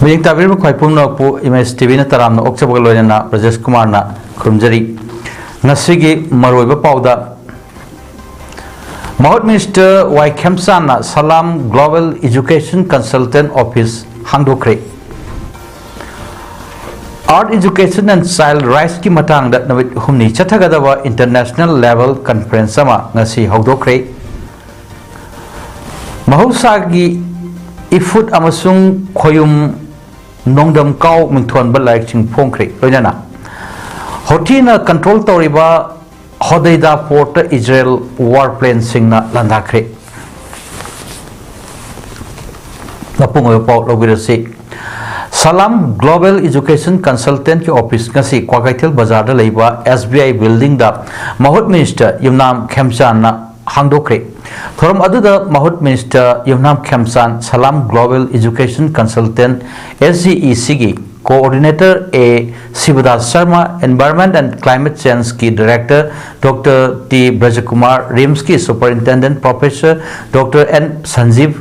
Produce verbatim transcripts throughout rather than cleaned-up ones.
ꯃꯤꯠꯌꯦꯡ ꯇꯥꯕꯤꯔꯤꯕ ꯈ꯭ꯋꯥꯏ ꯄꯨꯝꯅꯃꯛꯄꯨ ꯏꯃꯦꯖ ꯇꯤꯚꯤꯅ ꯇꯔꯥꯝꯅ ꯑꯣꯛꯆꯕꯒ ꯂꯣꯏꯅꯅ ꯕ꯭ꯔꯖꯦꯁ ꯀꯨꯃꯥꯔꯅ ꯈꯨꯔꯨꯝꯖꯔꯤ꯫ ꯉꯁꯤꯒꯤ ꯃꯔꯨꯑꯣꯏꯕ ꯄꯥꯎꯗ, ꯃꯍꯨꯠ ꯃꯤꯅꯤꯁꯇꯔ ꯋꯥꯏ ꯈꯦꯝꯆꯥꯟꯅ Salam global education consultant office ꯍꯥꯡꯗꯣꯛꯈ꯭ꯔꯦ꯫ Earth Education and Child Rightsꯀꯤ ꯃꯇꯥꯡꯗ ꯅꯨꯃꯤꯠ ꯍꯨꯝꯅꯤ ꯆꯠꯊꯒꯗꯕ ꯏꯟꯇꯔꯅꯦꯁꯅꯦꯜ ꯂꯦꯚꯦꯜ ꯀꯟꯐꯔꯦꯟꯁ ꯑꯃ ꯉꯁꯤ ꯍꯧꯗꯣꯛꯈ꯭ꯔꯦ꯫ ꯃꯍꯧꯁꯥꯒꯤ ꯏꯐꯨꯠ ꯑꯃꯁꯨꯡ ꯈꯣꯌꯨꯝ ꯅꯣꯡꯗꯝ ꯀꯥꯎ ꯃꯤꯡꯊꯣꯟꯕ ꯂꯥꯏꯔꯤꯛꯁꯤꯡ ꯐꯣꯡꯈ꯭ꯔꯦ꯫ ꯂꯣꯏꯅꯅ ꯍꯣꯊꯤꯅ ꯀꯟꯇ꯭ꯔꯣꯜ ꯇꯧꯔꯤꯕ ꯍꯣꯗꯩꯗꯥ ꯄꯣꯔꯠꯇ ꯏꯖꯔꯦꯜ ꯋꯥꯔ ꯄ꯭ꯂꯦꯟꯁꯤꯡꯅ ꯂꯥꯟꯗꯥꯈ꯭ꯔꯦ꯫ ꯃꯄꯨꯡ ꯑꯣꯏꯕ ꯄꯥꯎ ꯂꯧꯕꯤꯔꯁꯤ꯫ ꯁꯂꯥꯝ ꯒ꯭ꯂꯣꯕꯦꯜ ꯏꯖꯨꯀꯦꯁꯟ ꯀꯟꯁꯜꯇꯦꯟꯠꯀꯤ ꯑꯣꯐꯤꯁ ꯉꯁꯤ ꯀ꯭ꯋꯥꯀꯩꯊꯦꯜ ꯕꯖꯥꯔꯗ ꯂꯩꯕ ꯑꯦꯁ ꯕꯤ ꯑꯥꯏ ꯕꯤꯜꯗꯤꯡꯗ ꯃꯍꯨꯠ ꯃꯤꯅꯤꯁꯇꯔ ꯌꯨꯝꯅꯥꯝ ꯈꯦꯝꯆꯥꯟꯅ ꯍꯥꯡꯗꯣꯛꯈ꯭ꯔꯦ꯫ ꯊꯧꯔꯝ ꯑꯗꯨꯗ ꯃꯍꯨꯠ minister Yumnam Khemchand, Salam global education consultant, S G E ꯁꯤꯒꯤ coordinator A Shibdas Sharma, Environment and Climate Changeꯀꯤ ꯗꯥꯏꯔꯦꯛꯇꯔ ꯗꯣꯛꯇꯔ ꯇꯤ ꯕ꯭ꯔꯖꯀꯨꯃꯥꯔ, ꯔꯤꯝꯁꯀꯤ superintendent professor doctor N Sanjib,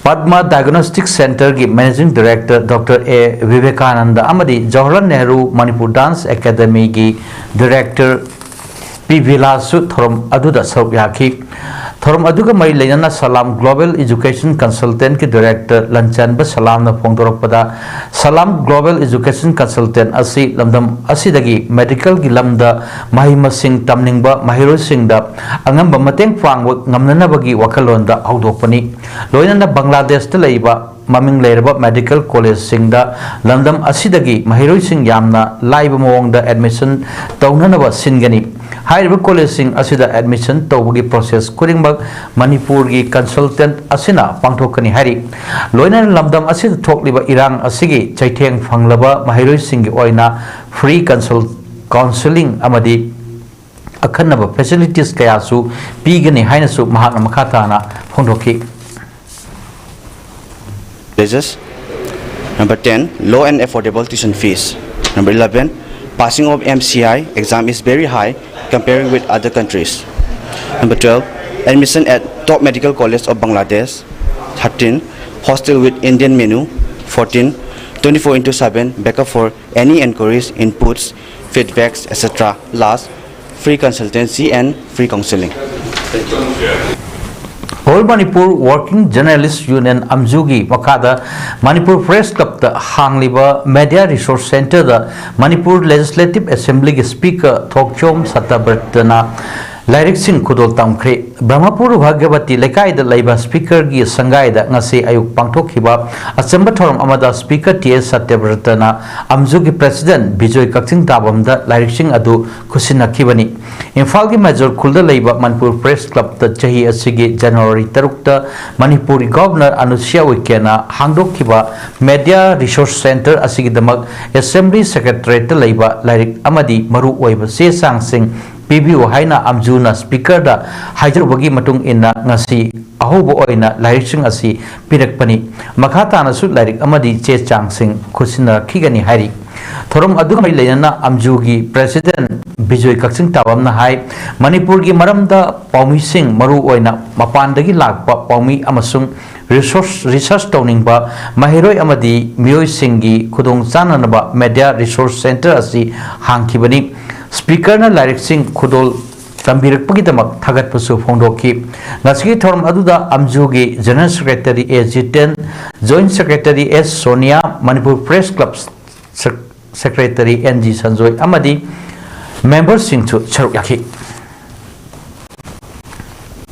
Padam diagnostic ꯁꯦꯟꯇꯔꯒꯤ managing director doctor A Vivekananda ꯑꯃꯗꯤ ꯖꯋꯥꯍꯔꯂꯥꯜ ꯅꯦꯍꯔꯨ ꯃꯅꯤꯄꯨꯔ ꯗꯥꯟꯁ ꯑꯦꯀꯥꯗꯃꯤꯒꯤ ꯗꯥꯏꯔꯦꯛꯇꯔ ꯄꯤ ꯚꯤꯂꯥꯁꯁꯨ ꯊꯧꯔꯝ ꯑꯗꯨꯗ ꯁꯔꯨꯛ ꯌꯥꯈꯤ꯫ ꯊꯧꯔꯝ ꯑꯗꯨꯒ ꯃꯔꯤ ꯂꯩꯅꯅ ꯁꯂꯥꯝ ꯒ꯭ꯂꯣꯕꯦꯜ ꯏꯖꯨꯀꯦꯁꯟ ꯀꯟꯁꯜꯇꯦꯟꯠꯀꯤ ꯗꯥꯏꯔꯦꯛꯇꯔ ꯂꯟꯆꯟꯕ ꯁꯂꯥꯝꯅ ꯐꯣꯡꯗꯣꯔꯛꯄꯗ, ꯁꯂꯥꯝ ꯒ꯭ꯂꯣꯕꯦꯜ ꯏꯖꯨꯀꯦꯁꯟ ꯀꯟꯁꯜꯇꯦꯟꯠ ꯑꯁꯤ ꯂꯝꯗꯝ ꯑꯁꯤꯗꯒꯤ ꯃꯦꯗꯤꯀꯦꯜꯒꯤ ꯂꯝꯗ ꯃꯍꯩ ꯃꯁꯤꯡ ꯇꯝꯅꯤꯡꯕ ꯃꯍꯩꯔꯣꯏꯁꯤꯡꯗ ꯑꯉꯝꯕ ꯃꯇꯦꯡ ꯄꯥꯡꯕ ꯉꯝꯅꯅꯕꯒꯤ ꯋꯥꯈꯜꯂꯣꯟꯗ ꯍꯧꯗꯣꯛꯄꯅꯤ꯫ ꯂꯣꯏꯅꯅ ꯕꯪꯒ꯭ꯂꯥꯗꯦꯁꯇ ꯂꯩꯕ ꯃꯃꯤꯡ ꯂꯩꯔꯕ ꯃꯦꯗꯤꯀꯦꯜ ꯀꯣꯂꯦꯖꯁꯤꯡꯗ ꯂꯝꯗꯝ ꯑꯁꯤꯗꯒꯤ ꯃꯍꯩꯔꯣꯏꯁꯤꯡ ꯌꯥꯝꯅ ꯂꯥꯏꯕ ꯃꯑꯣꯡꯗ ꯑꯦꯗꯃꯤꯁꯟ ꯇꯧꯅꯅꯕ ꯁꯤꯟꯒꯅꯤ꯫ ꯍꯥꯏꯔꯤꯕ ꯀꯣꯂꯦꯖꯁꯤꯡ ꯑꯁꯤꯗ ꯑꯦꯗꯃꯤꯁꯟ ꯇꯧꯕꯒꯤ ꯄ꯭ꯔꯣꯁꯦꯁ ꯈꯨꯗꯤꯡꯃꯛ ꯃꯅꯤꯄꯨꯔꯒꯤ ꯀꯟꯁꯜꯇꯦꯟꯠ ꯑꯁꯤꯅ ꯄꯥꯡꯊꯣꯛꯀꯅꯤ ꯍꯥꯏꯔꯤ꯫ ꯂꯣꯏꯅꯅ ꯂꯝꯗꯝ ꯑꯁꯤꯗ ꯊꯣꯛꯂꯤꯕ ꯏꯔꯥꯡ ꯑꯁꯤꯒꯤ ꯆꯩꯊꯦꯡ ꯐꯪꯂꯕ ꯃꯍꯩꯔꯣꯏꯁꯤꯡꯒꯤ ꯑꯣꯏꯅ ꯐ꯭ꯔꯤ ꯀꯟꯁꯜ-, ꯀꯥꯎꯟꯁꯦꯂꯤꯡ ꯑꯃꯗꯤ ꯑꯈꯟꯅꯕ ꯐꯦꯁꯤꯂꯤꯇꯤꯁ ꯀꯌꯥꯁꯨ ꯄꯤꯒꯅꯤ ꯍꯥꯏꯅꯁꯨ ꯃꯍꯥꯛꯅ ꯃꯈꯥ ꯇꯥꯅ ꯐꯣꯡꯗꯣꯛꯈꯤ꯫ Colleges. Number ten, low and affordable tuition fees. Number eleven, passing of M C I exam is very high comparing with other countries. Number twelve, admission at top medical college of Bangladesh. Thirteen, hostel with Indian menu. fourteen, twenty-four into seven backup for any inquiries, inputs, feedbacks, et cetera. Last, free consultancy and free counseling. All Manipur Working Journalist Union ꯑꯝꯖꯨꯒꯤ ꯃꯈꯥꯗ Manipur press ꯀ꯭ꯂꯕꯇ ꯍꯥꯡꯂꯤꯕ media resources ꯁꯦꯟꯇꯔꯗ Manipur legislative ꯑꯦꯁꯦꯝꯕ꯭ꯂꯤꯒꯤ speaker ꯊꯣꯛꯆꯣꯝ ꯁꯇꯕ꯭ꯔꯇꯅ ꯂꯥꯏꯔꯤꯛꯁꯤꯡ ꯈꯨꯗꯣꯜ ꯇꯝꯈ꯭ꯔꯦ꯫ ꯕ꯭ꯔꯍꯃꯄꯨꯔ ꯚꯥꯒ꯭ꯌꯕꯇꯤ ꯂꯩꯀꯥꯏꯗ ꯂꯩꯕ ꯁ꯭ꯄꯤꯀꯔꯒꯤ ꯁꯪꯒꯥꯏꯗ ꯉꯁꯤ ꯑꯌꯨꯛ ꯄꯥꯡꯊꯣꯛꯈꯤꯕ ꯑꯆꯝꯕ ꯊꯧꯔꯝ ꯑꯃꯗ ꯁ꯭ꯄꯤꯀꯔ ꯇꯤ ꯑꯦꯁ ꯁꯇ꯭ꯌꯕ꯭ꯔꯇꯅ ꯑꯝꯖꯨꯒꯤ ꯄ꯭ꯔꯦꯁꯤꯗꯦꯟꯠ ꯕꯤꯖꯣꯏ ꯀꯛꯆꯤꯡ ꯇꯥꯕꯝꯗ ꯂꯥꯏꯔꯤꯛꯁꯤꯡ ꯑꯗꯨ ꯈꯨꯠꯁꯤꯟꯅꯈꯤꯕꯅꯤ꯫ ꯏꯝꯐꯥꯜꯒꯤ ꯃꯦꯖꯣꯔ ꯈꯨꯜꯗ ꯂꯩꯕ ꯃꯅꯤꯄꯨꯔ ꯄ꯭ꯔꯦꯁ ꯀ꯭ꯂꯕꯇ ꯆꯍꯤ ꯑꯁꯤꯒꯤ ꯖꯅꯋꯥꯔꯤ ꯇꯔꯨꯛꯇ ꯃꯅꯤꯄꯨꯔꯒꯤ ꯒꯚꯔꯅꯔ ꯑꯅꯨꯁ꯭ꯌꯥ ꯎꯏꯀꯦꯅ ꯍꯥꯡꯗꯣꯛꯈꯤꯕ ꯃꯦꯗꯤꯌꯥ ꯔꯤꯁꯣꯔꯁ ꯁꯦꯟꯇꯔ ꯑꯁꯤꯒꯤꯗꯃꯛ ꯑꯦꯁꯦꯝꯕ꯭ꯂꯤ ꯁꯦꯀ꯭ꯔꯦꯇꯔꯤꯌꯦꯠꯇ ꯂꯩꯕ ꯂꯥꯏꯔꯤꯛ ꯑꯃꯗꯤ ꯃꯔꯨ ꯑꯣꯏꯕ ꯆꯦ ꯆꯥꯡꯁꯤꯡ ꯄꯤꯕꯤꯌꯨ ꯍꯥꯏꯅ ꯑꯝꯖꯨꯅ ꯁ꯭ꯄꯤꯀꯔꯗ ꯍꯥꯏꯖꯔꯨꯕꯒꯤ ꯃꯇꯨꯡ ꯏꯟꯅ ꯉꯁꯤ ꯑꯍꯧꯕ ꯑꯣꯏꯅ ꯂꯥꯏꯔꯤꯛꯁꯤꯡ ꯑꯁꯤ ꯄꯤꯔꯛꯄꯅꯤ꯫ ꯃꯈꯥ ꯇꯥꯅꯁꯨ ꯂꯥꯏꯔꯤꯛ ꯑꯃꯗꯤ ꯆꯦ ꯆꯥꯡꯁꯤꯡ ꯈꯨꯠꯁꯤꯟꯅꯔꯛꯈꯤꯒꯅꯤ ꯍꯥꯏꯔꯤ꯫ ꯊꯧꯔꯝ ꯑꯗꯨꯒ ꯃꯔꯤ ꯂꯩꯅꯅ ꯑꯝꯖꯨꯒꯤ ꯄ꯭ꯔꯦꯁꯤꯗꯦꯟꯠ ꯕꯤꯖꯣꯏ ꯀꯛꯆꯤꯡ ꯇꯥꯕꯝꯅ ꯍꯥꯏ, ꯃꯅꯤꯄꯨꯔꯒꯤ ꯃꯔꯝꯗ ꯄꯥꯎꯃꯤꯁꯤꯡ, ꯃꯔꯨ ꯑꯣꯏꯅ ꯃꯄꯥꯟꯗꯒꯤ ꯂꯥꯛꯄ ꯄꯥꯎꯃꯤ ꯑꯃꯁꯨꯡ ꯔꯤꯁꯣꯔꯁ, ꯔꯤꯁꯔꯆ ꯇꯧꯅꯤꯡꯕ ꯃꯍꯩꯔꯣꯏ ꯑꯃꯗꯤ ꯃꯤꯑꯣꯏꯁꯤꯡꯒꯤ ꯈꯨꯗꯣꯡ ꯆꯥꯅꯅꯕ ꯃꯦꯗꯤꯌꯥ ꯔꯤꯁꯣꯔꯁ ꯁꯦꯟꯇꯔ ꯑꯁꯤ ꯍꯥꯡꯈꯤꯕꯅꯤ꯫ ꯁ꯭ꯄꯤꯀꯔꯅ ꯂꯥꯏꯔꯤꯛꯁꯤꯡ ꯈꯨꯗꯣꯜ ꯇꯝꯕꯤꯔꯛꯄꯒꯤꯗꯃꯛ ꯊꯥꯒꯠꯄꯁꯨ ꯐꯣꯡꯗꯣꯛꯈꯤ꯫ ꯉꯁꯤꯒꯤ ꯊꯧꯔꯝ ꯑꯗꯨꯗ ꯑꯝꯖꯨꯒꯤ general secretary A Jiten, joint secretary S Sonia, Manipur press club sec-, secretary N G Sanjoy ꯑꯃꯗꯤ ꯃꯦꯝꯕꯔꯁꯤꯡꯁꯨ ꯁꯔꯨꯛ ꯌꯥꯈꯤ꯫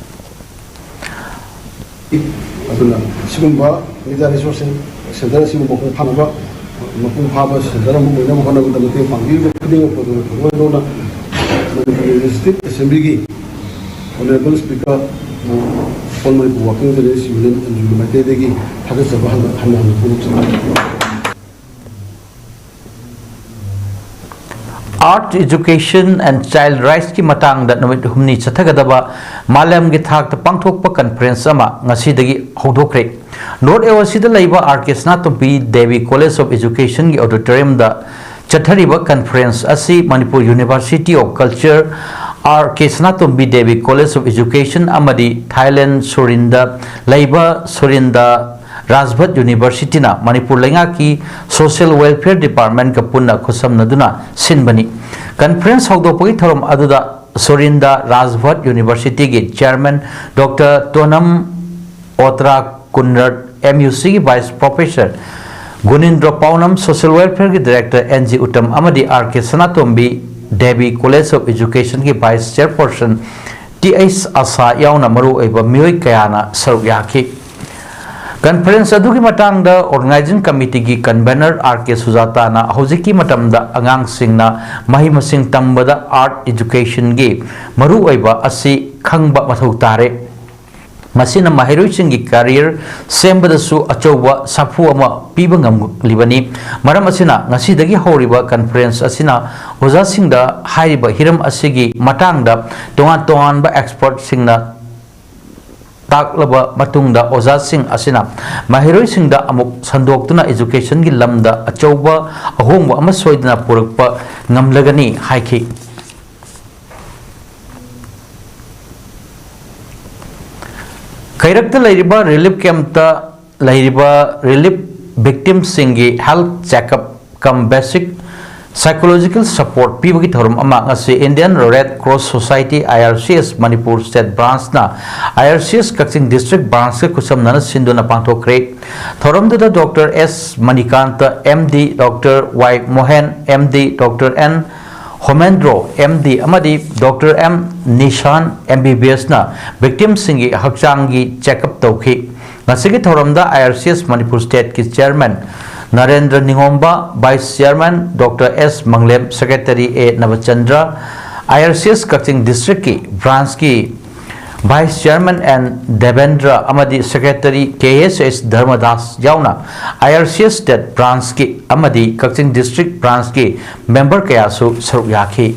ꯑꯗꯨꯅ ꯁꯤꯒꯨꯝꯕ ꯃꯦꯗꯤꯌꯥ ꯔꯤꯁꯣꯔꯁ ꯁꯦꯟꯇꯔ ꯑꯁꯤꯕꯨ ꯃꯄꯨꯡ ꯐꯥꯅꯕ, ꯃꯄꯨꯡ ꯐꯥꯕ ꯁꯦꯟꯇꯔ ꯑꯃ ꯑꯣꯏꯅꯕ ꯍꯣꯠꯅꯕꯗ ꯃꯇꯦꯡ ꯄꯥꯡꯕꯤꯔꯤꯕ ꯈꯨꯗꯤꯡꯃꯛꯄꯨ ꯑꯗꯨꯒ ꯊꯃꯣꯏ ꯂꯣꯟꯅ ꯃꯅꯤꯄꯨꯔ ꯂꯦꯖꯤꯁꯂꯦꯇꯤꯚ ꯑꯦꯁꯦꯝꯕ꯭ꯂꯤꯒꯤ honourable speaker all Manipur working journalists union, N G U ꯃꯥꯏꯀꯩꯗꯒꯤ ꯊꯥꯒꯠꯆꯕ ꯍꯟꯅ ꯍꯟꯅ ꯍꯟꯅ ꯐꯣꯡꯗꯣꯛꯆꯔꯤ꯫ Earth Education and Child Rightsꯀꯤ ꯃꯇꯥꯡꯗ ꯅꯨꯃꯤꯠ ꯍꯨꯝꯅꯤ ꯆꯠꯊꯒꯗꯕ ꯃꯥꯂꯦꯝꯒꯤ ꯊꯥꯛꯇ ꯄꯥꯡꯊꯣꯛꯄ ꯀꯟꯐꯔꯦꯟꯁ ꯑꯃ ꯉꯁꯤꯗꯒꯤ ꯍꯧꯗꯣꯛꯈ꯭ꯔꯦ꯫ ꯅꯣꯔꯠ ꯑꯦ ꯑꯣ ꯁꯤꯗ ꯂꯩꯕ R K Sanatombi Devi college of ꯏꯖꯨꯀꯦꯁꯟꯒꯤ ꯑꯣꯗꯤꯇꯣꯔꯤꯌꯝꯗ ꯆꯠꯊꯔꯤꯕ ꯀꯟꯐꯔꯦꯟꯁ ꯑꯁꯤ Manipur University of Culture, R K Sanatombi Devi college of education ꯑꯃꯗꯤ ꯊꯥꯏꯂꯦꯟ ꯁꯨꯔꯤꯟꯗ ꯂꯩꯕ ꯁꯨꯔꯤꯟꯗ ꯔꯥꯖꯚꯠ ꯌꯨꯅꯤꯚꯔꯁꯤꯇꯤꯅ ꯃꯅꯤꯄꯨꯔ ꯂꯩꯉꯥꯛꯀꯤ ꯁꯣꯁꯤꯌꯦꯜ ꯋꯦꯜꯐꯤꯌꯔ ꯗꯤꯄꯥꯔꯠꯃꯦꯟꯠꯀ ꯄꯨꯟꯅ ꯈꯨꯠꯁꯝꯅꯗꯨꯅ ꯁꯤꯟꯕꯅꯤ꯫ ꯀꯟꯐꯔꯦꯟꯁ ꯍꯧꯗꯣꯛꯄꯒꯤ ꯊꯧꯔꯝ ꯑꯗꯨꯗ ꯁꯣꯔꯤꯟꯗ ꯔꯥꯖꯚꯠ ꯌꯨꯅꯤꯚꯔꯁꯤꯇꯤꯒꯤ ꯆꯤꯌꯔꯃꯦꯟ ꯗꯣꯛꯇꯔ ꯇꯣꯅꯝ ꯑꯣꯇ꯭ꯔꯥ ꯀꯨꯟꯔꯠ, ꯑꯦꯝ ꯌꯨ ꯁꯤꯒꯤ vice professor Gunindra Paonam, social ꯋꯦꯜꯐꯤꯌꯔꯒꯤ ꯗꯤꯔꯦꯛꯇꯔ ꯑꯦꯟ ꯖꯤ ꯎꯇꯝ ꯑꯃꯗꯤ R K Sanatombi, Devi college of ꯏꯖꯨꯀꯦꯁꯟꯒꯤ vice chairperson T H Asha ꯌꯥꯎꯅ ꯃꯔꯨꯑꯣꯏꯕ ꯃꯤꯑꯣꯏ ꯀꯌꯥꯅ ꯁꯔꯨꯛ ꯌꯥꯈꯤ꯫ ꯀꯟꯐꯔꯦꯟꯁ ꯑꯗꯨꯒꯤ ꯃꯇꯥꯡꯗ ꯑꯣꯔꯒꯅꯥꯏꯖꯤꯡ ꯀꯃꯤꯇꯤꯒꯤ ꯀꯟꯚꯦꯅꯔ ꯑꯥꯔ ꯀꯦ ꯁꯨꯖꯥꯇꯥꯅ ꯍꯧꯖꯤꯛꯀꯤ ꯃꯇꯝꯗ ꯑꯉꯥꯡꯁꯤꯡꯅ ꯃꯍꯩ ꯃꯁꯤꯡ ꯇꯝꯕꯗ ꯑꯥꯔꯠ ꯏꯖꯨꯀꯦꯁꯟꯒꯤ ꯃꯔꯨꯑꯣꯏꯕ ꯑꯁꯤ ꯈꯪꯕ ꯃꯊꯧ ꯇꯥꯔꯦ꯫ ꯃꯁꯤꯅ ꯃꯍꯩꯔꯣꯏꯁꯤꯡꯒꯤ ꯀꯦꯔꯤꯌꯔ ꯁꯦꯝꯕꯗꯁꯨ ꯑꯆꯧꯕ ꯁꯥꯐꯨ ꯑꯃ ꯄꯤꯕ ꯉꯝꯂꯤꯕꯅꯤ꯫ ꯃꯔꯝ ꯑꯁꯤꯅ, ꯉꯁꯤꯗꯒꯤ ꯍꯧꯔꯤꯕ ꯀꯟꯐꯔꯦꯟꯁ ꯑꯁꯤꯅ ꯑꯣꯖꯥꯁꯤꯡꯗ ꯍꯥꯏꯔꯤꯕ ꯍꯤꯔꯝ ꯑꯁꯤꯒꯤ ꯃꯇꯥꯡꯗ ꯇꯣꯉꯥꯟ ꯇꯣꯉꯥꯟꯕ ꯑꯦꯛꯁꯄꯔꯠꯁꯤꯡꯅ ꯇꯥꯛꯂꯕ ꯃꯇꯨꯡꯗ, ꯑꯣꯖꯥꯁꯤꯡ ꯑꯁꯤꯅ ꯃꯍꯩꯔꯣꯏꯁꯤꯡꯗ ꯑꯃꯨꯛ ꯁꯟꯗꯣꯛꯇꯨꯅ ꯏꯖꯨꯀꯦꯁꯟꯒꯤ ꯂꯝꯗ ꯑꯆꯧꯕ ꯑꯍꯣꯡꯕ ꯑꯃ ꯁꯣꯏꯗꯅ ꯄꯨꯔꯛꯄ ꯉꯝꯂꯒꯅꯤ ꯍꯥꯏꯈꯤ꯫ ꯀꯩꯔꯛꯇ ꯂꯩꯔꯤꯕ ꯔꯤꯂꯤꯐ ꯀꯦꯝꯞꯇ ꯂꯩꯔꯤꯕ ꯔꯤꯂꯤꯐ ꯚꯤꯛꯇꯤꯝꯁꯤꯡꯒꯤ health checkup cum basic psychological support ꯄꯤꯕꯒꯤ ꯊꯧꯔꯝ ꯑꯃ ꯉꯁꯤ Indian red cross society, I R C S, Manipur state ꯕ꯭ꯔꯥꯟꯆꯅ I R C S Kakching district ꯕ꯭ꯔꯥꯟꯆꯀ ꯈꯨꯠꯁꯝꯅꯅ ꯁꯤꯟꯗꯨꯅ ꯄꯥꯡꯊꯣꯛꯈ꯭ꯔꯦ꯫ ꯊꯧꯔꯝꯗꯨꯗ doctor S Manikanta, M D, doctor Y Mohen, M D, doctor N Homendro, M D, ꯑꯃꯗꯤ doctor M Nishan, M B B ꯑꯦꯁꯅ ꯚꯤꯛꯇꯤꯝꯁꯤꯡꯒꯤ ꯍꯛꯆꯥꯡꯒꯤ ꯆꯦꯛꯑꯞ ꯇꯧꯈꯤ꯫ ꯉꯁꯤꯒꯤ ꯊꯧꯔꯝꯗ ꯑꯥꯏ ꯑꯥꯔ ꯁꯤ ꯑꯦꯁ ꯃꯅꯤꯄꯨꯔ ꯁ꯭ꯇꯦꯠꯀꯤ chairman Narendra Ningomba, vice chairman doctor S Manglem, secretary A Nabachandra, I R C S Kakching ꯗꯤꯁꯇ꯭ꯔꯤꯛꯀꯤ ꯕ꯭ꯔꯥꯟꯁꯀꯤ ꯚꯥꯏꯁ ꯆꯤꯌꯔꯃꯦꯟ ꯑꯦꯟ ꯗꯦꯕꯦꯟꯗ꯭ꯔ ꯑꯃꯗꯤ ꯁꯦꯀ꯭ꯔꯦꯇꯔꯤ ꯀꯦ ꯑꯦꯁ ꯑꯦꯁ ꯙꯔꯃꯗꯥꯁ ꯌꯥꯎꯅ ꯑꯥꯏ ꯑꯥꯔ ꯁꯤ ꯑꯦꯁ ꯁ꯭ꯇꯦꯠ ꯕ꯭ꯔꯥꯟꯁꯀꯤ ꯑꯃꯗꯤ ꯀꯛꯆꯤꯡ ꯗꯤꯁꯇ꯭ꯔꯤꯛ ꯕ꯭ꯔꯥꯟꯁꯀꯤ ꯃꯦꯝꯕꯔ ꯀꯌꯥꯁꯨ ꯁꯔꯨꯛ ꯌꯥꯈꯤ꯫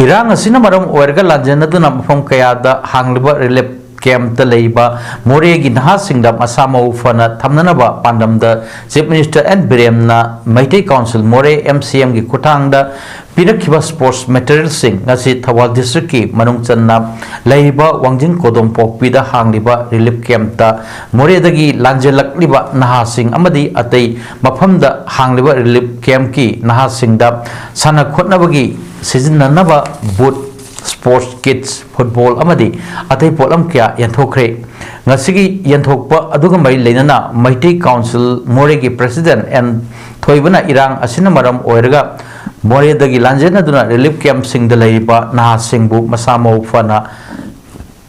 ꯏꯔꯥꯡ ꯑꯁꯤꯅ ꯃꯔꯝ ꯑꯣꯏꯔꯒ ꯂꯥꯟꯖꯦꯟꯅꯗꯨꯅ ꯃꯐꯝ ꯀꯌꯥꯗ ꯍꯥꯡꯂꯤꯕ ꯔꯤꯂꯤꯐ ꯀꯦꯝꯞꯇ ꯂꯩꯔꯤꯕ ꯃꯣꯔꯦꯒꯤ ꯅꯍꯥꯁꯤꯡꯗ ꯃꯁꯥ ꯃꯎ ꯐꯅ ꯊꯝꯅꯅꯕ ꯄꯥꯟꯗꯝꯗ Chief Minister N ꯕꯤꯔꯦꯟꯅ Meitei Council ꯃꯣꯔꯦ, M C M ꯒꯤ ꯈꯨꯠꯊꯥꯡꯗ ꯄꯤꯔꯛꯈꯤꯕ sports materialꯁꯤꯡ ꯉꯁꯤ ꯊꯧꯕꯥꯜ districtꯀꯤ ꯃꯅꯨꯡ ꯆꯟꯅ ꯂꯩꯔꯤꯕ ꯋꯥꯡꯖꯤꯡ ꯀꯣꯗꯣꯝꯄꯣꯛꯄꯤꯗ ꯍꯥꯡꯂꯤꯕ relief campꯇ ꯃꯣꯔꯦꯗꯒꯤ ꯂꯥꯟꯖꯦꯜꯂꯛꯂꯤꯕ ꯅꯍꯥꯁꯤꯡ ꯑꯃꯗꯤ ꯑꯇꯩ ꯃꯐꯝꯗ ꯍꯥꯡꯂꯤꯕ relief campꯀꯤ ꯅꯍꯥꯁꯤꯡꯗ ꯁꯥꯟꯅ ꯈꯣꯠꯅꯕꯒꯤ ꯁꯤꯖꯤꯟꯅꯅꯕ boot, sports kits, football ꯑꯃꯗꯤ ꯑꯇꯩ ꯄꯣꯠꯂꯝ ꯀꯌꯥ ꯌꯦꯟꯊꯣꯛꯈ꯭ꯔꯦ꯫ ꯉꯁꯤꯒꯤ ꯌꯦꯟꯊꯣꯛꯄ ꯑꯗꯨꯒ ꯃꯔꯤ ꯂꯩꯅꯅ ꯃꯩꯇꯩ Council ꯃꯣꯔꯦꯒꯤ President N ꯊꯣꯏꯕꯅ ꯏꯔꯥꯡ ꯑꯁꯤꯅ ꯃꯔꯝ ꯑꯣꯏꯔꯒ ꯃꯣꯔꯦꯗꯒꯤ ꯂꯥꯟꯖꯦꯟꯅꯗꯨꯅ relief campꯁꯤꯡꯗ ꯂꯩꯔꯤꯕ ꯅꯍꯥꯁꯤꯡꯕꯨ ꯃꯁꯥ ꯃꯎ ꯐꯅ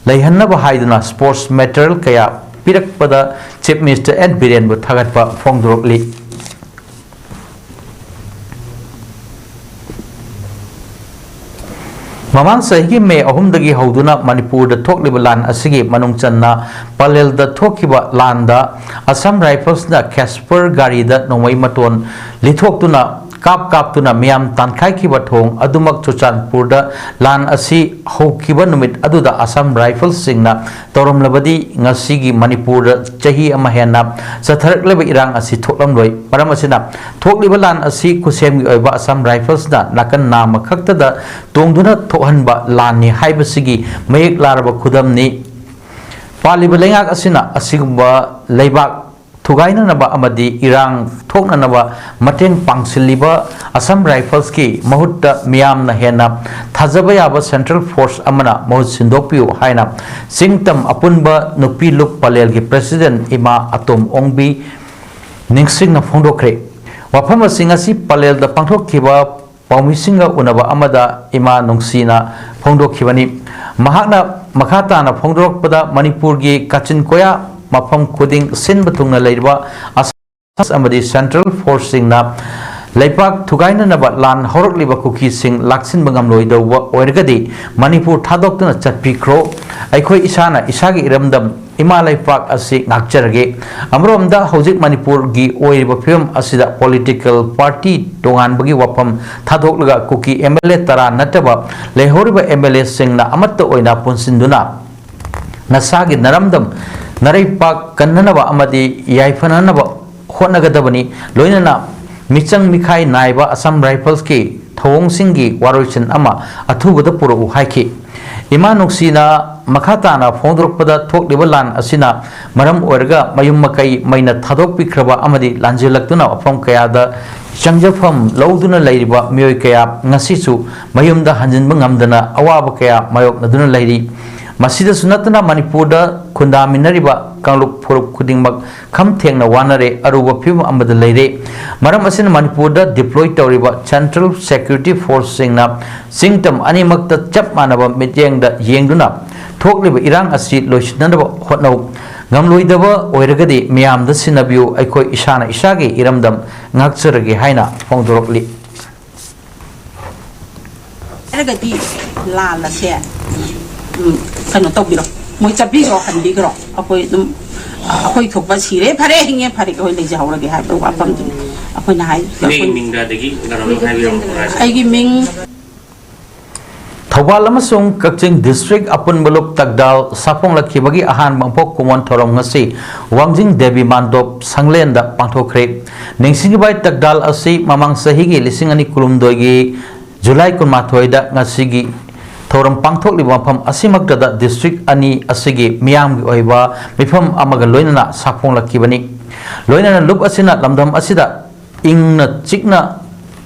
ꯂꯩꯍꯟꯅꯕ ꯍꯥꯏꯗꯨꯅ sports material ꯀꯌꯥ ꯄꯤꯔꯛꯄꯗ Chief Minister N ꯕꯤꯔꯦꯟꯕꯨ ꯊꯥꯒꯠꯄ ꯐꯣꯡꯗꯣꯔꯛꯂꯤ꯫ ꯃꯃꯥꯡ ꯆꯍꯤꯒꯤ ꯃꯦ ꯑꯍꯨꯝꯗꯒꯤ ꯍꯧꯗꯨꯅ ꯃꯅꯤꯄꯨꯔꯗ ꯊꯣꯛꯂꯤꯕ ꯂꯥꯟ ꯑꯁꯤꯒꯤ ꯃꯅꯨꯡ ꯆꯟꯅ ꯄꯂꯦꯜꯗ ꯊꯣꯛꯈꯤꯕ ꯂꯥꯟꯗ Assam Riflesꯅ Casper ꯒꯥꯔꯤꯗ ꯅꯣꯡꯃꯩ ꯃꯇꯣꯟ ꯂꯤꯊꯣꯛꯇꯨꯅ ꯀꯥꯞ ꯀꯥꯞꯇꯨꯅ ꯃꯤꯌꯥꯝ ꯇꯥꯟꯈꯥꯏꯈꯤꯕ ꯊꯧꯑꯣꯡ ꯑꯗꯨꯃꯛ ꯆꯨꯔꯆꯥꯟꯄꯨꯔꯗ ꯂꯥꯟ ꯑꯁꯤ ꯍꯧꯈꯤꯕ ꯅꯨꯃꯤꯠ ꯑꯗꯨꯗ Assam Riflesꯁꯤꯡꯅ ꯇꯧꯔꯝꯂꯕꯗꯤ ꯉꯁꯤꯒꯤ ꯃꯅꯤꯄꯨꯔꯗ ꯆꯍꯤ ꯑꯃ ꯍꯦꯟꯅ ꯆꯠꯊꯔꯛꯂꯤꯕ ꯏꯔꯥꯡ ꯑꯁꯤ ꯊꯣꯛꯂꯝꯂꯣꯏ꯫ ꯃꯔꯝ ꯑꯁꯤꯅ ꯊꯣꯛꯂꯤꯕ ꯂꯥꯟ ꯑꯁꯤ ꯈꯨꯠꯁꯦꯝꯒꯤ ꯑꯣꯏꯕ Assam Riflesꯅ ꯅꯥꯀꯟ ꯅꯥꯝꯃ ꯈꯛꯇꯗ ꯇꯣꯡꯗꯨꯅ ꯊꯣꯛꯍꯟꯕ ꯂꯥꯟꯅꯤ ꯍꯥꯏꯕꯁꯤꯒꯤ ꯃꯌꯦꯛ ꯂꯥꯔꯕ ꯈꯨꯗꯝꯅꯤ꯫ ꯄꯥꯜꯂꯤꯕ ꯂꯩꯉꯥꯛ ꯑꯁꯤꯅ ꯑꯁꯤꯒꯨꯝꯕ ꯂꯩꯕꯥꯛ ꯊꯨꯒꯥꯏꯅꯅꯕ ꯑꯃꯗꯤ ꯏꯔꯥꯡ ꯊꯣꯛꯅꯅꯕ ꯃꯇꯦꯡ ꯄꯥꯡꯁꯤꯜꯂꯤꯕ Assam Riflesꯀꯤ ꯃꯍꯨꯠꯇ ꯃꯤꯌꯥꯝꯅ ꯍꯦꯟꯅ ꯊꯥꯖꯕ ꯌꯥꯕ central force ꯑꯃꯅ ꯃꯍꯨꯠ ꯁꯤꯟꯗꯣꯛꯄꯤꯌꯨ ꯍꯥꯏꯅ ꯆꯤꯡꯇꯝ ꯑꯄꯨꯟꯕ ꯅꯨꯄꯤ ꯂꯨꯞ ꯄꯂꯦꯜꯒꯤ President ꯏꯃꯥ ꯑꯇꯣꯝ ꯑꯣꯡꯕꯤ ꯅꯤꯡꯁꯤꯡꯅ ꯐꯣꯡꯗꯣꯛꯈ꯭ꯔꯦ꯫ ꯋꯥꯐꯝ ꯑꯁꯤ ꯉꯁꯤ ꯄꯂꯦꯜꯗ ꯄꯥꯡꯊꯣꯛꯈꯤꯕ ꯄꯥꯎꯃꯤꯁꯤꯡꯒ ꯎꯅꯕ ꯑꯃꯗ ꯏꯃꯥ ꯅꯨꯡꯁꯤꯅ ꯐꯣꯡꯗꯣꯛꯈꯤꯕꯅꯤ꯫ ꯃꯍꯥꯛꯅ ꯃꯈꯥ ꯇꯥꯅ ꯐꯣꯡꯗꯣꯔꯛꯄꯗ, ꯃꯅꯤꯄꯨꯔꯒꯤ ꯀꯥꯆꯤꯟ ꯀꯣꯌꯥ ꯃꯐꯝ ꯈꯨꯗꯤꯡ ꯁꯤꯟꯕ ꯊꯨꯡꯅ ꯂꯩꯔꯤꯕ Assam ꯑꯃꯗꯤ central forceꯁꯤꯡꯅ ꯂꯩꯄꯥꯛ ꯊꯨꯒꯥꯏꯅꯅꯕ ꯂꯥꯟ ꯍꯧꯔꯛꯂꯤꯕ ꯀꯨꯀꯤꯁꯤꯡ ꯂꯥꯛꯁꯤꯟꯕ ꯉꯝꯂꯣꯏꯗꯧꯕ ꯑꯣꯏꯔꯒꯗꯤ ꯃꯅꯤꯄꯨꯔ ꯊꯥꯗꯣꯛꯇꯨꯅ ꯆꯠꯄꯤꯈ꯭ꯔꯣ꯫ ꯑꯩꯈꯣꯏ ꯏꯁꯥꯅ ꯏꯁꯥꯒꯤ ꯏꯔꯝꯗꯝ ꯏꯃꯥ ꯂꯩꯄꯥꯛ ꯑꯁꯤ ꯉꯥꯛꯆꯔꯒꯦ꯫ ꯑꯃꯔꯣꯝꯗ ꯍꯧꯖꯤꯛ ꯃꯅꯤꯄꯨꯔꯒꯤ ꯑꯣꯏꯔꯤꯕ ꯐꯤꯕꯝ ꯑꯁꯤꯗ political party ꯇꯣꯉꯥꯟꯕꯒꯤ ꯋꯥꯐꯝ ꯊꯥꯗꯣꯛꯂꯒ ꯀꯨꯀꯤ M L A ꯇꯔꯥ ꯅꯠꯇꯕ ꯂꯩꯍꯧꯔꯤꯕ M L Aꯁꯤꯡꯅ ꯑꯃꯠꯇ ꯑꯣꯏꯅ ꯄꯨꯟꯁꯤꯟꯗꯨꯅ ꯅꯁꯥꯒꯤ ꯅꯔꯝꯗꯝ ꯅꯔꯩꯄꯥꯛ ꯀꯟꯅꯅꯕ ꯑꯃꯗꯤ ꯌꯥꯏꯐꯅꯅꯕ ꯍꯣꯠꯅꯒꯗꯕꯅꯤ꯫ ꯂꯣꯏꯅꯅ ꯃꯤꯆꯪ ꯃꯤꯈꯥꯏ ꯅꯥꯏꯕ ꯑꯁꯥꯝ ꯔꯥꯏꯐꯜꯁꯀꯤ ꯊꯧꯑꯣꯡꯁꯤꯡꯒꯤ ꯋꯥꯔꯣꯏꯁꯤꯟ ꯑꯃ ꯑꯊꯨꯕꯗ ꯄꯨꯔꯛꯎ ꯍꯥꯏꯈꯤ꯫ ꯏꯃꯥ ꯅꯨꯡꯁꯤꯅ ꯃꯈꯥ ꯇꯥꯅ ꯐꯣꯡꯗꯣꯔꯛꯄꯗ, ꯊꯣꯛꯂꯤꯕ ꯂꯥꯟ ꯑꯁꯤꯅ ꯃꯔꯝ ꯑꯣꯏꯔꯒ ꯃꯌꯨꯝ ꯃꯀꯩ ꯃꯩꯅ ꯊꯥꯗꯣꯛꯄꯤꯈ꯭ꯔꯕ ꯑꯃꯗꯤ ꯂꯥꯟꯖꯦꯜꯂꯛꯇꯨꯅ ꯃꯐꯝ ꯀꯌꯥꯗ ꯆꯪꯖꯐꯝ ꯂꯧꯗꯨꯅ ꯂꯩꯔꯤꯕ ꯃꯤꯑꯣꯏ ꯀꯌꯥ ꯉꯁꯤꯁꯨ ꯃꯌꯨꯝꯗ ꯍꯟꯖꯤꯟꯕ ꯉꯝꯗꯅ ꯑꯋꯥꯕ ꯀꯌꯥ ꯃꯥꯌꯣꯛꯅꯗꯨꯅ ꯂꯩꯔꯤ꯫ ꯃꯁꯤꯗꯁꯨ ꯅꯠꯇꯅ ꯃꯅꯤꯄꯨꯔꯗ ꯈꯨꯟꯗꯥꯃꯤꯟꯅꯔꯤꯕ ꯀꯥꯡꯂꯨꯞ ꯐꯨꯔꯨꯞ ꯈꯨꯗꯤꯡꯃꯛ ꯈꯝ ꯊꯦꯡꯅ ꯋꯥꯅꯔꯦ, ꯑꯔꯨꯕ ꯐꯤꯕꯝ ꯑꯃꯗ ꯂꯩꯔꯦ꯫ ꯃꯔꯝ ꯑꯁꯤꯅ ꯃꯅꯤꯄꯨꯔꯗ deploy ꯇꯧꯔꯤꯕ Central Security Forceꯁꯤꯡꯅ ꯆꯤꯡꯇꯝ ꯑꯅꯤꯃꯛꯇ ꯆꯞ ꯃꯥꯟꯅꯕ ꯃꯤꯠꯌꯦꯡꯗ ꯌꯦꯡꯗꯨꯅ ꯊꯣꯛꯂꯤꯕ ꯏꯔꯥꯡ ꯑꯁꯤ ꯂꯣꯏꯁꯤꯟꯅꯅꯕ ꯍꯣꯠꯅꯧ꯫ ꯉꯝꯂꯣꯏꯗꯕ ꯑꯣꯏꯔꯒꯗꯤ ꯃꯤꯌꯥꯝꯗ ꯁꯤꯟꯅꯕꯤꯌꯨ, ꯑꯩꯈꯣꯏ ꯏꯁꯥꯅ ꯏꯁꯥꯒꯤ ꯏꯔꯝꯗꯝ ꯉꯥꯛꯆꯔꯒꯦ ꯍꯥꯏꯅ ꯐꯣꯡꯗꯣꯔꯛꯂꯤ꯫ ꯍꯥꯏꯔꯒꯗꯤ ꯂꯥꯜ ꯑꯁꯦ, ꯎꯝ, ꯀꯩꯅꯣ ꯇꯧꯕꯤꯔꯣ, ꯃꯣꯏ ꯆꯠꯄꯤꯈ꯭ꯔꯣ, ꯍꯟꯕꯤꯈ꯭ꯔꯣ꯫ ꯑꯩꯈꯣꯏ ꯑꯗꯨꯝ, ꯑꯩꯈꯣꯏ ꯊꯣꯛꯄ ꯁꯤꯔꯦ ꯐꯔꯦ, ꯍꯤꯡꯉꯦ ꯐꯔꯦ, ꯑꯩꯈꯣꯏ ꯂꯩꯖꯍꯧꯔꯒꯦ ꯍꯥꯏꯕ ꯋꯥꯐꯝꯗꯨꯅꯤ ꯑꯩꯈꯣꯏꯅ ꯍꯥꯏ꯫ ꯏꯅꯦꯒꯤ ꯃꯤꯡꯗ ꯑꯗꯒꯤ ꯀꯩꯅꯣꯗꯣ ꯍꯥꯏꯕꯤꯔꯝꯃꯣ, ꯈꯨꯔꯥꯏ꯫ ꯑꯩꯒꯤ ꯃꯤꯡ ꯊꯧꯕꯥꯜ ꯑꯃꯁꯨꯡ ꯀꯛꯆꯤꯡ district ꯑꯄꯨꯟꯕ ꯂꯨꯞ ꯇꯛꯗꯥꯜ ꯁꯥꯐꯣꯡꯂꯛꯈꯤꯕꯒꯤ ꯑꯍꯥꯟꯕ ꯃꯄꯣꯛ ꯀꯨꯝꯑꯣꯟ ꯊꯧꯔꯝ ꯉꯁꯤ ꯋꯥꯡꯖꯤꯡ ꯗꯦꯕꯤ ꯃꯥꯟꯗꯣꯞ ꯁꯪꯂꯦꯟꯗ ꯄꯥꯡꯊꯣꯛꯈ꯭ꯔꯦ꯫ ꯅꯤꯡꯁꯤꯡꯈꯤꯕ ꯇꯛꯗꯥꯜ ꯑꯁꯤ ꯃꯃꯥꯡ ꯆꯍꯤꯒꯤ ꯂꯤꯁꯤꯡ ꯑꯅꯤ ꯀꯨꯟꯍꯨꯝꯗꯣꯏꯒꯤ ꯖꯨꯂꯥꯏ ꯀꯨꯟꯃꯥꯊꯣꯏꯗ ꯉꯁꯤꯒꯤ ꯊꯧꯔꯝ ꯄꯥꯡꯊꯣꯛꯂꯤꯕ ꯃꯐꯝ ꯑꯁꯤꯃꯛꯇꯗ district ꯑꯅꯤ ꯑꯁꯤꯒꯤ ꯃꯤꯌꯥꯝꯒꯤ ꯑꯣꯏꯕ ꯃꯤꯐꯝ ꯑꯃꯒ ꯂꯣꯏꯅꯅ ꯁꯥꯐꯣꯡꯂꯛꯈꯤꯕꯅꯤ꯫ ꯂꯣꯏꯅꯅ ꯂꯨꯞ ꯑꯁꯤꯅ ꯂꯝꯗꯝ ꯑꯁꯤꯗ ꯏꯪꯅ ꯆꯤꯛꯅ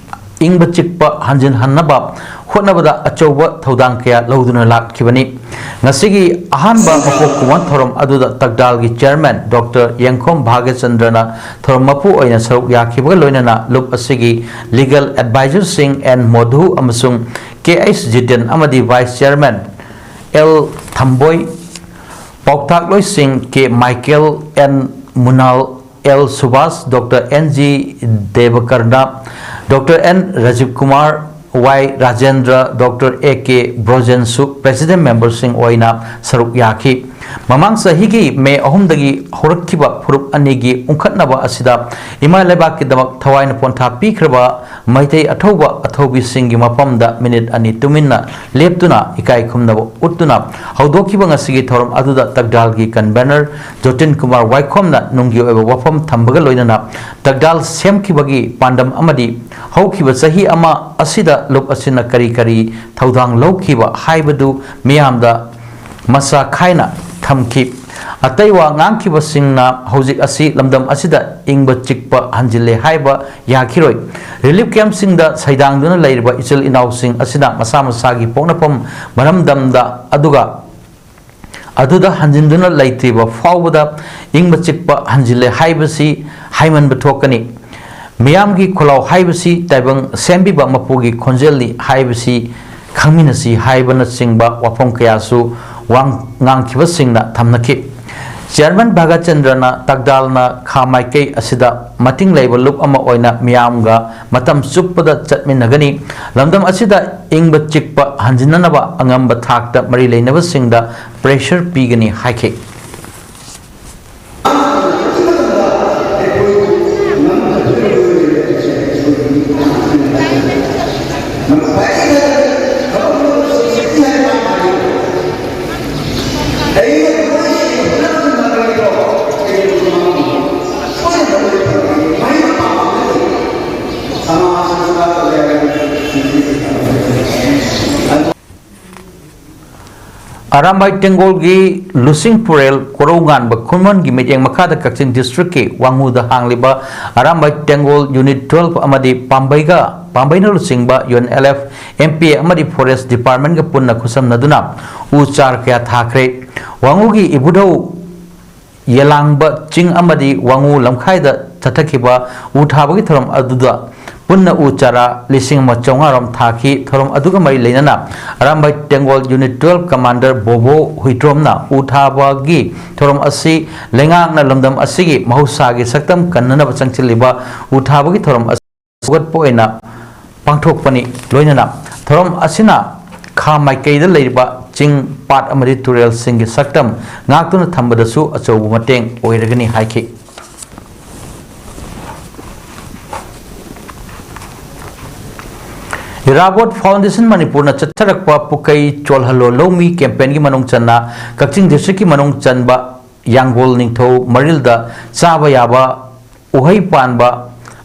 ꯏꯪꯕ ꯆꯤꯛꯄ ꯍꯟꯖꯤꯟꯍꯟꯅꯕ ꯍꯣꯠꯅꯕꯗ ꯑꯆꯧꯕ ꯊꯧꯗꯥꯡ ꯀꯌꯥ ꯂꯧꯗꯨꯅ ꯂꯥꯛꯈꯤꯕꯅꯤ꯫ ꯉꯁꯤꯒꯤ ꯑꯍꯥꯟꯕ ꯃꯄꯣꯛ ꯀꯨꯝꯑꯣꯟ ꯊꯧꯔꯝ ꯑꯗꯨꯗ ꯇꯛꯗꯥꯜꯒꯤ chairman Doctor ꯌꯦꯡꯈꯣꯝ ꯚꯥꯒ꯭ꯌꯆꯟꯗ꯭ꯔꯅ ꯊꯧꯔꯝ ꯃꯄꯨ ꯑꯣꯏꯅ ꯁꯔꯨꯛ ꯌꯥꯈꯤꯕꯒ ꯂꯣꯏꯅꯅ ꯂꯨꯞ ꯑꯁꯤꯒꯤ legal advisorꯁꯤꯡ ꯑꯦꯟ ꯃꯣꯙꯨ ꯑꯃꯁꯨꯡ ꯀꯦ ꯑꯩꯆ ꯖꯤꯇꯦꯟ ꯑꯃꯗꯤ vice chairman ꯑꯦꯜ ꯊꯝꯕꯣꯏ, ꯄꯥꯎꯇꯥꯛꯂꯣꯏꯁꯤꯡ K Michael, N Munal, L Subash, doctor N G ꯗꯦꯕꯀꯔꯅ, doctor N Rajib Kumar, Y Rajendra, doctor A K ꯕ꯭ꯔꯣꯖꯦꯟꯁꯨ president memberꯁꯤꯡ ꯑꯣꯏꯅ ꯁꯔꯨꯛ ꯌꯥꯈꯤ꯫ ꯃꯃꯥꯡ ꯆꯍꯤꯒꯤ ꯃꯦ ꯑꯍꯨꯝꯗꯒꯤ ꯍꯧꯔꯛꯈꯤꯕ ꯐꯨꯔꯨꯞ ꯑꯅꯤꯒꯤ ꯎꯪꯈꯠꯅꯕ ꯑꯁꯤꯗ ꯏꯃꯥ ꯂꯩꯕꯥꯛꯀꯤꯗꯃꯛ ꯊꯋꯥꯏꯅ ꯄꯣꯟꯊꯥ ꯄꯤꯈ꯭ꯔꯕ ꯃꯩꯇꯩ ꯑꯊꯧꯕ ꯑꯊꯧꯕꯤꯁꯤꯡꯒꯤ ꯃꯐꯝꯗ ꯃꯤꯅꯤꯠ ꯑꯅꯤ ꯇꯨꯃꯤꯟꯅ ꯂꯦꯞꯇꯨꯅ ꯏꯀꯥꯏ ꯈꯨꯝꯅꯕ ꯎꯠꯇꯨꯅ ꯍꯧꯗꯣꯛꯈꯤꯕ ꯉꯁꯤꯒꯤ ꯊꯧꯔꯝ ꯑꯗꯨꯗ ꯇꯛꯗꯥꯜꯒꯤ ꯀꯟꯚꯦꯅꯔ ꯖꯣꯇꯤꯟ ꯀꯨꯃꯥꯔ ꯋꯥꯏꯈꯣꯝꯅ ꯅꯨꯡꯒꯤ ꯑꯣꯏꯕ ꯋꯥꯐꯝ ꯊꯝꯕꯒ ꯂꯣꯏꯅꯅ ꯇꯛꯗꯥꯜ ꯁꯦꯝꯈꯤꯕꯒꯤ ꯄꯥꯟꯗꯝ ꯑꯃꯗꯤ ꯍꯧꯈꯤꯕ ꯆꯍꯤ ꯑꯃ ꯑꯁꯤꯗ ꯂꯨꯞ ꯑꯁꯤꯅ ꯀꯔꯤ ꯀꯔꯤ ꯊꯧꯗꯥꯡ ꯂꯧꯈꯤꯕ ꯍꯥꯏꯕꯗꯨ ꯃꯤꯌꯥꯝꯗ ꯃꯁꯥ ꯈꯥꯏꯅ ꯊꯝꯈꯤ꯫ ꯑꯇꯩ ꯋꯥ ꯉꯥꯡꯈꯤꯕꯁꯤꯡꯅ ꯍꯧꯖꯤꯛ ꯑꯁꯤ ꯂꯝꯗꯝ ꯑꯁꯤꯗ ꯏꯪꯕ ꯆꯤꯛꯄ ꯍꯟꯖꯤꯜꯂꯦ ꯍꯥꯏꯕ ꯌꯥꯈꯤꯔꯣꯏ꯫ ꯔꯤꯂꯤꯐ ꯀꯦꯝꯞꯁꯤꯡꯗ ꯁꯩꯗꯥꯡꯗꯨꯅ ꯂꯩꯔꯤꯕ ꯏꯆꯤꯜ ꯏꯅꯥꯎꯁꯤꯡ ꯑꯁꯤꯅ ꯃꯁꯥ ꯃꯁꯥꯒꯤ ꯄꯣꯛꯅꯐꯝ ꯃꯔꯝꯗꯝꯗ ꯑꯗꯨꯒ ꯑꯗꯨꯗ ꯍꯟꯖꯤꯟꯗꯨꯅ ꯂꯩꯇ꯭ꯔꯤꯕ ꯐꯥꯎꯕꯗ ꯏꯪꯕ ꯆꯤꯛꯄ ꯍꯟꯖꯤꯜꯂꯦ ꯍꯥꯏꯕꯁꯤ ꯍꯥꯏꯃꯟꯕ ꯊꯣꯛꯀꯅꯤ꯫ ꯃꯤꯌꯥꯝꯒꯤ ꯈꯣꯜꯂꯥꯎ ꯍꯥꯏꯕꯁꯤ ꯇꯥꯏꯕꯪ ꯁꯦꯝꯕꯤꯕ ꯃꯄꯨꯒꯤ ꯈꯣꯟꯖꯦꯜꯅꯤ ꯍꯥꯏꯕꯁꯤ ꯈꯪꯃꯤꯟꯅꯁꯤ ꯍꯥꯏꯕꯅꯆꯤꯡꯕ ꯋꯥꯐꯝ ꯀꯌꯥꯁꯨ ꯋꯥ ꯉꯥꯡꯈꯤꯕꯁꯤꯡꯅ ꯊꯝꯅꯈꯤ꯫ ꯆꯤꯌꯥꯔꯃꯦꯟ ꯚꯥꯒꯠꯆꯟꯗ꯭ꯔꯅ ꯇꯛꯗꯥꯜꯅ ꯈꯥ ꯃꯥꯏꯀꯩ ꯑꯁꯤꯗ ꯃꯇꯤꯡ ꯂꯩꯕ ꯂꯨꯞ ꯑꯃ ꯑꯣꯏꯅ ꯃꯤꯌꯥꯝꯒ ꯃꯇꯝ ꯆꯨꯞꯄꯗ ꯆꯠꯃꯤꯟꯅꯒꯅꯤ꯫ ꯂꯝꯗꯝ ꯑꯁꯤꯗ ꯏꯪꯕ ꯆꯤꯛꯄ ꯍꯟꯖꯤꯟꯅꯅꯕ ꯑꯉꯝꯕ ꯊꯥꯛꯇ ꯃꯔꯤ ꯂꯩꯅꯕꯁꯤꯡꯗ ꯄ꯭ꯔꯦꯁꯔ ꯄꯤꯒꯅꯤ ꯍꯥꯏꯈꯤ꯫ ꯑꯔꯥꯝꯕꯥꯏ ꯇꯦꯡꯒꯣꯜꯒꯤ ꯂꯨꯆꯤꯡꯄꯨꯔꯦꯜ ꯀꯣꯔꯧꯉꯥꯟꯕ ꯈꯨꯃꯟꯒꯤ ꯃꯤꯠꯌꯦꯡ ꯃꯈꯥꯗ ꯀꯛꯆꯤꯡ ꯗꯤꯁꯇ꯭ꯔꯤꯛꯀꯤ ꯋꯥꯉꯨꯗ ꯍꯥꯡꯂꯤꯕ ꯑꯔꯥꯝꯕꯥꯏ ꯇꯦꯡꯒꯣꯜ ꯌꯨꯅꯤꯠ ꯇꯨꯋꯦꯜꯐ ꯑꯃꯗꯤ ꯄꯥꯝꯕꯩꯒ, ꯄꯥꯝꯕꯩꯅ ꯂꯨꯆꯤꯡꯕ U N L F, M P A ꯑꯃꯗꯤ ꯐꯣꯔꯦꯁ ꯗꯤꯄꯥꯔꯠꯃꯦꯟꯒ ꯄꯨꯟꯅ ꯈꯨꯠꯁꯝꯅꯗꯨꯅ ꯎ ꯆꯥꯔ ꯀꯌꯥ ꯊꯥꯈ꯭ꯔꯦ꯫ ꯋꯥꯉꯨꯒꯤ ꯏꯕꯨꯙꯧ ꯌꯦꯂꯥꯡꯕ ꯆꯤꯡ ꯑꯃꯗꯤ ꯋꯥꯉꯨ ꯂꯝꯈꯥꯏꯗ ꯆꯠꯊꯈꯤꯕ ꯎ ꯊꯥꯕꯒꯤ ꯊꯧꯔꯝ ꯑꯗꯨꯗ ꯄꯨꯟꯅ ꯎ ꯆꯥꯔꯥ ꯂꯤꯁꯤꯡ ꯑꯃ ꯆꯥꯝꯃꯉꯥ ꯔꯣꯝ ꯊꯥꯈꯤ꯫ ꯊꯧꯔꯝ ꯑꯗꯨꯒ ꯃꯔꯤ ꯂꯩꯅꯅ Arambai Tenggol unit twelve commander ꯕꯣꯕꯣ ꯍꯨꯏꯗ꯭ꯔꯣꯝꯅ ꯎ ꯊꯥꯕꯒꯤ ꯊꯧꯔꯝ ꯑꯁꯤ ꯂꯩꯉꯥꯛꯅ ꯂꯝꯗꯝ ꯑꯁꯤꯒꯤ ꯃꯍꯧꯁꯥꯒꯤ ꯁꯛꯇꯝ ꯀꯟꯅꯅꯕ ꯆꯪꯁꯤꯜꯂꯤꯕ ꯎ ꯊꯥꯕꯒꯤ ꯊꯧꯔꯝ ꯑꯁꯤ ꯍꯧꯒꯠꯄ ꯑꯣꯏꯅ ꯄꯥꯡꯊꯣꯛꯄꯅꯤ꯫ ꯂꯣꯏꯅꯅ ꯊꯧꯔꯝ ꯑꯁꯤꯅ ꯈꯥ ꯃꯥꯏꯀꯩꯗ ꯂꯩꯔꯤꯕ ꯆꯤꯡ, ꯄꯥꯠ ꯑꯃꯗꯤ ꯇꯨꯔꯦꯜꯁꯤꯡꯒꯤ ꯁꯛꯇꯝ ꯉꯥꯛꯇꯨꯅ ꯊꯝꯕꯗꯁꯨ ꯑꯆꯧꯕ ꯃꯇꯦꯡ ꯑꯣꯏꯔꯒꯅꯤ ꯍꯥꯏꯈꯤ꯫ ꯏꯔꯥꯕꯣꯠ ꯐꯥꯎꯟꯗꯦꯁꯟ ꯃꯅꯤꯄꯨꯔꯅ ꯆꯠꯊꯔꯛꯄ ꯄꯨꯀꯩ ꯆꯣꯜꯍꯜꯂꯣ ꯂꯧꯃꯤ ꯀꯦꯝꯄꯦꯟꯒꯤ ꯃꯅꯨꯡ ꯆꯟꯅ ꯀꯛꯆꯤꯡ ꯗꯤꯁꯇ꯭ꯔꯤꯛꯀꯤ ꯃꯅꯨꯡ ꯆꯟꯕ ꯌꯥꯡꯒꯣꯜ ꯅꯤꯡꯊꯧ ꯃꯔꯤꯜꯗ ꯆꯥꯕ ꯌꯥꯕ ꯎꯍꯩ ꯄꯥꯟꯕ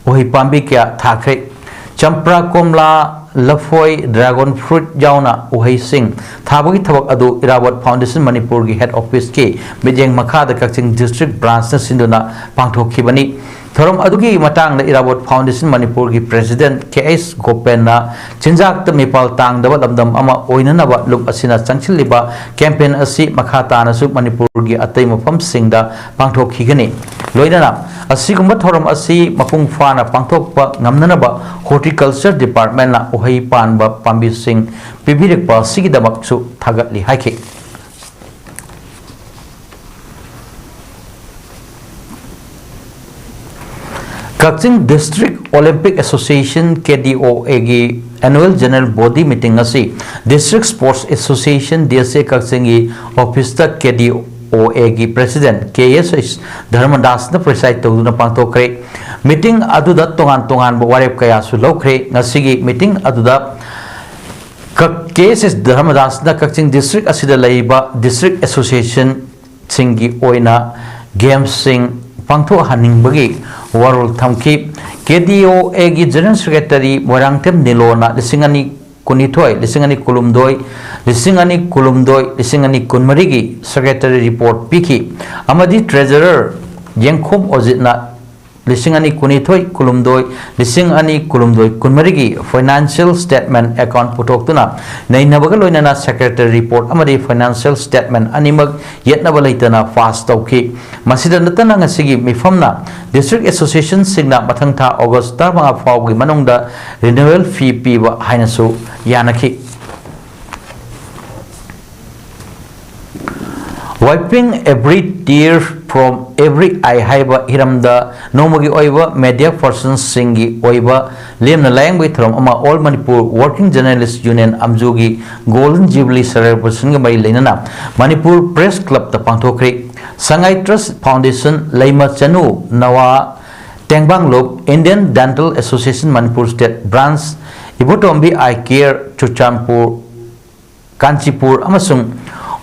ꯎꯍꯩ ꯄꯥꯝꯕꯤ ꯀꯌꯥ ꯊꯥꯈ꯭ꯔꯦ꯫ ꯆꯝꯄ꯭ꯔꯥ, ꯀꯣꯝꯂꯥ, ꯂꯐꯣꯏ, ꯗ꯭ꯔꯥꯒꯣꯟ ꯐ꯭ꯔꯨꯠ ꯌꯥꯎꯅ ꯎꯍꯩꯁꯤꯡ ꯊꯥꯕꯒꯤ ꯊꯕꯛ ꯑꯗꯨ ꯏꯔꯥꯕꯣꯠ ꯐꯥꯎꯟꯗꯦꯁꯟ ꯃꯅꯤꯄꯨꯔꯒꯤ ꯍꯦꯗ ꯑꯣꯐꯤꯁꯀꯤ ꯃꯤꯠꯌꯦꯡ ꯃꯈꯥꯗ ꯀꯛꯆꯤꯡ ꯗꯤꯁꯇ꯭ꯔꯤꯛ ꯕ꯭ꯔꯥꯟꯁꯅ ꯁꯤꯟꯗꯨꯅ ꯄꯥꯡꯊꯣꯛꯈꯤꯕꯅꯤ꯫ ꯊꯧꯔꯝ ꯑꯗꯨꯒꯤ ꯃꯇꯥꯡꯗ ꯏꯔꯥꯕꯣꯠ ꯐꯥꯎꯟꯗꯦꯁꯟ ꯃꯅꯤꯄꯨꯔꯒꯤ ꯄ꯭ꯔꯦꯁꯤꯗꯦꯟꯠ ꯀꯦ ꯑꯩꯆ ꯒꯣꯄꯦꯟꯅ ꯆꯤꯟꯖꯥꯛꯇ ꯃꯤꯄꯥꯜ ꯇꯥꯡꯗꯕ ꯂꯝꯗꯝ ꯑꯃ ꯑꯣꯏꯅꯅꯕ ꯂꯨꯞ ꯑꯁꯤꯅ ꯆꯪꯁꯤꯜꯂꯤꯕ ꯀꯦꯝꯄꯦꯟ ꯑꯁꯤ ꯃꯈꯥ ꯇꯥꯅꯁꯨ ꯃꯅꯤꯄꯨꯔꯒꯤ ꯑꯇꯩ ꯃꯐꯝꯁꯤꯡꯗ ꯄꯥꯡꯊꯣꯛꯈꯤꯒꯅꯤ꯫ ꯂꯣꯏꯅꯅ ꯑꯁꯤꯒꯨꯝꯕ ꯊꯧꯔꯝ ꯑꯁꯤ ꯃꯄꯨꯡ ꯐꯥꯅ ꯄꯥꯡꯊꯣꯛꯄ ꯉꯝꯅꯅꯕ ꯍꯣꯔꯇꯤꯀꯜꯆꯔ ꯗꯤꯄꯥꯔꯠꯃꯦꯟꯠꯅ ꯎꯍꯩ ꯄꯥꯟꯕ ꯄꯥꯝꯕꯤꯁꯤꯡ ꯄꯤꯕꯤꯔꯛꯄ ꯑꯁꯤꯒꯤꯗꯃꯛꯁꯨ ꯊꯥꯒꯠꯂꯤ ꯍꯥꯏꯈꯤ꯫ Kakching district Olympic association, K D O ꯑꯦꯒꯤ annual general body meeting ꯑꯁꯤ district sports association, D S A, ꯀꯛꯆꯤꯡꯒꯤ ꯑꯣꯐꯤꯁꯇ ꯀꯦ ꯗꯤ ꯑꯣ ꯑꯦꯒꯤ ꯄ꯭ꯔꯦꯁꯤꯗꯦꯟꯠ ꯀꯦ ꯑꯦꯁ ꯑꯩꯆ ꯙꯔꯃꯗꯥꯁꯅ ꯄ꯭ꯔꯤꯁꯥꯏꯗ ꯇꯧꯗꯨꯅ ꯄꯥꯡꯊꯣꯛꯈ꯭ꯔꯦ꯫ ꯃꯤꯇꯤꯡ ꯑꯗꯨꯗ ꯇꯣꯉꯥꯟ ꯇꯣꯉꯥꯟꯕ ꯋꯥꯔꯦꯞ ꯀꯌꯥꯁꯨ ꯂꯧꯈ꯭ꯔꯦ꯫ ꯉꯁꯤꯒꯤ ꯃꯤꯇꯤꯡ ꯑꯗꯨꯗ ꯀꯛ-, ꯀꯦ ꯑꯦꯁ ꯑꯦꯁ ꯙꯔꯃꯗꯥꯁꯅ ꯀꯛꯆꯤꯡ ꯗꯤꯁꯇ꯭ꯔꯤꯛ ꯑꯁꯤꯗ ꯂꯩꯔꯤꯕ ꯗꯤꯁꯇ꯭ꯔꯤꯛ ꯑꯦꯁꯣꯁꯤꯌꯦꯁꯟꯁꯤꯡꯒꯤ ꯑꯣꯏꯅ ꯒꯦꯝꯁꯁꯤꯡ ꯄꯥꯡꯊꯣꯛꯍꯟꯅꯤꯡꯕꯒꯤ ꯋꯥꯔꯣꯜ ꯊꯝꯈꯤ꯫ ꯀꯦ ꯗꯤ ꯑꯣ ꯑꯦꯒꯤ ꯖꯦꯅꯔꯦꯜ ꯁꯦꯀ꯭ꯔꯦꯇꯔꯤ ꯃꯣꯏꯔꯥꯡꯊꯦꯝ ꯅꯤꯂꯣꯅ ꯂꯤꯁꯤꯡ ꯑꯅꯤ ꯀꯨꯟꯅꯤꯊꯣꯏ, ꯂꯤꯁꯤꯡ ꯑꯅꯤ ꯀꯨꯟꯍꯨꯝꯗꯣꯏ, ꯂꯤꯁꯤꯡ ꯑꯅꯤ ꯀꯨꯟꯍꯨꯝꯗꯣꯏ, ꯂꯤꯁꯤꯡ ꯑꯅꯤ ꯀꯨꯟꯃꯔꯤꯒꯤ ꯁꯦꯀ꯭ꯔꯦꯇꯔꯤ ꯔꯤꯄꯣꯔꯠ ꯄꯤꯈꯤ ꯑꯃꯗꯤ ꯇ꯭ꯔꯦꯖꯔꯔ ꯌꯦꯡꯈꯣꯝ ꯑꯣꯖꯤꯠꯅ ꯂꯤꯁꯤꯡ ꯑꯅꯤ ꯀꯨꯟꯅꯤꯊꯣꯏ ꯀꯨꯟꯍꯨꯝꯗꯣꯏ, ꯂꯤꯁꯤꯡ ꯑꯅꯤ ꯀꯨꯟꯍꯨꯝꯗꯣꯏ ꯀꯨꯟꯃꯔꯤꯒꯤ ꯐꯥꯏꯅꯥꯟꯁꯤꯌꯦꯜ ꯁ꯭ꯇꯦꯠꯃꯦꯟꯠ ꯑꯦꯀꯥꯎꯟꯠ ꯄꯨꯊꯣꯛꯇꯨꯅ ꯅꯩꯅꯕꯒ ꯂꯣꯏꯅꯅ ꯁꯦꯀ꯭ꯔꯦꯇꯔꯤ ꯔꯤꯄꯣꯔꯠ ꯑꯃꯗꯤ ꯐꯥꯏꯅꯥꯟꯁꯤꯌꯦꯜ ꯁ꯭ꯇꯦꯠꯃꯦꯟꯠ ꯑꯅꯤꯃꯛ ꯌꯦꯠꯅꯕ ꯂꯩꯇꯅ ꯄꯥꯁ ꯇꯧꯈꯤ꯫ ꯃꯁꯤꯗ ꯅꯠꯇꯅ ꯉꯁꯤꯒꯤ ꯃꯤꯐꯝꯅ ꯗꯤꯁꯇ꯭ꯔꯤꯛ ꯑꯦꯁꯣꯁꯤꯌꯦꯁꯟꯁꯤꯡꯅ ꯃꯊꯪ ꯊꯥ ꯑꯣꯒꯁ꯭ꯠ ꯇꯔꯥꯃꯉꯥ ꯐꯥꯎꯕꯒꯤ ꯃꯅꯨꯡꯗ ꯔꯤꯅ꯭ꯌꯨꯋꯦꯜ ꯐꯤ ꯄꯤꯕ ꯍꯥꯏꯅꯁꯨ ꯌꯥꯅꯈꯤ꯫ Wiping every tear from every eye ꯍꯥꯏꯕ ꯍꯤꯔꯝꯗ ꯅꯣꯡꯃꯒꯤ ꯑꯣꯏꯕ ꯃꯦꯗꯤꯌꯥ ꯄꯔꯁꯟꯁꯤꯡꯒꯤ ꯑꯣꯏꯕ ꯂꯦꯝꯅ ꯂꯥꯌꯦꯡꯕꯒꯤ ꯊꯧꯔꯝ ꯑꯃ All Manipur Working Journalist Union, ꯑꯝꯖꯨꯒꯤ Golden Jubilee Celebration ꯒ ꯃꯔꯤ ꯂꯩꯅꯅ ꯃꯅꯤꯄꯨꯔ ꯄ꯭ꯔꯦꯁ ꯀ꯭ꯂꯕꯇ ꯄꯥꯡꯊꯣꯛꯈ꯭ꯔꯦ꯫ ꯁꯉꯥꯏ ꯇ꯭ꯔꯁ ꯐꯥꯎꯟꯗꯦꯁꯟ, ꯂꯩꯃ ꯆꯅꯨ ꯅꯋꯥ ꯇꯦꯡꯕꯥꯡꯂꯨꯞ, Indian Dental Association Manipur State Branch, ꯏꯕꯣꯇꯣꯝꯕꯤ ꯑꯥꯏ ꯀꯦꯌꯔ ꯆꯨꯔꯆꯥꯟꯄꯨꯔ, ꯀꯥꯟꯆꯤꯄꯨꯔ ꯑꯃꯁꯨꯡ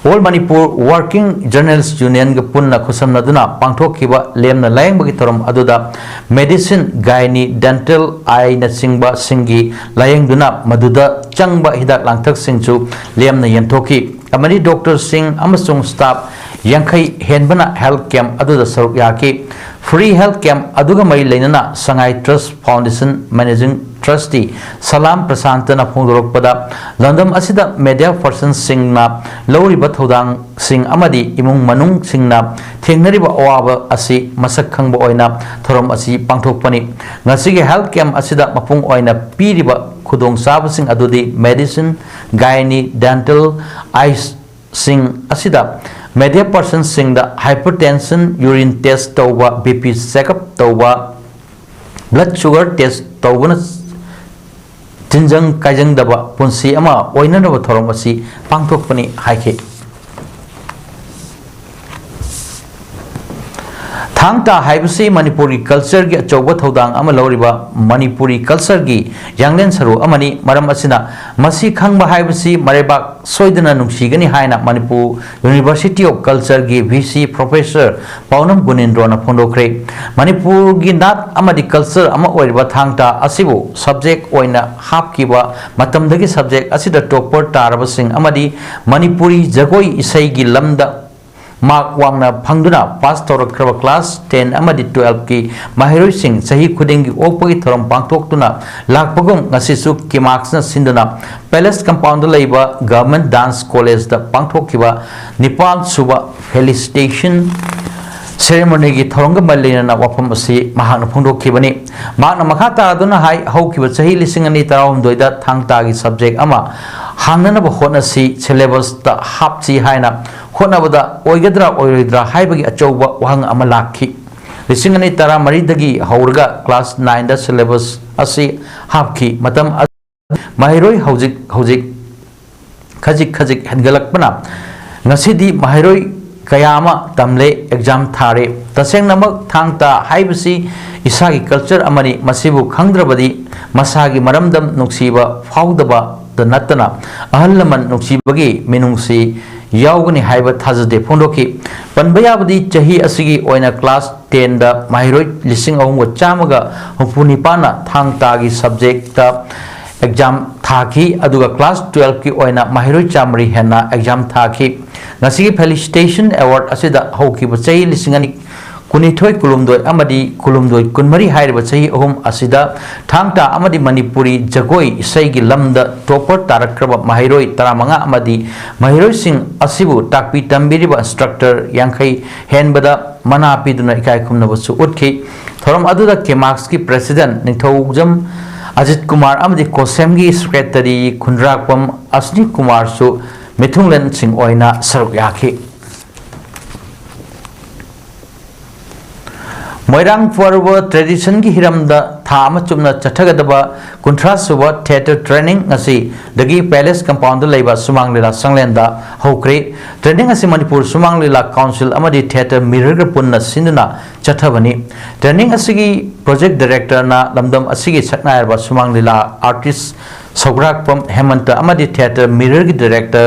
All Manipur Working Journalist Union ꯒ ꯄꯨꯟꯅ ꯈꯨꯠꯁꯝꯅꯗꯨꯅ ꯄꯥꯡꯊꯣꯛꯈꯤꯕ ꯂꯦꯝꯅ ꯂꯥꯌꯦꯡꯕꯒꯤ ꯊꯧꯔꯝ ꯑꯗꯨꯗ medicine, gynae, dental, eye ꯅꯆꯤꯡꯕꯁꯤꯡꯒꯤ ꯂꯥꯌꯦꯡꯗꯨꯅ ꯃꯗꯨꯗ ꯆꯪꯕ ꯍꯤꯗꯥꯛ ꯂꯥꯡꯊꯛꯁꯤꯡꯁꯨ ꯂꯦꯝꯅ ꯌꯦꯟꯊꯣꯛꯈꯤ ꯑꯃꯗꯤ ꯗꯣꯛꯇꯔꯁꯤꯡ ꯑꯃꯁꯨꯡ ꯁ꯭ꯇꯥꯐ ꯌꯥꯡꯈꯩ ꯍꯦꯟꯕꯅ ꯍꯦꯜꯊ ꯀꯦꯝꯞ ꯑꯗꯨꯗ ꯁꯔꯨꯛ ꯌꯥꯈꯤ꯫ ꯐ꯭ꯔꯤ ꯍꯦꯜꯊ ꯀꯦꯝꯞ ꯑꯗꯨꯒ ꯃꯔꯤ ꯂꯩꯅꯅ ꯁꯉꯥꯏ ꯇ꯭ꯔꯁ ꯐꯥꯎꯟꯗꯦꯁꯟ ꯃꯦꯅꯦꯖꯤꯡ ꯇ꯭ꯔꯁꯇꯤ ꯁꯂꯥꯝ ꯄ꯭ꯔꯁꯥꯟꯇꯅ ꯐꯣꯡꯗꯣꯔꯛꯄꯗ, ꯂꯝꯗꯝ ꯑꯁꯤꯗ ꯃꯦꯗꯤꯌꯥ ꯄꯔꯁꯟꯁꯤꯡꯅ ꯂꯧꯔꯤꯕ ꯊꯧꯗꯥꯡꯁꯤꯡ ꯑꯃꯗꯤ ꯏꯃꯨꯡ ꯃꯅꯨꯡꯁꯤꯡꯅ ꯊꯦꯡꯅꯔꯤꯕ ꯑꯋꯥꯕ ꯑꯁꯤ ꯃꯁꯛ ꯈꯪꯕ ꯑꯣꯏꯅ ꯊꯧꯔꯝ ꯑꯁꯤ ꯄꯥꯡꯊꯣꯛꯄꯅꯤ꯫ ꯉꯁꯤꯒꯤ ꯍꯦꯜꯊ ꯀꯦꯝꯞ ꯑꯁꯤꯗ ꯃꯄꯨꯡ ꯑꯣꯏꯅ ꯄꯤꯔꯤꯕ ꯈꯨꯗꯣꯡꯆꯥꯕꯁꯤꯡ ꯑꯗꯨꯗꯤ medicine, gynae, dental, eyes ꯁꯤꯡ ꯑꯁꯤꯗ ꯃꯦꯗꯤꯌꯥ ꯄꯔꯁꯟꯁꯤꯡꯗ hypertension, urine test ꯇꯧꯕ, BP check up ꯇꯧꯕ, blood sugar test ꯇꯧꯕꯅ ꯇꯤꯟꯖꯪ ꯀꯥꯏꯖꯪꯗꯕ ꯄꯨꯟꯁꯤ ꯑꯃ ꯑꯣꯏꯅꯅꯕ ꯊꯧꯔꯝ ꯑꯁꯤ ꯄꯥꯡꯊꯣꯛꯄꯅꯤ ꯍꯥꯏꯈꯤ꯫ ꯊꯥꯡ ꯇꯥ ꯍꯥꯏꯕꯁꯤ ꯃꯅꯤꯄꯨꯔꯒꯤ culture ꯒꯤ ꯑꯆꯧꯕ ꯊꯧꯗꯥꯡ ꯑꯃ ꯂꯧꯔꯤꯕ ꯃꯅꯤꯄꯨꯔꯤ culture ꯒꯤ ꯌꯥꯡꯂꯦꯟ ꯁꯔꯨ ꯑꯃꯅꯤ꯫ ꯃꯔꯝ ꯑꯁꯤꯅ ꯃꯁꯤ ꯈꯪꯕ ꯍꯥꯏꯕꯁꯤ ꯃꯔꯩꯕꯥꯛ ꯁꯣꯏꯗꯅ ꯅꯨꯡꯁꯤꯒꯅꯤ ꯍꯥꯏꯅ ꯃꯅꯤꯄꯨꯔ University of Culture ꯒꯤ VC Professor ꯄꯥꯎꯅꯝ ꯒꯨꯅꯦꯟꯗ꯭ꯔꯣꯅ ꯐꯣꯡꯗꯣꯛꯈ꯭ꯔꯦ꯫ ꯃꯅꯤꯄꯨꯔꯒꯤ ꯅꯥꯠ ꯑꯃꯗꯤ culture ꯑꯃ ꯑꯣꯏꯔꯤꯕ ꯊꯥꯡ ꯇꯥ ꯑꯁꯤꯕꯨ subject ꯑꯣꯏꯅ ꯍꯥꯞꯈꯤꯕ ꯃꯇꯝꯗꯒꯤ subject ꯑꯁꯤꯗ topper ꯇꯥꯔꯕꯁꯤꯡ ꯑꯃꯗꯤ ꯃꯅꯤꯄꯨꯔꯤ ꯖꯒꯣꯏ ꯏꯁꯩꯒꯤ ꯂꯝꯗ ꯃꯥꯔꯛ ꯋꯥꯡꯅ ꯐꯪꯗꯨꯅ ꯄꯥꯁ ꯇꯧꯔꯛꯈ꯭ꯔꯕ class ten ꯑꯃꯗꯤ twelve ꯀꯤ ꯃꯍꯩꯔꯣꯏꯁꯤꯡ ꯆꯍꯤ ꯈꯨꯗꯤꯡꯒꯤ ꯑꯣꯛꯄꯒꯤ ꯊꯧꯔꯝ ꯄꯥꯡꯊꯣꯛꯇꯨꯅ ꯂꯥꯛꯄꯒꯨꯝ, ꯉꯁꯤꯁꯨ ꯀꯤꯃꯥꯛꯁꯅ ꯁꯤꯟꯗꯨꯅ Palace compound ꯗ ꯂꯩꯕ Government Dance College ꯇ ꯄꯥꯡꯊꯣꯛꯈꯤꯕ ꯅꯤꯄꯥꯟ ꯁꯨꯕ felicitation ceremony ꯒꯤ ꯊꯧꯔꯝꯒ ꯃꯔꯤ ꯂꯩꯅꯅ ꯋꯥꯐꯝ ꯑꯁꯤ ꯃꯍꯥꯛꯅ ꯐꯣꯡꯗꯣꯛꯈꯤꯕꯅꯤ꯫ ꯃꯍꯥꯛꯅ ꯃꯈꯥ ꯇꯥꯗꯨꯅ ꯍꯥꯏ, ꯍꯧꯈꯤꯕ ꯆꯍꯤ ꯂꯤꯁꯤꯡ ꯑꯅꯤ ꯇꯔꯥꯍꯨꯝꯗꯣꯏꯗ ꯊꯥꯡ ꯇꯥꯒꯤ subject ꯑꯃ ꯍꯥꯡꯅꯅꯕ ꯍꯣꯠꯅꯁꯤ, syllabusꯇ ꯍꯥꯞꯁꯤ ꯍꯥꯏꯅ ꯍꯣꯠꯅꯕꯗ ꯑꯣꯏꯒꯗ꯭ꯔꯥ ꯑꯣꯏꯔꯣꯏꯗ꯭ꯔꯥ ꯍꯥꯏꯕꯒꯤ ꯑꯆꯧꯕ ꯋꯥꯍꯪ ꯑꯃ ꯂꯥꯛꯈꯤ꯫ ꯂꯤꯁꯤꯡ ꯑꯅꯤ ꯇꯔꯥꯃꯔꯤꯗꯒꯤ ꯍꯧꯔꯒ class nineꯗ syllabus ꯑꯁꯤ ꯍꯥꯞꯈꯤ꯫ ꯃꯇꯝ ꯑꯗꯨ ꯃꯍꯩꯔꯣꯏ ꯍꯧꯖꯤꯛ ꯍꯧꯖꯤꯛ ꯈꯖꯤꯛ ꯈꯖꯤꯛ ꯍꯦꯟꯒꯠꯂꯛꯄꯅ ꯉꯁꯤꯗꯤ ꯃꯍꯩꯔꯣꯏ ꯀꯌꯥ ꯑꯃ ꯇꯝꯂꯦ, exam ꯊꯥꯔꯦ꯫ ꯇꯁꯦꯡꯅꯃꯛ ꯊꯥꯡ ꯇꯥ ꯍꯥꯏꯕꯁꯤ ꯏꯁꯥꯒꯤ culture ꯑꯃꯅꯤ꯫ ꯃꯁꯤꯕꯨ ꯈꯪꯗ꯭ꯔꯕꯗꯤ ꯃꯁꯥꯒꯤ ꯃꯔꯝꯗꯝ ꯅꯨꯡꯁꯤꯕ ꯐꯥꯎꯗꯕꯗ ꯅꯠꯇꯅ ꯑꯍꯜ ꯂꯃꯟ ꯅꯨꯡꯁꯤꯕꯒꯤ ꯃꯤꯅꯨꯡꯁꯤ ꯌꯥꯎꯒꯅꯤ ꯍꯥꯏꯕ ꯊꯥꯖꯗꯦ ꯐꯣꯡꯗꯣꯛꯈꯤ꯫ ꯄꯟꯕ ꯌꯥꯕꯗꯤ ꯆꯍꯤ ꯑꯁꯤꯒꯤ ꯑꯣꯏꯅ class tenꯗ ꯃꯍꯩꯔꯣꯏ ꯂꯤꯁꯤꯡ ꯑꯍꯨꯝꯒ ꯆꯥꯝꯃꯒ ꯍꯨꯝꯐꯨ ꯅꯤꯄꯥꯟꯅ ꯊꯥꯡ ꯇꯥꯒꯤ subjectꯇ exam ꯊꯥꯈꯤ, ꯑꯗꯨꯒ class twelveꯀꯤ ꯑꯣꯏꯅ ꯃꯍꯩꯔꯣꯏ ꯆꯥꯃꯔꯤ ꯍꯦꯟꯅ exam ꯊꯥꯈꯤ꯫ ꯉꯁꯤꯒꯤ Felicitation Award ꯑꯁꯤꯗ ꯍꯧꯈꯤꯕ ꯆꯍꯤ ꯂꯤꯁꯤꯡ ꯑꯅꯤ ꯀꯨꯟꯅꯤꯊꯣꯏ ꯀꯨꯟꯍꯨꯝꯗꯣꯏ ꯑꯃꯗꯤ ꯀꯨꯟꯍꯨꯝꯗꯣꯏ ꯀꯨꯟꯃꯔꯤ ꯍꯥꯏꯔꯤꯕ ꯆꯍꯤ ꯑꯍꯨꯝ ꯑꯁꯤꯗ ꯊꯥꯡ ꯇꯥ ꯑꯃꯗꯤ ꯃꯅꯤꯄꯨꯔꯤ ꯖꯒꯣꯏ ꯏꯁꯩꯒꯤ ꯂꯝꯗ topper ꯇꯥꯔꯛꯈ꯭ꯔꯕ ꯃꯍꯩꯔꯣꯏ ꯇꯔꯥꯃꯉꯥ ꯑꯃꯗꯤ ꯃꯍꯩꯔꯣꯏꯁꯤꯡ ꯑꯁꯤꯕꯨ ꯇꯥꯛꯄꯤ ꯇꯝꯕꯤꯔꯤꯕ instructor ꯌꯥꯡꯈꯩ ꯍꯦꯟꯕꯗ ꯃꯅꯥ ꯄꯤꯗꯨꯅ ꯏꯀꯥꯏ ꯈꯨꯝꯅꯕꯁꯨ ꯎꯠꯈꯤ꯫ ꯊꯧꯔꯝ ꯑꯗꯨꯗ KMARCꯀꯤ president ꯅꯤꯡꯊꯧꯖꯝ ꯑꯖꯤꯠ ꯀꯨꯃꯥꯔ ꯑꯃꯗꯤ COSAMꯒꯤ secretary ꯈꯨꯟꯗ꯭ꯔꯥꯛꯄꯝ ꯑꯁꯅꯤ ꯀꯨꯃꯥꯔꯁꯨ ꯃꯤꯊꯨꯡꯂꯦꯟꯁꯤꯡ ꯑꯣꯏꯅ ꯁꯔꯨꯛ ꯌꯥꯈꯤ꯫ ꯃꯣꯏꯔꯥꯡ ꯄꯔꯕ traditionꯒꯤ ꯍꯤꯔꯝꯗ ꯊꯥ ꯑꯃ ꯆꯨꯞꯅ ꯆꯠꯊꯒꯗꯕ ꯀꯨꯟꯊ꯭ꯔꯥ ꯁꯨꯕ theatre training ꯉꯁꯤꯗꯒꯤ Palace compoundꯗ ꯂꯩꯕ ꯁꯨꯃꯥꯡ ꯂꯤꯂꯥ ꯁꯪꯂꯦꯟꯗ ꯍꯧꯈ꯭ꯔꯦ꯫ Training ꯑꯁꯤ ꯃꯅꯤꯄꯨꯔ ꯁꯨꯃꯥꯡ ꯂꯤꯂꯥ council ꯑꯃꯗꯤ theatre mirrorꯒ ꯄꯨꯟꯅ ꯁꯤꯟꯗꯨꯅ ꯆꯠꯊꯕꯅꯤ꯫ Training ꯑꯁꯤꯒꯤ project directorꯅ ꯂꯝꯗꯝ ꯑꯁꯤꯒꯤ ꯁꯛꯅꯥꯏꯔꯕ ꯁꯨꯃꯥꯡ ꯂꯤꯂꯥ artist ꯁꯧꯒ꯭ꯔꯥꯛꯄꯝ ꯍꯦꯃꯟꯇ ꯑꯃꯗꯤ theatre mirrorꯒꯤ director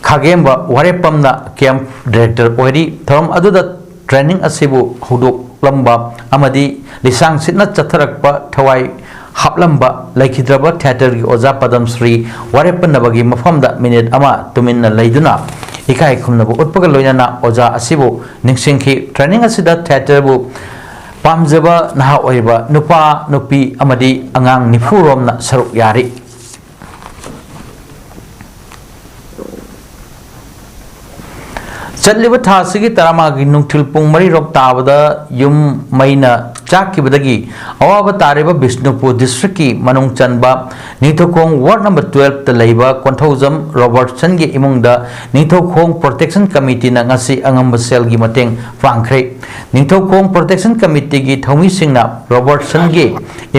ꯈꯥꯒꯦꯝꯕ ꯋꯥꯔꯦꯞꯄꯝꯅ camp director ꯑꯣꯏꯔꯤ꯫ ꯊꯧꯔꯝ ꯑꯗꯨꯗ training ꯑꯁꯤꯕꯨ ꯍꯧꯗꯣꯛꯂꯝꯕ ꯑꯃꯗꯤ ꯂꯤꯁꯥꯡ ꯁꯤꯠꯅ ꯆꯠꯊꯔꯛꯄ ꯊꯋꯥꯏ ꯍꯥꯞꯂꯝꯕ ꯂꯩꯈꯤꯗ꯭ꯔꯕ theatreꯒꯤ ꯑꯣꯖꯥ ꯄꯗꯝ ꯁ꯭ꯔꯤ ꯋꯥꯔꯦꯞꯄꯟꯅꯕꯒꯤ ꯃꯐꯝꯗ minute ꯑꯃ ꯇꯨꯃꯤꯟꯅ ꯂꯩꯗꯨꯅ ꯏꯀꯥꯏ ꯈꯨꯝꯅꯕ ꯎꯠꯄꯒ ꯂꯣꯏꯅꯅ ꯑꯣꯖꯥ ꯑꯁꯤꯕꯨ ꯅꯤꯡꯁꯤꯡꯈꯤ꯫ Training ꯑꯁꯤꯗ theatreꯕꯨ ꯄꯥꯝꯖꯕ ꯅꯍꯥ ꯑꯣꯏꯔꯤꯕ ꯅꯨꯄꯥ, ꯅꯨꯄꯤ ꯑꯃꯗꯤ ꯑꯉꯥꯡ ꯅꯤꯐꯨ ꯔꯣꯝꯅ ꯁꯔꯨꯛ ꯌꯥꯔꯤ꯫ ꯆꯠꯂꯤꯕ ꯊꯥ ꯑꯁꯤꯒꯤ ꯇꯔꯥꯃꯉꯥꯒꯤ ꯅꯨꯡꯊꯤꯜ ꯄꯨꯡ ꯃꯔꯤ ꯔꯣꯞ ꯇꯥꯕꯗ ꯌꯨꯝ ꯃꯩꯅ ꯆꯥꯛꯈꯤꯕꯗꯒꯤ ꯑꯋꯥꯕ ꯇꯥꯔꯤꯕ ꯕꯤꯁꯅꯨꯄꯨꯔ ꯗꯤꯁꯇ꯭ꯔꯤꯛꯀꯤ ꯃꯅꯨꯡ ꯆꯟꯕ ꯅꯤꯡꯊꯧꯈꯣꯡ ꯋꯥꯔꯗ ꯅꯝꯕꯔ ꯇꯨꯋꯦꯜꯐꯇ ꯂꯩꯕ ꯀꯣꯟꯊꯧꯖꯝ ꯔꯣꯕꯔꯠꯁꯟꯒꯤ ꯏꯃꯨꯡꯗ ꯅꯤꯡꯊꯧꯈꯣꯡ ꯄ꯭ꯔꯣꯇꯦꯛꯁꯟ ꯀꯃꯤꯇꯤꯅ ꯉꯁꯤ ꯑꯉꯝꯕ ꯁꯦꯜꯒꯤ ꯃꯇꯦꯡ ꯄꯥꯡꯈ꯭ꯔꯦ꯫ ꯅꯤꯡꯊꯧꯈꯣꯡ ꯄ꯭ꯔꯣꯇꯦꯛꯁꯟ ꯀꯃꯤꯇꯤꯒꯤ ꯊꯧꯃꯤꯁꯤꯡꯅ ꯔꯣꯕꯔꯠꯁꯟꯒꯤ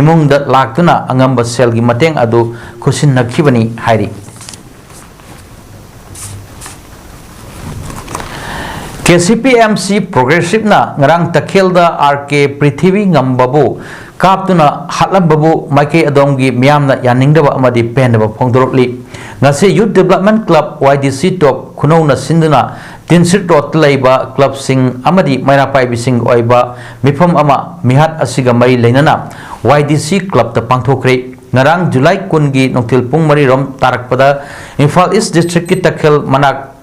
ꯏꯃꯨꯡꯗ ꯂꯥꯛꯇꯨꯅ ꯑꯉꯝꯕ ꯁꯦꯜꯒꯤ ꯃꯇꯦꯡ ꯑꯗꯨ ꯈꯨꯠꯁꯤꯟꯅꯈꯤꯕꯅꯤ ꯍꯥꯏꯔꯤ꯫ K C P M C ꯄ꯭ꯔꯣꯒ꯭ꯔꯦꯁꯤꯞꯅ ꯉꯔꯥꯡ ꯇꯈꯦꯜꯗ ꯑꯥꯔ ꯀꯦ ꯄ꯭ꯔꯤꯊꯤꯕꯤ ꯉꯝꯕꯕꯨ ꯀꯥꯞꯇꯨꯅ ꯍꯥꯠꯂꯝꯕꯕꯨ ꯃꯥꯏꯀꯩ ꯑꯗꯣꯝꯒꯤ ꯃꯤꯌꯥꯝꯅ ꯌꯥꯅꯤꯡꯗꯕ ꯑꯃꯗꯤ ꯄꯦꯟꯗꯕ ꯐꯣꯡꯗꯣꯔꯛꯂꯤ꯫ ꯉꯁꯤ ꯌꯨꯠ ꯗꯤꯕꯂꯞꯃꯦꯟ ꯀ꯭ꯂꯕ, ꯋꯥꯏ ꯗꯤ ꯁꯤ ꯇꯣꯞ ꯈꯨꯅꯧꯅ ꯁꯤꯟꯗꯨꯅ ꯇꯤꯟꯁꯤꯠ ꯔꯣꯗꯇ ꯂꯩꯕ ꯀ꯭ꯂꯕꯁꯤꯡ ꯑꯃꯗꯤ ꯃꯩꯔꯥ ꯄꯥꯏꯕꯤꯁꯤꯡꯒꯤ ꯑꯣꯏꯕ ꯃꯤꯐꯝ ꯑꯃ ꯃꯤꯍꯥꯠ ꯑꯁꯤꯒ ꯃꯔꯤ ꯂꯩꯅꯅ ꯋꯥꯏ ꯗꯤ ꯁꯤ ꯀ꯭ꯂꯕꯇ ꯄꯥꯡꯊꯣꯛꯈ꯭ꯔꯦ꯫ ꯉꯔꯥꯡ ꯖꯨꯂꯥꯏ ꯀꯨꯟꯒꯤ ꯅꯨꯡꯊꯤꯜ ꯄꯨꯡ ꯃꯔꯤ ꯔꯣꯝ ꯇꯥꯔꯛꯄꯗ ꯏꯝꯐꯥꯜ ꯏꯁ ꯗꯤꯁꯇ꯭ꯔꯤꯛꯀꯤ ꯇꯈꯦꯜ ꯃꯅꯥꯛ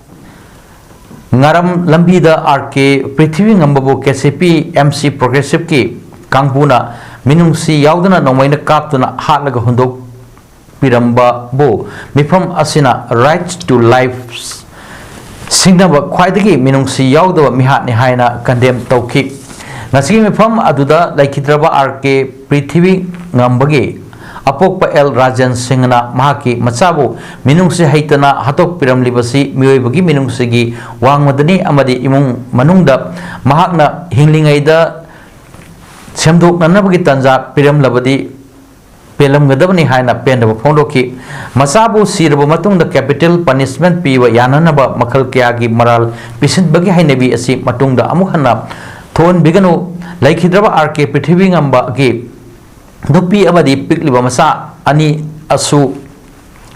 ꯉꯥꯔꯝ ꯂꯝꯕꯤꯗ ꯑꯥꯔ ꯀꯦ ꯄ꯭ꯔꯤꯊꯤꯕꯤ ꯉꯝꯕꯕꯨ K C P M C ꯄ꯭ꯔꯣꯒ꯭ꯔꯦꯁꯤꯞꯀꯤ ꯀꯥꯡꯕꯨꯅ ꯃꯤꯅꯨꯡꯁꯤ ꯌꯥꯎꯗꯅ ꯅꯣꯡꯃꯩꯅ ꯀꯥꯞꯇꯨꯅ ꯍꯥꯠꯂꯒ ꯍꯨꯟꯗꯣꯛꯄꯤꯔꯝꯕꯕꯨ ꯃꯤꯐꯝ ꯑꯁꯤꯅ Right to Life ꯁꯤꯡꯅꯕ ꯈ꯭ꯋꯥꯏꯗꯒꯤ ꯃꯤꯅꯨꯡꯁꯤ ꯌꯥꯎꯗꯕ ꯃꯤꯍꯥꯠꯅꯤ ꯍꯥꯏꯅ ꯀꯟꯗꯦꯝ ꯇꯧꯈꯤ꯫ ꯉꯁꯤꯒꯤ ꯃꯤꯐꯝ ꯑꯗꯨꯗ ꯂꯩꯈꯤꯗ꯭ꯔꯕ ꯑꯥꯔ ꯀꯦ ꯄ꯭ꯔꯤꯊꯤꯕꯤ ꯉꯝꯕꯒꯤ ꯑꯄꯣꯛꯄ ꯑꯦꯜ ꯔꯥꯖꯦꯟ ꯁꯤꯡꯅ ꯃꯍꯥꯛꯀꯤ ꯃꯆꯥꯕꯨ ꯃꯤꯅꯨꯡꯁꯤ ꯍꯩꯇꯅ ꯍꯥꯠꯇꯣꯛꯄꯤꯔꯝꯂꯤꯕꯁꯤ ꯃꯤꯑꯣꯏꯕꯒꯤ ꯃꯤꯅꯨꯡꯁꯤꯒꯤ ꯋꯥꯡꯃꯗꯅꯤ ꯑꯃꯗꯤ ꯏꯃꯨꯡ ꯃꯅꯨꯡꯗ ꯃꯍꯥꯛꯅ ꯍꯤꯡꯂꯤꯉꯩꯗ ꯁꯦꯝꯗꯣꯛꯅꯅꯕꯒꯤ ꯇꯥꯟꯖꯥ ꯄꯤꯔꯝꯂꯕꯗꯤ ꯄꯦꯜꯂꯝꯒꯗꯕꯅꯤ ꯍꯥꯏꯅ ꯄꯦꯟꯗꯕ ꯐꯣꯡꯗꯣꯛꯈꯤ꯫ ꯃꯆꯥꯕꯨ ꯁꯤꯔꯕ ꯃꯇꯨꯡꯗ capital punishment ꯄꯤꯕ ꯌꯥꯅꯅꯕ ꯃꯈꯜ ꯀꯌꯥꯒꯤ ꯃꯔꯥꯜ ꯄꯤꯁꯤꯟꯕꯒꯤ ꯍꯩꯅꯕꯤ ꯑꯁꯤ ꯃꯇꯨꯡꯗ ꯑꯃꯨꯛ ꯍꯟꯅ ꯊꯣꯛꯍꯟꯕꯤꯒꯅꯨ꯫ ꯂꯩꯈꯤꯗ꯭ꯔꯕ ꯑꯥꯔ ꯀꯦ ꯄ꯭ꯔꯤꯊꯤꯕꯤ ꯉꯝꯕꯒꯤ ꯅꯨꯄꯤ ꯑꯃꯗꯤ ꯄꯤꯛꯂꯤꯕ ꯃꯆꯥ ꯑꯅꯤ ꯑꯁꯨ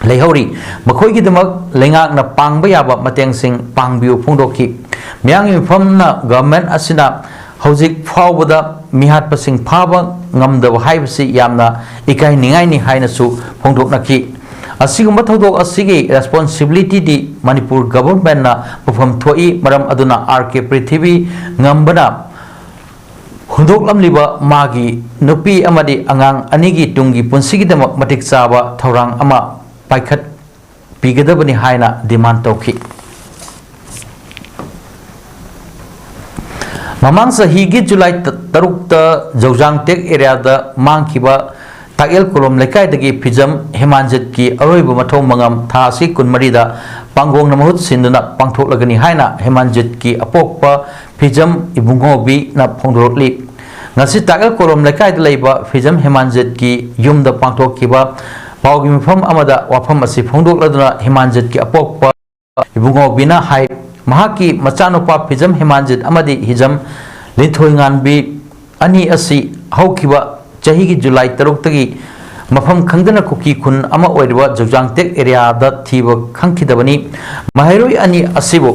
ꯂꯩꯍꯧꯔꯤ꯫ ꯃꯈꯣꯏꯒꯤꯗꯃꯛ ꯂꯩꯉꯥꯛꯅ ꯄꯥꯡꯕ ꯌꯥꯕ ꯃꯇꯦꯡꯁꯤꯡ ꯄꯥꯡꯕꯤꯌꯨ ꯐꯣꯡꯗꯣꯛꯈꯤ꯫ ꯃꯤꯌꯥꯝꯒꯤ ꯃꯤꯐꯝꯅ government ꯑꯁꯤꯅ ꯍꯧꯖꯤꯛ ꯐꯥꯎꯕꯗ ꯃꯤꯍꯥꯠꯄꯁꯤꯡ ꯐꯥꯕ ꯉꯝꯗꯕ ꯍꯥꯏꯕꯁꯤ ꯌꯥꯝꯅ ꯏꯀꯥꯏ ꯅꯤꯡꯉꯥꯏꯅꯤ ꯍꯥꯏꯅꯁꯨ ꯐꯣꯡꯗꯣꯛꯅꯈꯤ꯫ ꯑꯁꯤꯒꯨꯝꯕ ꯊꯧꯗꯣꯛ ꯑꯁꯤꯒꯤ responsibilityꯗꯤ ꯃꯅꯤꯄꯨꯔ governmentꯅ ꯄꯨꯐꯝ ꯊꯣꯛꯏ꯫ ꯃꯔꯝ ꯑꯗꯨꯅ ꯑꯥꯔ ꯀꯦ ꯄ꯭ꯔꯤꯊꯤꯕꯤ ꯉꯝꯕꯅ ꯍꯨꯟꯗꯣꯛꯂꯝꯂꯤꯕ ꯃꯥꯒꯤ ꯅꯨꯄꯤ ꯑꯃꯗꯤ ꯑꯉꯥꯡ ꯑꯅꯤꯒꯤ ꯇꯨꯡꯒꯤ ꯄꯨꯟꯁꯤꯒꯤꯗꯃꯛ ꯃꯇꯤꯛ ꯆꯥꯕ ꯊꯧꯔꯥꯡ ꯑꯃ ꯄꯥꯏꯈꯠꯄꯤꯒꯗꯕꯅꯤ ꯍꯥꯏꯅ demand ꯇꯧꯈꯤ꯫ ꯃꯃꯥꯡ ꯆꯍꯤꯒꯤ ꯖꯨꯂꯥꯏ ꯇ-, ꯇꯔꯨꯛꯇ ꯖꯧꯖꯥꯡ ꯇꯦꯛ ꯑꯦꯔꯤꯌꯥꯗ ꯃꯥꯡꯈꯤꯕ ꯇꯥꯛꯌꯦꯜ ꯀꯣꯂꯣꯝ ꯂꯩꯀꯥꯏꯗꯒꯤ ꯐꯤꯖꯝ ꯍꯦꯃꯥꯟꯖꯤꯠꯀꯤ ꯑꯔꯣꯏꯕ ꯃꯊꯧ ꯃꯉꯝ ꯊꯥ ꯑꯁꯤ ꯀꯨꯟꯃꯔꯤꯗ ꯄꯥꯡꯒꯣꯡꯅ ꯃꯍꯨꯠ ꯁꯤꯟꯗꯨꯅ ꯄꯥꯡꯊꯣꯛꯂꯒꯅꯤ ꯍꯥꯏꯅ ꯍꯦꯃꯥꯟꯖꯤꯠꯀꯤ ꯑꯄꯣꯛꯄ ꯐꯤꯖꯝ ꯏꯕꯨꯡꯉꯣꯕꯤꯅ ꯐꯣꯡꯗꯣꯔꯛꯂꯤ꯫ ꯉꯁꯤ ꯇꯥꯛꯌꯦꯜ ꯀꯣꯂꯣꯝ ꯂꯩꯀꯥꯏꯗ ꯂꯩꯕ ꯐꯤꯖꯝ ꯍꯦꯃꯥꯟꯖꯤꯠꯀꯤ ꯌꯨꯝꯗ ꯄꯥꯡꯊꯣꯛꯈꯤꯕ ꯄꯥꯎꯒꯤ ꯃꯤꯐꯝ ꯑꯃꯗ ꯋꯥꯐꯝ ꯑꯁꯤ ꯐꯣꯡꯗꯣꯛꯂꯗꯨꯅ ꯍꯦꯃꯥꯟꯖꯤꯠꯀꯤ ꯑꯄꯣꯛꯄ ꯏꯕꯨꯡꯉꯣꯕꯤꯅ ꯍꯥꯏ, ꯃꯍꯥꯛꯀꯤ ꯃꯆꯥꯅꯨꯄꯥ ꯐꯤꯖꯝ ꯍꯦꯃꯥꯟꯖꯤꯠ ꯑꯃꯗꯤ ꯍꯤꯖꯝ ꯂꯤꯟꯊꯣꯏꯉꯥꯟꯕꯤ ꯑꯅꯤ ꯑꯁꯤ ꯍꯧꯈꯤꯕ ꯆꯍꯤꯒꯤ ꯖꯨꯂꯥꯏ ꯇꯔꯨꯛꯇꯒꯤ ꯃꯐꯝ ꯈꯪꯗꯅ ꯀꯨꯀꯤ ꯈꯨꯟ ꯑꯃ ꯑꯣꯏꯔꯤꯕ ꯖꯨꯖꯥꯡꯇꯦꯛ ꯑꯦꯔꯤꯌꯥꯗ ꯊꯤꯕ ꯈꯪꯈꯤꯗꯕꯅꯤ꯫ ꯃꯍꯩꯔꯣꯏ ꯑꯅꯤ ꯑꯁꯤꯕꯨ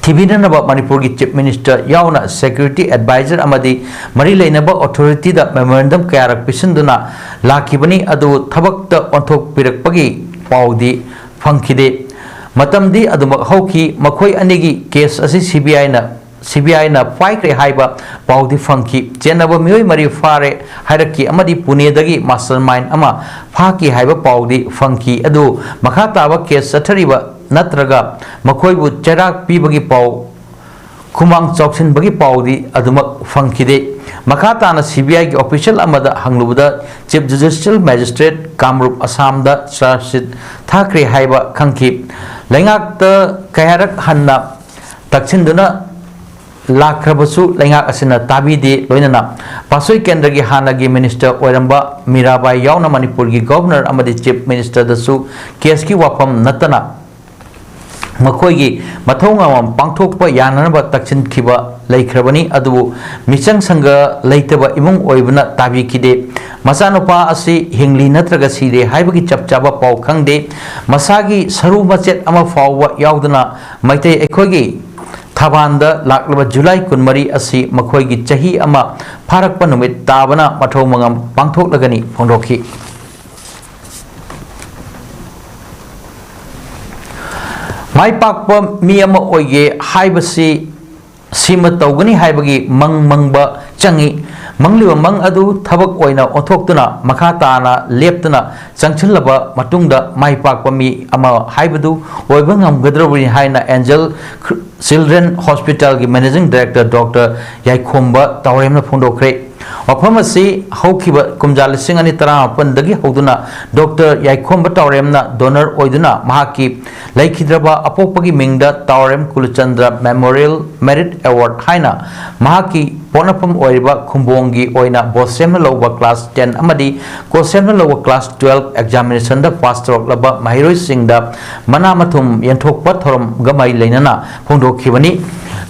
ꯊꯤꯕꯤꯅꯅꯕ ꯃꯅꯤꯄꯨꯔꯒꯤ ꯆꯤꯐ ꯃꯤꯅꯤꯁꯇꯔ ꯌꯥꯎꯅ ꯁꯦꯀ꯭ꯌꯨꯔꯤꯇꯤ ꯑꯦꯗꯚꯥꯏꯖꯔ ꯑꯃꯗꯤ ꯃꯔꯤ ꯂꯩꯅꯕ ꯑꯣꯊꯣꯔꯤꯇꯤꯗ ꯃꯦꯃꯣꯔꯦꯟꯗꯝ ꯀꯌꯥꯔꯛ ꯄꯤꯁꯤꯟꯗꯨꯅ ꯂꯥꯛꯈꯤꯕꯅꯤ, ꯑꯗꯨꯕꯨ ꯊꯕꯛꯇ ꯑꯣꯟꯊꯣꯛꯄꯤꯔꯛꯄꯒꯤ ꯄꯥꯎꯗꯤ ꯐꯪꯈꯤꯗꯦ꯫ ꯃꯇꯝꯗꯤ ꯑꯗꯨꯃꯛ ꯍꯧꯈꯤ꯫ ꯃꯈꯣꯏ ꯑꯅꯤꯒꯤ ꯀꯦꯁ ꯑꯁꯤ ꯁꯤ ꯕꯤ ꯑꯥꯏꯅ, ꯁꯤ ꯕꯤ ꯑꯥꯏꯅ ꯄꯥꯏꯈ꯭ꯔꯦ ꯍꯥꯏꯕ ꯄꯥꯎꯗꯤ ꯐꯪꯈꯤ꯫ ꯆꯦꯟꯅꯕ ꯃꯤꯑꯣꯏ ꯃꯔꯤ ꯐꯥꯔꯦ ꯍꯥꯏꯔꯛꯈꯤ ꯑꯃꯗꯤ ꯄꯨꯅꯦꯗꯒꯤ ꯃꯥꯁꯇꯔ ꯃꯥꯏꯟ ꯑꯃ ꯐꯥꯈꯤ ꯍꯥꯏꯕ ꯄꯥꯎꯗꯤ ꯐꯪꯈꯤ꯫ ꯑꯗꯨ ꯃꯈꯥ ꯇꯥꯕ ꯀꯦꯁ ꯆꯠꯊꯔꯤꯕ ꯅꯠꯇ꯭ꯔꯒ ꯃꯈꯣꯏꯕꯨ ꯆꯩꯔꯥꯛ ꯄꯤꯕꯒꯤ ꯄꯥꯎ, ꯈꯨꯃꯥꯡ ꯆꯥꯎꯁꯤꯟꯕꯒꯤ ꯄꯥꯎꯗꯤ ꯑꯗꯨꯃꯛ ꯐꯪꯈꯤꯗꯦ꯫ ꯃꯈꯥ ꯇꯥꯅ ꯁꯤ ꯕꯤ ꯑꯥꯏꯒꯤ ꯑꯣꯐꯤꯁꯤꯌꯦꯜ ꯑꯃꯗ ꯍꯪꯂꯨꯕꯗ ꯆꯤꯐ ꯖꯨꯗꯤꯁꯤꯌꯦꯜ ꯃꯦꯖꯤꯁꯇ꯭ꯔꯦꯠ ꯀꯥꯃꯔꯨꯞ ꯑꯁꯥꯝꯗ ꯆꯥꯔꯖ ꯁꯤꯠ ꯊꯥꯈ꯭ꯔꯦ ꯍꯥꯏꯕ ꯈꯪꯈꯤ꯫ ꯂꯩꯉꯥꯛꯇ ꯀꯌꯥꯔꯛ ꯍꯟꯅ ꯇꯛꯁꯤꯟꯗꯨꯅ ꯂꯥꯛꯈ꯭ꯔꯕꯁꯨ ꯂꯩꯉꯥꯛ ꯑꯁꯤꯅ ꯇꯥꯕꯤꯗꯦ꯫ ꯂꯣꯏꯅꯅ ꯄꯥꯁꯣꯏ ꯀꯦꯟꯗ꯭ꯔꯒꯤ ꯍꯥꯟꯅꯒꯤ ꯃꯤꯅꯤꯁꯇꯔ ꯑꯣꯏꯔꯝꯕ ꯃꯤꯔꯥꯕꯥꯏ ꯌꯥꯎꯅ ꯃꯅꯤꯄꯨꯔꯒꯤ ꯒꯣꯚꯔꯅꯔ ꯑꯃꯗꯤ ꯆꯤꯐ ꯃꯤꯅꯤꯁꯇꯔꯗꯁꯨ ꯀꯦꯁꯀꯤ ꯋꯥꯐꯝ ꯅꯠꯇꯅ ꯃꯈꯣꯏꯒꯤ ꯃꯊꯧ ꯃꯉꯝ ꯄꯥꯡꯊꯣꯛꯄ ꯌꯥꯅꯅꯕ ꯇꯛꯁꯤꯟꯈꯤꯕ ꯂꯩꯈ꯭ꯔꯕꯅꯤ꯫ ꯑꯗꯨꯕꯨ ꯃꯤꯆꯪ ꯁꯪꯒ ꯂꯩꯇꯕ ꯏꯃꯨꯡ ꯑꯣꯏꯕꯅ ꯇꯥꯕꯤꯈꯤꯗꯦ꯫ ꯃꯆꯥꯅꯨꯄꯥ ꯑꯁꯤ ꯍꯤꯡꯂꯤ ꯅꯠꯇ꯭ꯔꯒ ꯁꯤꯔꯦ ꯍꯥꯏꯕꯒꯤ ꯆꯞ ꯆꯥꯕ ꯄꯥꯎ ꯈꯪꯗꯦ꯫ ꯃꯁꯥꯒꯤ ꯁꯔꯨ ꯃꯆꯦꯠ ꯑꯃ ꯐꯥꯎꯕ ꯌꯥꯎꯗꯅ ꯃꯩꯇꯩ ꯑꯩꯈꯣꯏꯒꯤ ꯊꯕꯥꯟꯗ ꯂꯥꯛꯂꯕ ꯖꯨꯂꯥꯏ ꯀꯨꯟꯃꯔꯤ ꯑꯁꯤ ꯃꯈꯣꯏꯒꯤ ꯆꯍꯤ ꯑꯃ ꯐꯥꯔꯛꯄ ꯅꯨꯃꯤꯠ ꯇꯥꯕꯅ ꯃꯊꯧ ꯃꯉꯝ ꯄꯥꯡꯊꯣꯛꯂꯒꯅꯤ ꯐꯣꯡꯗꯣꯛꯈꯤ꯫ ꯃꯥꯏ ꯄꯥꯛꯄ ꯃꯤ ꯑꯃ ꯑꯣꯏꯒꯦ ꯍꯥꯏꯕꯁꯤ ꯁꯤꯃ ꯇꯧꯒꯅꯤ ꯍꯥꯏꯕꯒꯤ ꯃꯪ ꯃꯪꯕ ꯆꯪꯏ꯫ ꯃꯪꯂꯤꯕ ꯃꯪ ꯑꯗꯨ ꯊꯕꯛ ꯑꯣꯏꯅ ꯑꯣꯟꯊꯣꯛꯇꯨꯅ ꯃꯈꯥ ꯇꯥꯅ ꯂꯦꯞꯇꯅ ꯆꯪꯁꯤꯜꯂꯕ ꯃꯇꯨꯡꯗ ꯃꯥꯏ ꯄꯥꯛꯄ ꯃꯤ ꯑꯃ ꯍꯥꯏꯕꯗꯨ ꯑꯣꯏꯕ ꯉꯝꯒꯗ꯭ꯔꯕꯅꯤ ꯍꯥꯏꯅ ꯑꯦꯟꯖꯦꯜ ꯆꯤꯜꯗ꯭ꯔꯦꯟ ꯍꯣꯁꯄꯤꯇꯥꯜꯒꯤ ꯃꯦꯅꯦꯖꯤꯡ ꯗꯥꯏꯔꯦꯛꯇꯔ ꯗꯣꯛꯇꯔ ꯌꯥꯏꯈꯣꯝꯕ ꯇꯥꯎꯔꯦꯝꯅ ꯐꯣꯡꯗꯣꯛꯈ꯭ꯔꯦ꯫ ꯋꯥꯐꯝ ꯑꯁꯤ ꯍꯧꯈꯤꯕ ꯀꯨꯝꯖꯥ ꯂꯤꯁꯤꯡ ꯑꯅꯤ ꯇꯔꯥꯃꯥꯄꯟꯗꯒꯤ ꯍꯧꯗꯨꯅ ꯗꯣꯛꯇꯔ ꯌꯥꯏꯈꯣꯝꯕ ꯇꯥꯎꯔꯦꯝꯅ ꯗꯣꯅꯔ ꯑꯣꯏꯗꯨꯅ ꯃꯍꯥꯛꯀꯤ ꯂꯩꯈꯤꯗ꯭ꯔꯕ ꯑꯄꯣꯛꯄꯒꯤ ꯃꯤꯡꯗ ꯇꯥꯎꯔꯦꯝ ꯀꯨꯂꯆꯟꯗ꯭ꯔ ꯃꯦꯃꯣꯔꯤꯌꯦꯜ ꯃꯦꯔꯤꯠ ꯑꯦꯋꯥꯔꯗ ꯍꯥꯏꯅ ꯃꯍꯥꯛꯀꯤ ꯄꯣꯛꯅꯐꯝ ꯑꯣꯏꯔꯤꯕ ꯈꯨꯝꯕꯣꯡꯒꯤ ꯑꯣꯏꯅ ꯕꯣꯁꯦꯝꯅ ꯂꯧꯕ ꯀ꯭ꯂꯥꯁ ꯇꯦꯟ ꯑꯃꯗꯤ ꯀꯣꯁꯦꯝꯅ ꯂꯧꯕ ꯀ꯭ꯂꯥꯁ ꯇꯨꯋꯦꯜꯕ ꯑꯦꯛꯖꯥꯃꯤꯅꯦꯁꯟꯗ ꯄꯥꯁ ꯇꯧꯔꯛꯂꯕ ꯃꯍꯩꯔꯣꯏꯁꯤꯡꯗ ꯃꯅꯥ ꯃꯊꯨꯝ ꯌꯦꯟꯊꯣꯛꯄ ꯊꯧꯔꯝꯒ ꯃꯔꯤ ꯂꯩꯅꯅ ꯐꯣꯡꯗꯣꯛꯈꯤꯕꯅꯤ꯫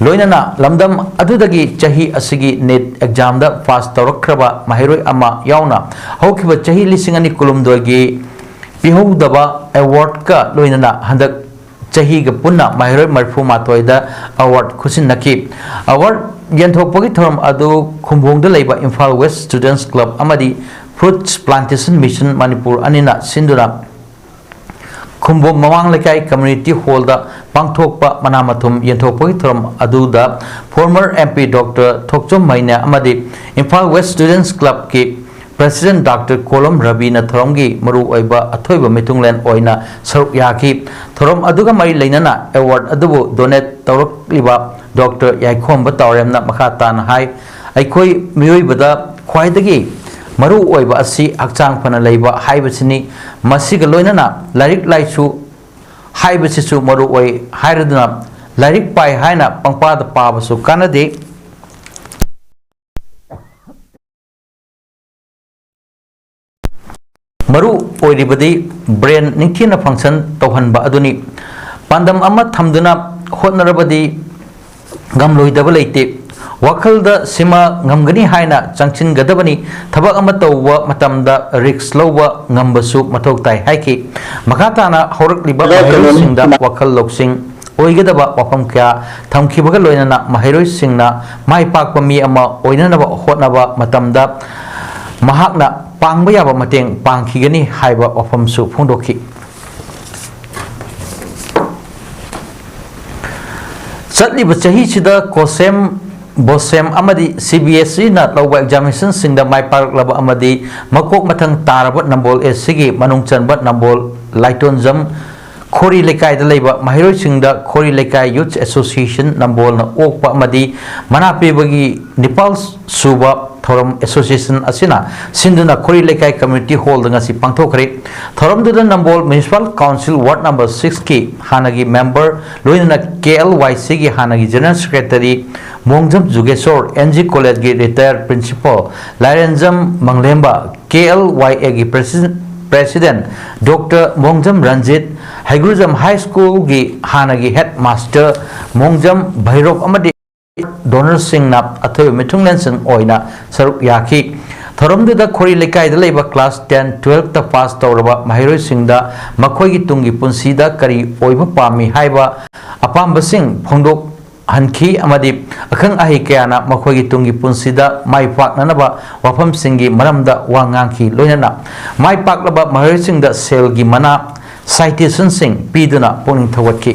ꯂꯣꯏꯅꯅ ꯂꯝꯗꯝ ꯑꯗꯨꯗꯒꯤ ꯆꯍꯤ ꯑꯁꯤꯒꯤ ꯅꯤꯠ ꯑꯦꯛꯖꯥꯝꯗ ꯄꯥꯁ ꯇꯧꯔꯛꯈ꯭ꯔꯕ ꯃꯍꯩꯔꯣꯏ ꯑꯃ ꯌꯥꯎꯅ ꯍꯧꯈꯤꯕ ꯆꯍꯤ ꯂꯤꯁꯤꯡ ꯑꯅꯤ ꯀꯨꯟꯍꯨꯝꯗꯣꯏꯒꯤ ꯄꯤꯍꯧꯗꯕ ꯑꯦꯋꯥꯔꯗꯀ ꯂꯣꯏꯅꯅ ꯍꯟꯗꯛ ꯆꯍꯤꯒ ꯄꯨꯟꯅ ꯃꯍꯩꯔꯣꯏ ꯃꯔꯤꯐꯨ ꯃꯥꯊꯣꯏꯗ ꯑꯦꯋꯥꯔꯗ ꯈꯨꯠꯁꯤꯟꯅꯈꯤ꯫ ꯑꯦꯋꯥꯔꯗ ꯌꯦꯟꯊꯣꯛꯄꯒꯤ ꯊꯧꯔꯝ ꯑꯗꯨ ꯈꯨꯝꯕꯣꯡꯗ ꯂꯩꯕ ꯏꯝꯐꯥꯜ ꯋꯦꯁ ꯁ꯭ꯇꯨꯗꯦꯟꯠꯁ ꯀ꯭ꯂꯕ ꯑꯃꯗꯤ ꯐ꯭ꯔꯨꯠꯁ ꯄ꯭ꯂꯥꯟꯇꯦꯁꯟ ꯃꯤꯁꯟ ꯃꯅꯤꯄꯨꯔ ꯑꯅꯤꯅ ꯁꯤꯟꯗꯨꯅ ꯈꯨꯝꯕꯣꯡ ꯃꯃꯥꯡ ꯂꯩꯀꯥꯏ ꯀꯝꯃ꯭ꯌꯨꯅꯤꯇꯤ ꯍꯣꯜꯗ ꯄꯥꯡꯊꯣꯛꯄ ꯃꯅꯥ ꯃꯊꯨꯝ ꯌꯦꯟꯊꯣꯛꯄꯒꯤ ꯊꯧꯔꯝ ꯑꯗꯨꯗ ꯐꯣꯔꯃꯔ ꯑꯦꯝ ꯄꯤ ꯗꯣꯛꯇꯔ ꯊꯣꯛꯆꯣꯝ ꯃꯩꯅ꯭ꯌꯥ ꯑꯃꯗꯤ ꯏꯝꯐꯥꯜ ꯋꯦꯁ ꯁ꯭ꯇꯨꯗꯦꯟꯠꯁ ꯀ꯭ꯂꯕꯀꯤ ꯄ꯭ꯔꯦꯁꯤꯗꯦꯟꯠ ꯗꯥꯛꯇꯔ ꯀꯣꯂꯝ ꯔꯕꯤꯅ ꯊꯧꯔꯝꯒꯤ ꯃꯔꯨꯑꯣꯏꯕ ꯑꯊꯣꯏꯕ ꯃꯤꯊꯨꯡꯂꯦꯟ ꯑꯣꯏꯅ ꯁꯔꯨꯛ ꯌꯥꯈꯤ꯫ ꯊꯧꯔꯝ ꯑꯗꯨꯒ ꯃꯔꯤ ꯂꯩꯅꯅ ꯑꯦꯋꯥꯔꯗ ꯑꯗꯨꯕꯨ ꯗꯣꯅꯦꯠ ꯇꯧꯔꯛꯂꯤꯕ ꯗꯣꯛꯇꯔ ꯌꯥꯏꯈꯣꯝꯕ ꯇꯥꯎꯔꯦꯝꯅ ꯃꯈꯥ ꯇꯥꯅ ꯍꯥꯏ, ꯑꯩꯈꯣꯏ ꯃꯤꯑꯣꯏꯕꯗ ꯈ꯭ꯋꯥꯏꯗꯒꯤ ꯃꯔꯨ ꯑꯣꯏꯕ ꯑꯁꯤ ꯍꯛꯆꯥꯡ ꯐꯅ ꯂꯩꯕ ꯍꯥꯏꯕꯁꯤꯅꯤ꯫ ꯃꯁꯤꯒ ꯂꯣꯏꯅꯅ ꯂꯥꯏꯔꯤꯛ ꯂꯥꯏꯁꯨ ꯍꯥꯏꯕꯁꯤꯁꯨ ꯃꯔꯨ ꯑꯣꯏ ꯍꯥꯏꯔꯗꯨꯅ ꯂꯥꯏꯔꯤꯛ ꯄꯥꯏ ꯍꯥꯏꯅ ꯄꯪꯄꯥꯗ ꯄꯥꯕꯁꯨ ꯀꯥꯟꯅꯗꯦ꯫ ꯃꯔꯨ ꯑꯣꯏꯔꯤꯕꯗꯤ ꯕ꯭ꯔꯦꯟ ꯅꯤꯡꯊꯤꯅ ꯐꯪꯁꯟ ꯇꯧꯍꯟꯕ ꯑꯗꯨꯅꯤ꯫ ꯄꯥꯟꯗꯝ ꯑꯃ ꯊꯝꯗꯨꯅ ꯍꯣꯠꯅꯔꯕꯗꯤ ꯉꯝꯂꯣꯏꯗꯕ ꯂꯩꯇꯦ꯫ ꯋꯥꯈꯜꯗ ꯁꯤꯃ ꯉꯝꯒꯅꯤ ꯍꯥꯏꯅ ꯆꯪꯁꯤꯟꯒꯗꯕꯅꯤ꯫ ꯊꯕꯛ ꯑꯃ ꯇꯧꯕ ꯃꯇꯝꯗ ꯔꯤꯁ꯭ꯛ ꯂꯧꯕ ꯉꯝꯕꯁꯨ ꯃꯊꯧ ꯇꯥꯏ ꯍꯥꯏꯈꯤ꯫ ꯃꯈꯥ ꯇꯥꯅ ꯍꯧꯔꯛꯂꯤꯕ ꯃꯍꯩꯔꯣꯏꯁꯤꯡꯗ ꯋꯥꯈꯜ ꯂꯧꯁꯤꯡ ꯑꯣꯏꯒꯗꯕ ꯋꯥꯐꯝ ꯀꯌꯥ ꯊꯝꯈꯤꯕꯒ ꯂꯣꯏꯅꯅ ꯃꯍꯩꯔꯣꯏꯁꯤꯡꯅ ꯃꯥꯏ ꯄꯥꯛꯄ ꯃꯤ ꯑꯃ ꯑꯣꯏꯅꯅꯕ ꯍꯣꯠꯅꯕ ꯃꯇꯝꯗ ꯃꯍꯥꯛꯅ ꯄꯥꯡꯕ ꯌꯥꯕ ꯃꯇꯦꯡ ꯄꯥꯡꯈꯤꯒꯅꯤ ꯍꯥꯏꯕ ꯋꯥꯐꯝꯁꯨ ꯐꯣꯡꯗꯣꯛꯈꯤ꯫ ꯆꯠꯂꯤꯕ ꯆꯍꯤꯁꯤꯗ ꯀꯣꯁꯦꯝ ꯕꯣꯁꯦꯝ ꯑꯃꯗꯤ ꯁꯤ ꯕꯤ ꯑꯦꯁ ꯏꯅ ꯂꯧꯕ ꯑꯦꯛꯖꯥꯃꯤꯅꯦꯁꯟꯁꯤꯡꯗ ꯃꯥꯏ ꯄꯥꯛꯂꯛꯂꯕ ꯑꯃꯗꯤ ꯃꯀꯣꯛ ꯃꯊꯪ ꯇꯥꯔꯕ ꯅꯝꯕꯣꯜ ꯑꯦꯁ ꯁꯤꯒꯤ ꯃꯅꯨꯡ ꯆꯟꯕ ꯅꯝꯕꯣꯜ ꯂꯥꯏꯇꯣꯟꯖꯝ ꯈꯣꯔꯤ ꯂꯩꯀꯥꯏꯗ ꯂꯩꯕ ꯃꯍꯩꯔꯣꯏꯁꯤꯡꯗ ꯈꯣꯔꯤ ꯂꯩꯀꯥꯏ ꯌꯨꯠꯁ ꯑꯦꯁꯣꯁꯤꯌꯦꯁꯟ ꯅꯝꯕꯣꯜꯅ ꯑꯣꯛꯄ ꯑꯃꯗꯤ ꯃꯅꯥ ꯄꯤꯕꯒꯤ ꯅꯤꯄꯥꯜ ꯁꯨꯕ ꯊꯧꯔꯝ ꯑꯦꯁꯣꯁꯤꯌꯦꯁꯟ ꯑꯁꯤꯅ ꯁꯤꯟꯗꯨꯅ ꯈꯣꯔꯤ ꯂꯩꯀꯥꯏ ꯀꯝꯃ꯭ꯌꯨꯅꯤꯇꯤ ꯍꯣꯜꯗ ꯉꯁꯤ ꯄꯥꯡꯊꯣꯛꯈ꯭ꯔꯦ꯫ ꯊꯧꯔꯝꯗꯨꯗ ꯅꯝꯕꯣꯜ ꯃ꯭ꯌꯨꯅꯤꯁꯤꯄꯥꯜ ꯀꯥꯎꯟꯁꯤꯜ ꯋꯥꯔꯗ ꯅꯝꯕꯔ ꯁꯤꯛꯁꯀꯤ ꯍꯥꯟꯅꯒꯤ ꯃꯦꯝꯕꯔ, ꯂꯣꯏꯅꯅ ꯀꯦ ꯑꯦꯜ ꯋꯥꯏ ꯁꯤꯒꯤ ꯍꯥꯟꯅꯒꯤ general secretary Mongjam Jugeshor, N G ꯀꯣꯂꯦꯖꯀꯤ retired principal Lairenjam Manglemba, K L Y ꯑꯦꯒꯤ presi-, president doctor Mongjam Ranjit, Heigrujam high ꯁ꯭ꯀꯨꯜꯒꯤ ꯍꯥꯟꯅꯒꯤ ꯍꯦꯗ ꯃꯥꯁꯇꯔ ꯃꯣꯡꯖꯝ ꯚꯩꯔꯣꯞ ꯑꯃꯗꯤ ꯗꯣꯅꯔꯁꯤꯡꯅ ꯑꯊꯣꯏꯕ ꯃꯤꯊꯨꯡꯂꯦꯟꯁꯤꯡ ꯑꯣꯏꯅ ꯁꯔꯨꯛ ꯌꯥꯈꯤ꯫ ꯊꯧꯔꯝꯗꯨꯗ ꯈꯣꯔꯤ ꯂꯩꯀꯥꯏꯗ ꯂꯩꯕ ꯀ꯭ꯂꯥꯁ ꯇꯦꯟ, ꯇꯨꯋꯦꯜꯐꯇ ꯄꯥꯁ ꯇꯧꯔꯕ ꯃꯍꯩꯔꯣꯏꯁꯤꯡꯗ ꯃꯈꯣꯏꯒꯤ ꯇꯨꯡꯒꯤ ꯄꯨꯟꯁꯤꯗ ꯀꯔꯤ ꯑꯣꯏꯕ ꯄꯥꯝꯃꯤ ꯍꯥꯏꯕ ꯑꯄꯥꯝꯕꯁꯤꯡ ꯐꯣꯡꯗꯣꯛꯍꯟꯈꯤ ꯑꯃꯗꯤ ꯑꯈꯪ ꯑꯍꯩ ꯀꯌꯥꯅ ꯃꯈꯣꯏꯒꯤ ꯇꯨꯡꯒꯤ ꯄꯨꯟꯁꯤꯗ ꯃꯥꯏ ꯄꯥꯛꯅꯅꯕ ꯋꯥꯐꯝꯁꯤꯡꯒꯤ ꯃꯔꯝꯗ ꯋꯥ ꯉꯥꯡꯈꯤ꯫ ꯂꯣꯏꯅꯅ ꯃꯥꯏ ꯄꯥꯛꯂꯕ ꯃꯍꯩꯔꯣꯏꯁꯤꯡꯗ ꯁꯦꯜꯒꯤ ꯃꯅꯥ, ꯁꯥꯏꯇꯦꯁꯟꯁꯤꯡ ꯄꯤꯗꯨꯅ ꯄꯨꯛꯅꯤꯡ ꯊꯧꯒꯠꯈꯤ꯫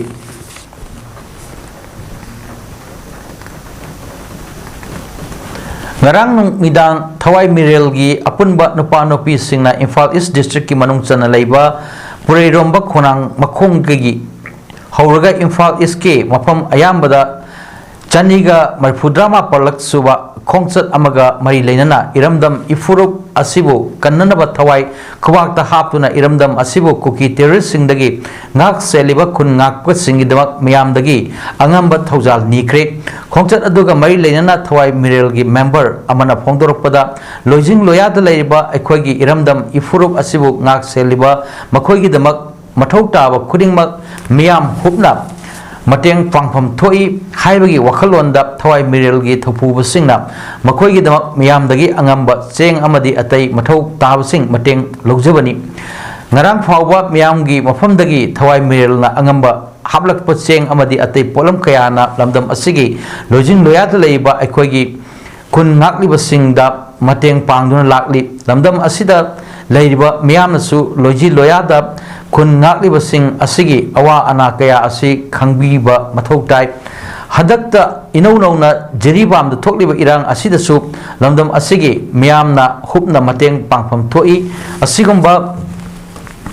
ꯉꯔꯥꯡ ꯅꯨꯃꯤꯗꯥꯡ ꯊꯋꯥꯏ ꯃꯤꯔꯦꯜꯒꯤ ꯑꯄꯨꯟꯕ ꯅꯨꯄꯥ ꯅꯨꯄꯤꯁꯤꯡꯅ ꯏꯝꯐꯥꯜ ꯏꯁ ꯗꯤꯁꯇ꯭ꯔꯤꯛꯀꯤ ꯃꯅꯨꯡ ꯆꯟꯅ ꯂꯩꯕ ꯄꯨꯔꯩꯔꯣꯝꯕ ꯈꯣꯡꯅꯥꯡ ꯃꯈꯣꯡꯗꯒꯤ ꯍꯧꯔꯒ ꯏꯝꯐꯥꯜ ꯏꯁꯀꯤ ꯃꯐꯝ ꯑꯌꯥꯝꯕꯗ ꯆꯅꯤꯒ ꯃꯔꯤꯐꯨꯇꯔꯥ ꯃꯥꯄꯜꯂꯛ ꯁꯨꯕ ꯈꯣꯡꯆꯠ ꯑꯃꯒ ꯃꯔꯤ ꯂꯩꯅꯅ ꯏꯔꯝꯗꯝ ꯏꯐꯨꯔꯨꯞ ꯑꯁꯤꯕꯨ ꯀꯟꯅꯅꯕ ꯊꯋꯥꯏ ꯈꯨꯕꯥꯛꯇ ꯍꯥꯞꯇꯨꯅ ꯏꯔꯝꯗꯝ ꯑꯁꯤꯕꯨ ꯀꯨꯀꯤ ꯇꯦꯔꯣꯔꯤꯁꯁꯤꯡꯗꯒꯤ ꯉꯥꯛ ꯁꯦꯜꯂꯤꯕ ꯈꯨꯟ ꯉꯥꯛꯄꯁꯤꯡꯒꯤꯗꯃꯛ ꯃꯤꯌꯥꯝꯗꯒꯤ ꯑꯉꯝꯕ ꯊꯧꯖꯥꯜ ꯅꯤꯈ꯭ꯔꯦ꯫ ꯈꯣꯡꯆꯠ ꯑꯗꯨꯒ ꯃꯔꯤ ꯂꯩꯅꯅ ꯊꯋꯥꯏ ꯃꯤꯔꯦꯜꯒꯤ ꯃꯦꯝꯕꯔ ꯑꯃꯅ ꯐꯣꯡꯗꯣꯔꯛꯄꯗ, ꯂꯣꯏꯖꯤꯡ ꯂꯣꯌꯥꯗ ꯂꯩꯔꯤꯕ ꯑꯩꯈꯣꯏꯒꯤ ꯏꯔꯝꯗꯝ ꯏꯐꯨꯔꯨꯞ ꯑꯁꯤꯕꯨ ꯉꯥꯛ ꯁꯦꯜꯂꯤꯕ ꯃꯈꯣꯏꯒꯤꯗꯃꯛ ꯃꯊꯧ ꯇꯥꯕ ꯈꯨꯗꯤꯡꯃꯛ ꯃꯤꯌꯥꯝ ꯍꯨꯞꯅ ꯃꯇꯦꯡ ꯄꯥꯡꯐꯝ ꯊꯣꯛꯏ ꯍꯥꯏꯕꯒꯤ ꯋꯥꯈꯜꯂꯣꯟꯗ ꯊꯋꯥꯏ ꯃꯤꯔꯦꯜꯒꯤ ꯊꯧꯄꯨꯕꯁꯤꯡꯅ ꯃꯈꯣꯏꯒꯤꯗꯃꯛ ꯃꯤꯌꯥꯝꯗꯒꯤ ꯑꯉꯝꯕ ꯆꯦꯡ ꯑꯃꯗꯤ ꯑꯇꯩ ꯃꯊꯧ ꯇꯥꯕꯁꯤꯡ ꯃꯇꯦꯡ ꯂꯧꯖꯕꯅꯤ꯫ ꯉꯔꯥꯡ ꯐꯥꯎꯕ ꯃꯤꯌꯥꯝꯒꯤ ꯃꯐꯝꯗꯒꯤ ꯊꯋꯥꯏ ꯃꯤꯔꯦꯜꯅ ꯑꯉꯝꯕ ꯍꯥꯞꯂꯛꯄ ꯆꯦꯡ ꯑꯃꯗꯤ ꯑꯇꯩ ꯄꯣꯠꯂꯝ ꯀꯌꯥꯅ ꯂꯝꯗꯝ ꯑꯁꯤꯒꯤ ꯂꯣꯏꯖꯤꯡ ꯂꯣꯌꯥꯗ ꯂꯩꯔꯤꯕ ꯑꯩꯈꯣꯏꯒꯤ ꯈꯨꯟ ꯉꯥꯛꯂꯤꯕꯁꯤꯡꯗ ꯃꯇꯦꯡ ꯄꯥꯡꯗꯨꯅ ꯂꯥꯛꯂꯤ꯫ ꯂꯝꯗꯝ ꯑꯁꯤꯗ ꯂꯩꯔꯤꯕ ꯃꯤꯌꯥꯝꯅꯁꯨ ꯂꯣꯏꯖꯤ ꯂꯣꯌꯥꯗ ꯈꯨꯟ ꯉꯥꯛꯂꯤꯕꯁꯤꯡ ꯑꯁꯤꯒꯤ ꯑꯋꯥ ꯑꯅꯥ ꯀꯌꯥ ꯑꯁꯤ ꯈꯪꯕꯤꯕ ꯃꯊꯧ ꯇꯥꯏ꯫ ꯍꯟꯗꯛꯇ ꯏꯅꯧ ꯅꯧꯅ ꯖꯤꯔꯤꯕꯥꯝꯗ ꯊꯣꯛꯂꯤꯕ ꯏꯔꯥꯡ ꯑꯁꯤꯗꯁꯨ ꯂꯝꯗꯝ ꯑꯁꯤꯒꯤ ꯃꯤꯌꯥꯝꯅ ꯍꯨꯞꯅ ꯃꯇꯦꯡ ꯄꯥꯡꯐꯝ ꯊꯣꯛꯏ꯫ ꯑꯁꯤꯒꯨꯝꯕ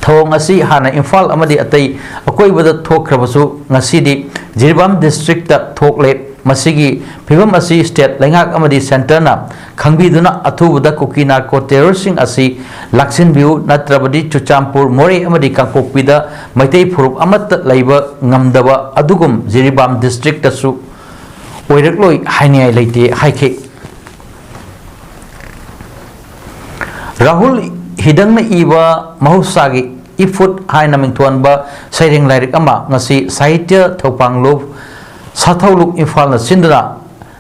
ꯊꯧꯑꯣꯡ ꯑꯁꯤ ꯍꯥꯟꯅ ꯏꯝꯐꯥꯜ ꯑꯃꯗꯤ ꯑꯇꯩ ꯑꯀꯣꯏꯕꯗ ꯊꯣꯛꯈ꯭ꯔꯕꯁꯨ, ꯉꯁꯤꯗꯤ ꯖꯤꯔꯤꯕꯥꯝ ꯗꯤꯁꯇ꯭ꯔꯤꯛꯇ ꯊꯣꯛꯂꯦ꯫ ꯃꯁꯤꯒꯤ ꯐꯤꯕꯝ ꯑꯁꯤ ꯁ꯭ꯇꯦꯠ ꯂꯩꯉꯥꯛ ꯑꯃꯗꯤ ꯁꯦꯟꯇꯔꯅ ꯈꯪꯕꯤꯗꯨꯅ ꯑꯊꯨꯕꯗ ꯀꯨꯀꯤ ꯅꯥꯔꯀꯣ ꯇꯦꯔꯣꯔꯁꯤꯡ ꯑꯁꯤ ꯂꯥꯛꯁꯤꯟꯕꯤꯌꯨ, ꯅꯠꯇ꯭ꯔꯕꯗꯤ ꯆꯨꯔꯆꯥꯟꯄꯨꯔ, ꯃꯣꯔꯦ ꯑꯃꯗꯤ ꯀꯥꯡꯄꯣꯛꯄꯤꯗ ꯃꯩꯇꯩ ꯐꯨꯔꯨꯞ ꯑꯃꯠꯇ ꯂꯩꯕ ꯉꯝꯗꯕ ꯑꯗꯨꯒꯨꯝ ꯖꯤꯔꯤꯕꯥꯝ ꯗꯤꯁꯇ꯭ꯔꯤꯛꯇꯁꯨ ꯑꯣꯏꯔꯛꯂꯣꯏ ꯍꯥꯏꯅꯤꯡꯉꯥꯏ ꯂꯩꯇꯦ ꯍꯥꯏꯈꯤ꯫ ꯔꯥꯍꯨꯜ ꯍꯤꯗꯪꯅ ꯏꯕ ꯃꯍꯧꯁꯥꯒꯤ ꯏꯐꯨꯠ ꯍꯥꯏꯅ ꯃꯤꯡꯊꯣꯟꯕ ꯁꯩꯔꯦꯡ ꯂꯥꯏꯔꯤꯛ ꯑꯃ ꯉꯁꯤ ꯁꯥꯍꯤꯇ꯭ꯌ ꯊꯧꯄꯥꯡꯂꯨꯞ ꯁꯥꯊꯧꯂꯨꯞ ꯏꯝꯐꯥꯜꯅ ꯁꯤꯟꯗꯨꯅ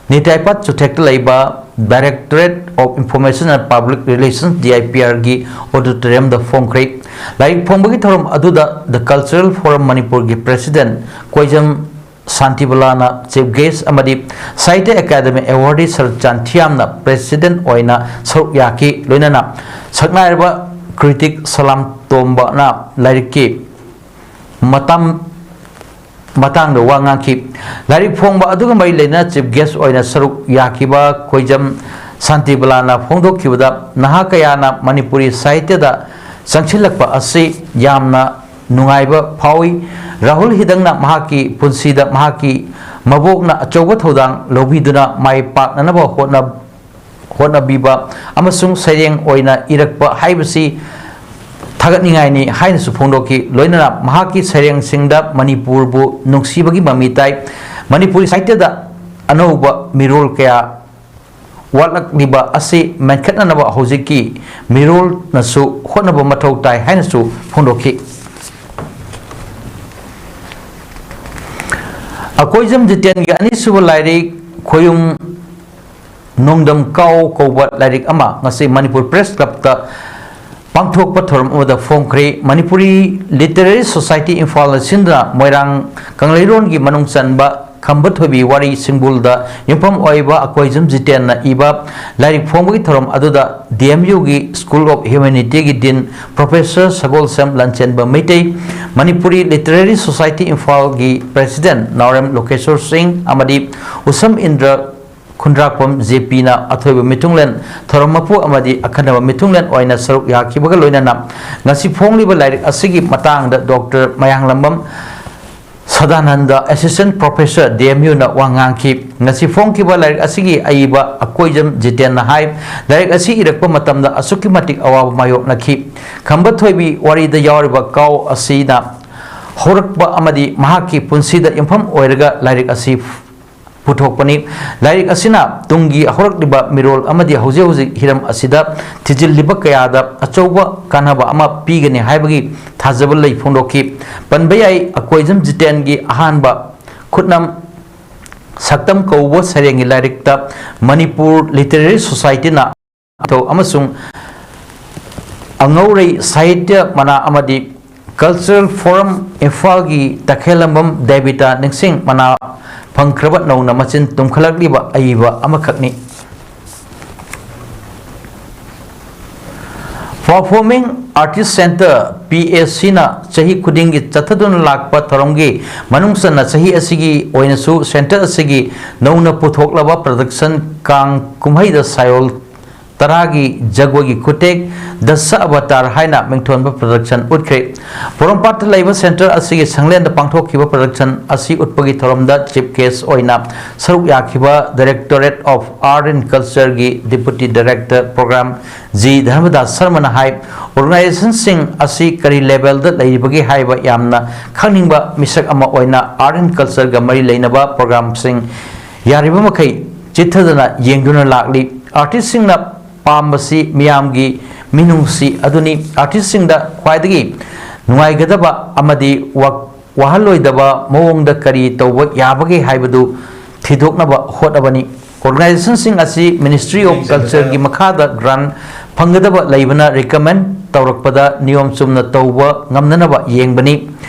ꯅꯤꯇꯥꯏꯄꯥꯠ ꯆꯨꯊꯦꯛꯇ ꯂꯩꯕ Directorate of Information and Public Relations, D I P R ꯒꯤ auditorium ꯗ ꯐꯣꯡꯈ꯭ꯔꯦ꯫ ꯂꯥꯏꯔꯤꯛ ꯐꯣꯡꯕꯒꯤ ꯊꯧꯔꯝ ꯑꯗꯨꯗ The Cultural Forum ꯃꯅꯤꯄꯨꯔꯒꯤ president ꯀꯣꯏꯖꯝ ꯁꯥꯟꯇꯤꯕꯂꯥꯅ chief guest ꯑꯃꯗꯤ ꯁꯥꯍꯤꯇ꯭ꯌ ꯑꯦꯀꯥꯗꯃꯤ awardee ꯁꯔꯠꯆꯥꯟ ꯊꯤꯌꯥꯝꯅ president ꯑꯣꯏꯅ ꯁꯔꯨꯛ ꯌꯥꯈꯤ꯫ ꯂꯣꯏꯅꯅ ꯁꯛꯅꯥꯏꯔꯕ critic ꯁꯂꯥꯝ ꯇꯣꯝꯕꯅ ꯂꯥꯏꯔꯤꯛꯀꯤ ꯃꯇꯝ ꯃꯇꯥꯡꯗ ꯋꯥ ꯉꯥꯡꯈꯤ꯫ ꯂꯥꯏꯔꯤꯛ ꯐꯣꯡꯕ ꯑꯗꯨꯒ ꯃꯔꯤ ꯂꯩꯅꯅ chief guest ꯑꯣꯏꯅ ꯁꯔꯨꯛ ꯌꯥꯈꯤꯕ ꯈꯣꯏꯖꯝ ꯁꯥꯟꯇꯤꯕꯂꯥꯅ ꯐꯣꯡꯗꯣꯛꯈꯤꯕꯗ, ꯅꯍꯥ ꯀꯌꯥꯅ ꯃꯅꯤꯄꯨꯔꯤ ꯁꯥꯍꯤꯇ꯭ꯌꯗ ꯆꯪꯁꯤꯜꯂꯛꯄ ꯑꯁꯤ ꯌꯥꯝꯅ ꯅꯨꯡꯉꯥꯏꯕ ꯐꯥꯎꯏ꯫ ꯔꯥꯍꯨꯜ ꯍꯤꯗꯪꯅ ꯃꯍꯥꯛꯀꯤ ꯄꯨꯟꯁꯤꯗ ꯃꯍꯥꯛꯀꯤ ꯃꯕꯣꯛꯅ ꯑꯆꯧꯕ ꯊꯧꯗꯥꯡ ꯂꯧꯕꯤꯗꯨꯅ ꯃꯥꯏ ꯄꯥꯛꯅꯅꯕ ꯍꯣꯠꯅ-, ꯍꯣꯠꯅꯕꯤꯕ ꯑꯃꯁꯨꯡ ꯁꯩꯔꯦꯡ ꯑꯣꯏꯅ ꯏꯔꯛꯄ ꯍꯥꯏꯕꯁꯤ ꯊꯥꯒꯠꯅꯤꯡꯉꯥꯏꯅꯤ ꯍꯥꯏꯅꯁꯨ ꯐꯣꯡꯗꯣꯛꯈꯤ꯫ ꯂꯣꯏꯅꯅ ꯃꯍꯥꯛꯀꯤ ꯁꯩꯔꯦꯡꯁꯤꯡꯗ ꯃꯅꯤꯄꯨꯔꯕꯨ ꯅꯨꯡꯁꯤꯕꯒꯤ ꯃꯃꯤ ꯇꯥꯏ꯫ ꯃꯅꯤꯄꯨꯔꯤ ꯁꯥꯍꯤꯇ꯭ꯌꯗ ꯑꯅꯧꯕ ꯃꯤꯔꯣꯜ ꯀꯌꯥ ꯋꯥꯠꯂꯛꯂꯤꯕ ꯑꯁꯤ ꯃꯦꯟꯈꯠꯅꯅꯕ ꯍꯧꯖꯤꯛꯀꯤ ꯃꯤꯔꯣꯜꯅꯁꯨ ꯍꯣꯠꯅꯕ ꯃꯊꯧ ꯇꯥꯏ ꯍꯥꯏꯅꯁꯨ ꯐꯣꯡꯗꯣꯛꯈꯤ꯫ ꯑꯀꯣꯏꯖꯝ ꯖꯤꯇꯦꯟꯒꯤ ꯑꯅꯤꯁꯨꯕ ꯂꯥꯏꯔꯤꯛ ꯈꯣꯌꯨꯝ ꯅꯣꯡꯗꯝ ꯀꯥꯎ ꯀꯧꯕ ꯂꯥꯏꯔꯤꯛ ꯑꯃ ꯉꯁꯤ ꯃꯅꯤꯄꯨꯔ Press Club ꯇ ꯄꯥꯡꯊꯣꯛꯄ ꯊꯧꯔꯝ ꯑꯃꯗ ꯐꯣꯡꯈ꯭ꯔꯦ꯫ ꯃꯅꯤꯄꯨꯔꯤ Literary Society ꯏꯝꯐꯥꯜꯅ ꯁꯤꯟꯗꯨꯅ ꯃꯣꯏꯔꯥꯡ ꯀꯪꯂꯩꯔꯣꯟꯒꯤ ꯃꯅꯨꯡ ꯆꯟꯕ ꯈꯝꯕ ꯊꯣꯏꯕꯤ ꯋꯥꯔꯤ ꯁꯤꯡꯕꯨꯜꯗ ꯌꯨꯝꯐꯝ ꯑꯣꯏꯕ ꯑꯀꯣꯏꯖꯝ ꯖꯤꯇꯦꯟꯅ ꯏꯕ ꯂꯥꯏꯔꯤꯛ ꯐꯣꯡꯕꯒꯤ ꯊꯧꯔꯝ ꯑꯗꯨꯗ D M U ꯒꯤ School of Humanity ꯒꯤ Dean Professor ꯁꯒꯣꯜꯁꯦꯝ ꯂꯟꯆꯦꯟꯕ ꯃꯩꯇꯩ, ꯃꯅꯤꯄꯨꯔꯤ Literary Society ꯏꯝꯐꯥꯜꯒꯤ President ꯅꯥꯎꯔꯦꯝ ꯂꯣꯀꯦꯁꯣꯔ ꯁꯤꯡ ꯑꯃꯗꯤ ꯎꯁꯝ ꯏꯟꯗ꯭ꯔ ꯈꯨꯟꯗ꯭ꯔꯥꯛꯄꯝ J P ꯅ ꯑꯊꯣꯏꯕ ꯃꯤꯊꯨꯡꯂꯦꯟ, ꯊꯧꯔꯝ ꯃꯄꯨ ꯑꯃꯗꯤ ꯑꯈꯟꯅꯕ ꯃꯤꯊꯨꯡꯂꯦꯟ ꯑꯣꯏꯅ ꯁꯔꯨꯛ ꯌꯥꯈꯤꯕꯒ ꯂꯣꯏꯅꯅ ꯉꯁꯤ ꯐꯣꯡꯂꯤꯕ ꯂꯥꯏꯔꯤꯛ ꯑꯁꯤꯒꯤ ꯃꯇꯥꯡꯗ ꯗꯣꯛꯇꯔ ꯃꯌꯥꯡꯂꯝꯕꯝ Sadananda, Assistant Professor D M U ꯅ ꯋꯥ ꯉꯥꯡꯈꯤ꯫ ꯉꯁꯤ ꯐꯣꯡꯈꯤꯕ ꯂꯥꯏꯔꯤꯛ ꯑꯁꯤꯒꯤ ꯑꯏꯕ ꯑꯀꯣꯏꯖꯝ ꯖꯤꯇꯦꯟꯅ ꯍꯥꯏ, ꯂꯥꯏꯔꯤꯛ ꯑꯁꯤ ꯏꯔꯛꯄ ꯃꯇꯝꯗ ꯑꯁꯨꯛꯀꯤ ꯃꯇꯤꯛ ꯑꯋꯥꯕ ꯃꯥꯌꯣꯛꯅꯈꯤ꯫ ꯈꯝꯕ ꯊꯣꯏꯕꯤ ꯋꯥꯔꯤꯗ ꯌꯥꯎꯔꯤꯕ ꯀꯥꯎ ꯑꯁꯤꯅ ꯍꯧꯔꯛꯄ ꯑꯃꯗꯤ ꯃꯍꯥꯛꯀꯤ ꯄꯨꯟꯁꯤꯗ ꯌꯨꯝꯐꯝ ꯑꯣꯏꯔꯒ ꯂꯥꯏꯔꯤꯛ ꯑꯁꯤ ꯄꯨꯊꯣꯛꯄꯅꯤ꯫ ꯂꯥꯏꯔꯤꯛ ꯑꯁꯤꯅ ꯇꯨꯡꯒꯤ ꯍꯧꯔꯛꯂꯤꯕ ꯃꯤꯔꯣꯜ ꯑꯃꯗꯤ ꯍꯧꯖꯤꯛ ꯍꯧꯖꯤꯛ ꯍꯤꯔꯝ ꯑꯁꯤꯗ ꯊꯤꯖꯤꯜꯂꯤꯕ ꯀꯌꯥꯗ ꯑꯆꯧꯕ ꯀꯥꯟꯅꯕ ꯑꯃ ꯄꯤꯒꯅꯤ ꯍꯥꯏꯕꯒꯤ ꯊꯥꯖꯕ ꯂꯩ ꯐꯣꯡꯗꯣꯛꯈꯤ꯫ ꯄꯟꯕ ꯌꯥꯏ, ꯑꯀꯣꯏꯖꯝ ꯖꯤꯇꯦꯟꯒꯤ ꯑꯍꯥꯟꯕ ꯈꯨꯠꯅꯝ ꯁꯛꯇꯝ ꯀꯧꯕ ꯁꯩꯔꯦꯡꯒꯤ ꯂꯥꯏꯔꯤꯛꯇ ꯃꯅꯤꯄꯨꯔ Literary Society ꯅ ꯃꯊꯧ ꯑꯃꯁꯨꯡ ꯑꯉꯧꯔꯩ ꯁꯥꯍꯤꯇ꯭ꯌ ꯃꯅꯥ ꯑꯃꯗꯤ Cultural Forum ꯏꯝꯐꯥꯜꯒꯤ ꯇꯈꯦꯜꯂꯝꯕꯝ ꯗꯦꯕꯤꯇꯥ ꯅꯤꯡꯁꯤꯡ ꯃꯅꯥ ꯐꯪꯈ꯭ꯔꯕ ꯅꯧꯅ ꯃꯆꯤꯟ ꯇꯨꯝꯈꯠꯂꯛꯂꯤꯕ ꯑꯏꯕ ꯑꯃꯈꯛꯅꯤ꯫ Performing Artist Centre, P A C ꯅ ꯆꯍꯤ ꯈꯨꯗꯤꯡꯒꯤ ꯆꯠꯊꯗꯨꯅ ꯂꯥꯛꯄ ꯊꯧꯔꯝꯒꯤ ꯃꯅꯨꯡ ꯆꯟꯅ ꯆꯍꯤ ꯑꯁꯤꯒꯤ ꯑꯣꯏꯅꯁꯨ centre ꯑꯁꯤꯒꯤ ꯅꯧꯅ ꯄꯨꯊꯣꯛꯂꯕ production ꯀꯥꯡ ꯀꯨꯝꯍꯩꯗ ꯁꯥꯌꯣꯜ ꯇꯔꯥꯒꯤ ꯖꯒꯣꯏꯒꯤ ꯈꯨꯠꯊꯦꯛ ꯗꯁ ꯑꯕꯇꯥꯔ ꯍꯥꯏꯅ ꯃꯤꯡꯊꯣꯟꯕ production ꯎꯠꯈ꯭ꯔꯦ꯫ ꯄꯣꯔꯣꯝꯄꯥꯠꯇ ꯂꯩꯕ centre ꯑꯁꯤꯒꯤ ꯁꯪꯂꯦꯟꯗ ꯄꯥꯡꯊꯣꯛꯈꯤꯕ production ꯑꯁꯤ ꯎꯠꯄꯒꯤ ꯊꯧꯔꯝꯗ chief guest ꯑꯣꯏꯅ ꯁꯔꯨꯛ ꯌꯥꯈꯤꯕ Directorate of Art and Culture ꯒꯤ Deputy Director Program G ꯙꯔꯃꯗꯥꯁ ꯁꯔꯃꯅ ꯍꯥꯏ, organization ꯁꯤꯡ ꯑꯁꯤ ꯀꯔꯤ level ꯗ ꯂꯩꯔꯤꯕꯒꯦ ꯍꯥꯏꯕ ꯌꯥꯝꯅ ꯈꯪꯅꯤꯡꯕ ꯃꯤꯁꯛ ꯑꯃ ꯑꯣꯏꯅ Art and Culture ꯒ ꯃꯔꯤ ꯂꯩꯅꯕ program ꯁꯤꯡ ꯌꯥꯔꯤꯕ ꯃꯈꯩ ꯆꯤꯠꯊꯗꯅ ꯌꯦꯡꯗꯨꯅ ꯂꯥꯛꯂꯤ꯫ Artist ꯁꯤꯡꯅ ꯄꯥꯝꯕꯁꯤ ꯃꯤꯌꯥꯝꯒꯤ ꯃꯤꯅꯨꯡꯁꯤ ꯑꯗꯨꯅꯤ꯫ Artist ꯁꯤꯡꯗ ꯈ꯭ꯋꯥꯏꯗꯒꯤ ꯅꯨꯡꯉꯥꯏꯒꯗꯕ ꯑꯃꯗꯤ ꯋꯥ-, ꯋꯥꯍꯜꯂꯣꯏꯗꯕ ꯃꯑꯣꯡꯗ ꯀꯔꯤ ꯇꯧꯕ ꯌꯥꯕꯒꯦ ꯍꯥꯏꯕꯗꯨ ꯊꯤꯗꯣꯛꯅꯕ ꯍꯣꯠꯅꯕꯅꯤ꯫ Organization ꯁꯤꯡ ꯑꯁꯤ Ministry of Culture ꯒꯤ ꯃꯈꯥꯗ grant ꯐꯪꯒꯗꯕ ꯂꯩꯕꯅ recommend ꯇꯧꯔꯛꯄꯗ ꯅꯤꯌꯣꯝ ꯆꯨꯝꯅ ꯇꯧꯕ ꯉꯝꯅꯅꯕ ꯌꯦꯡꯕꯅꯤ꯫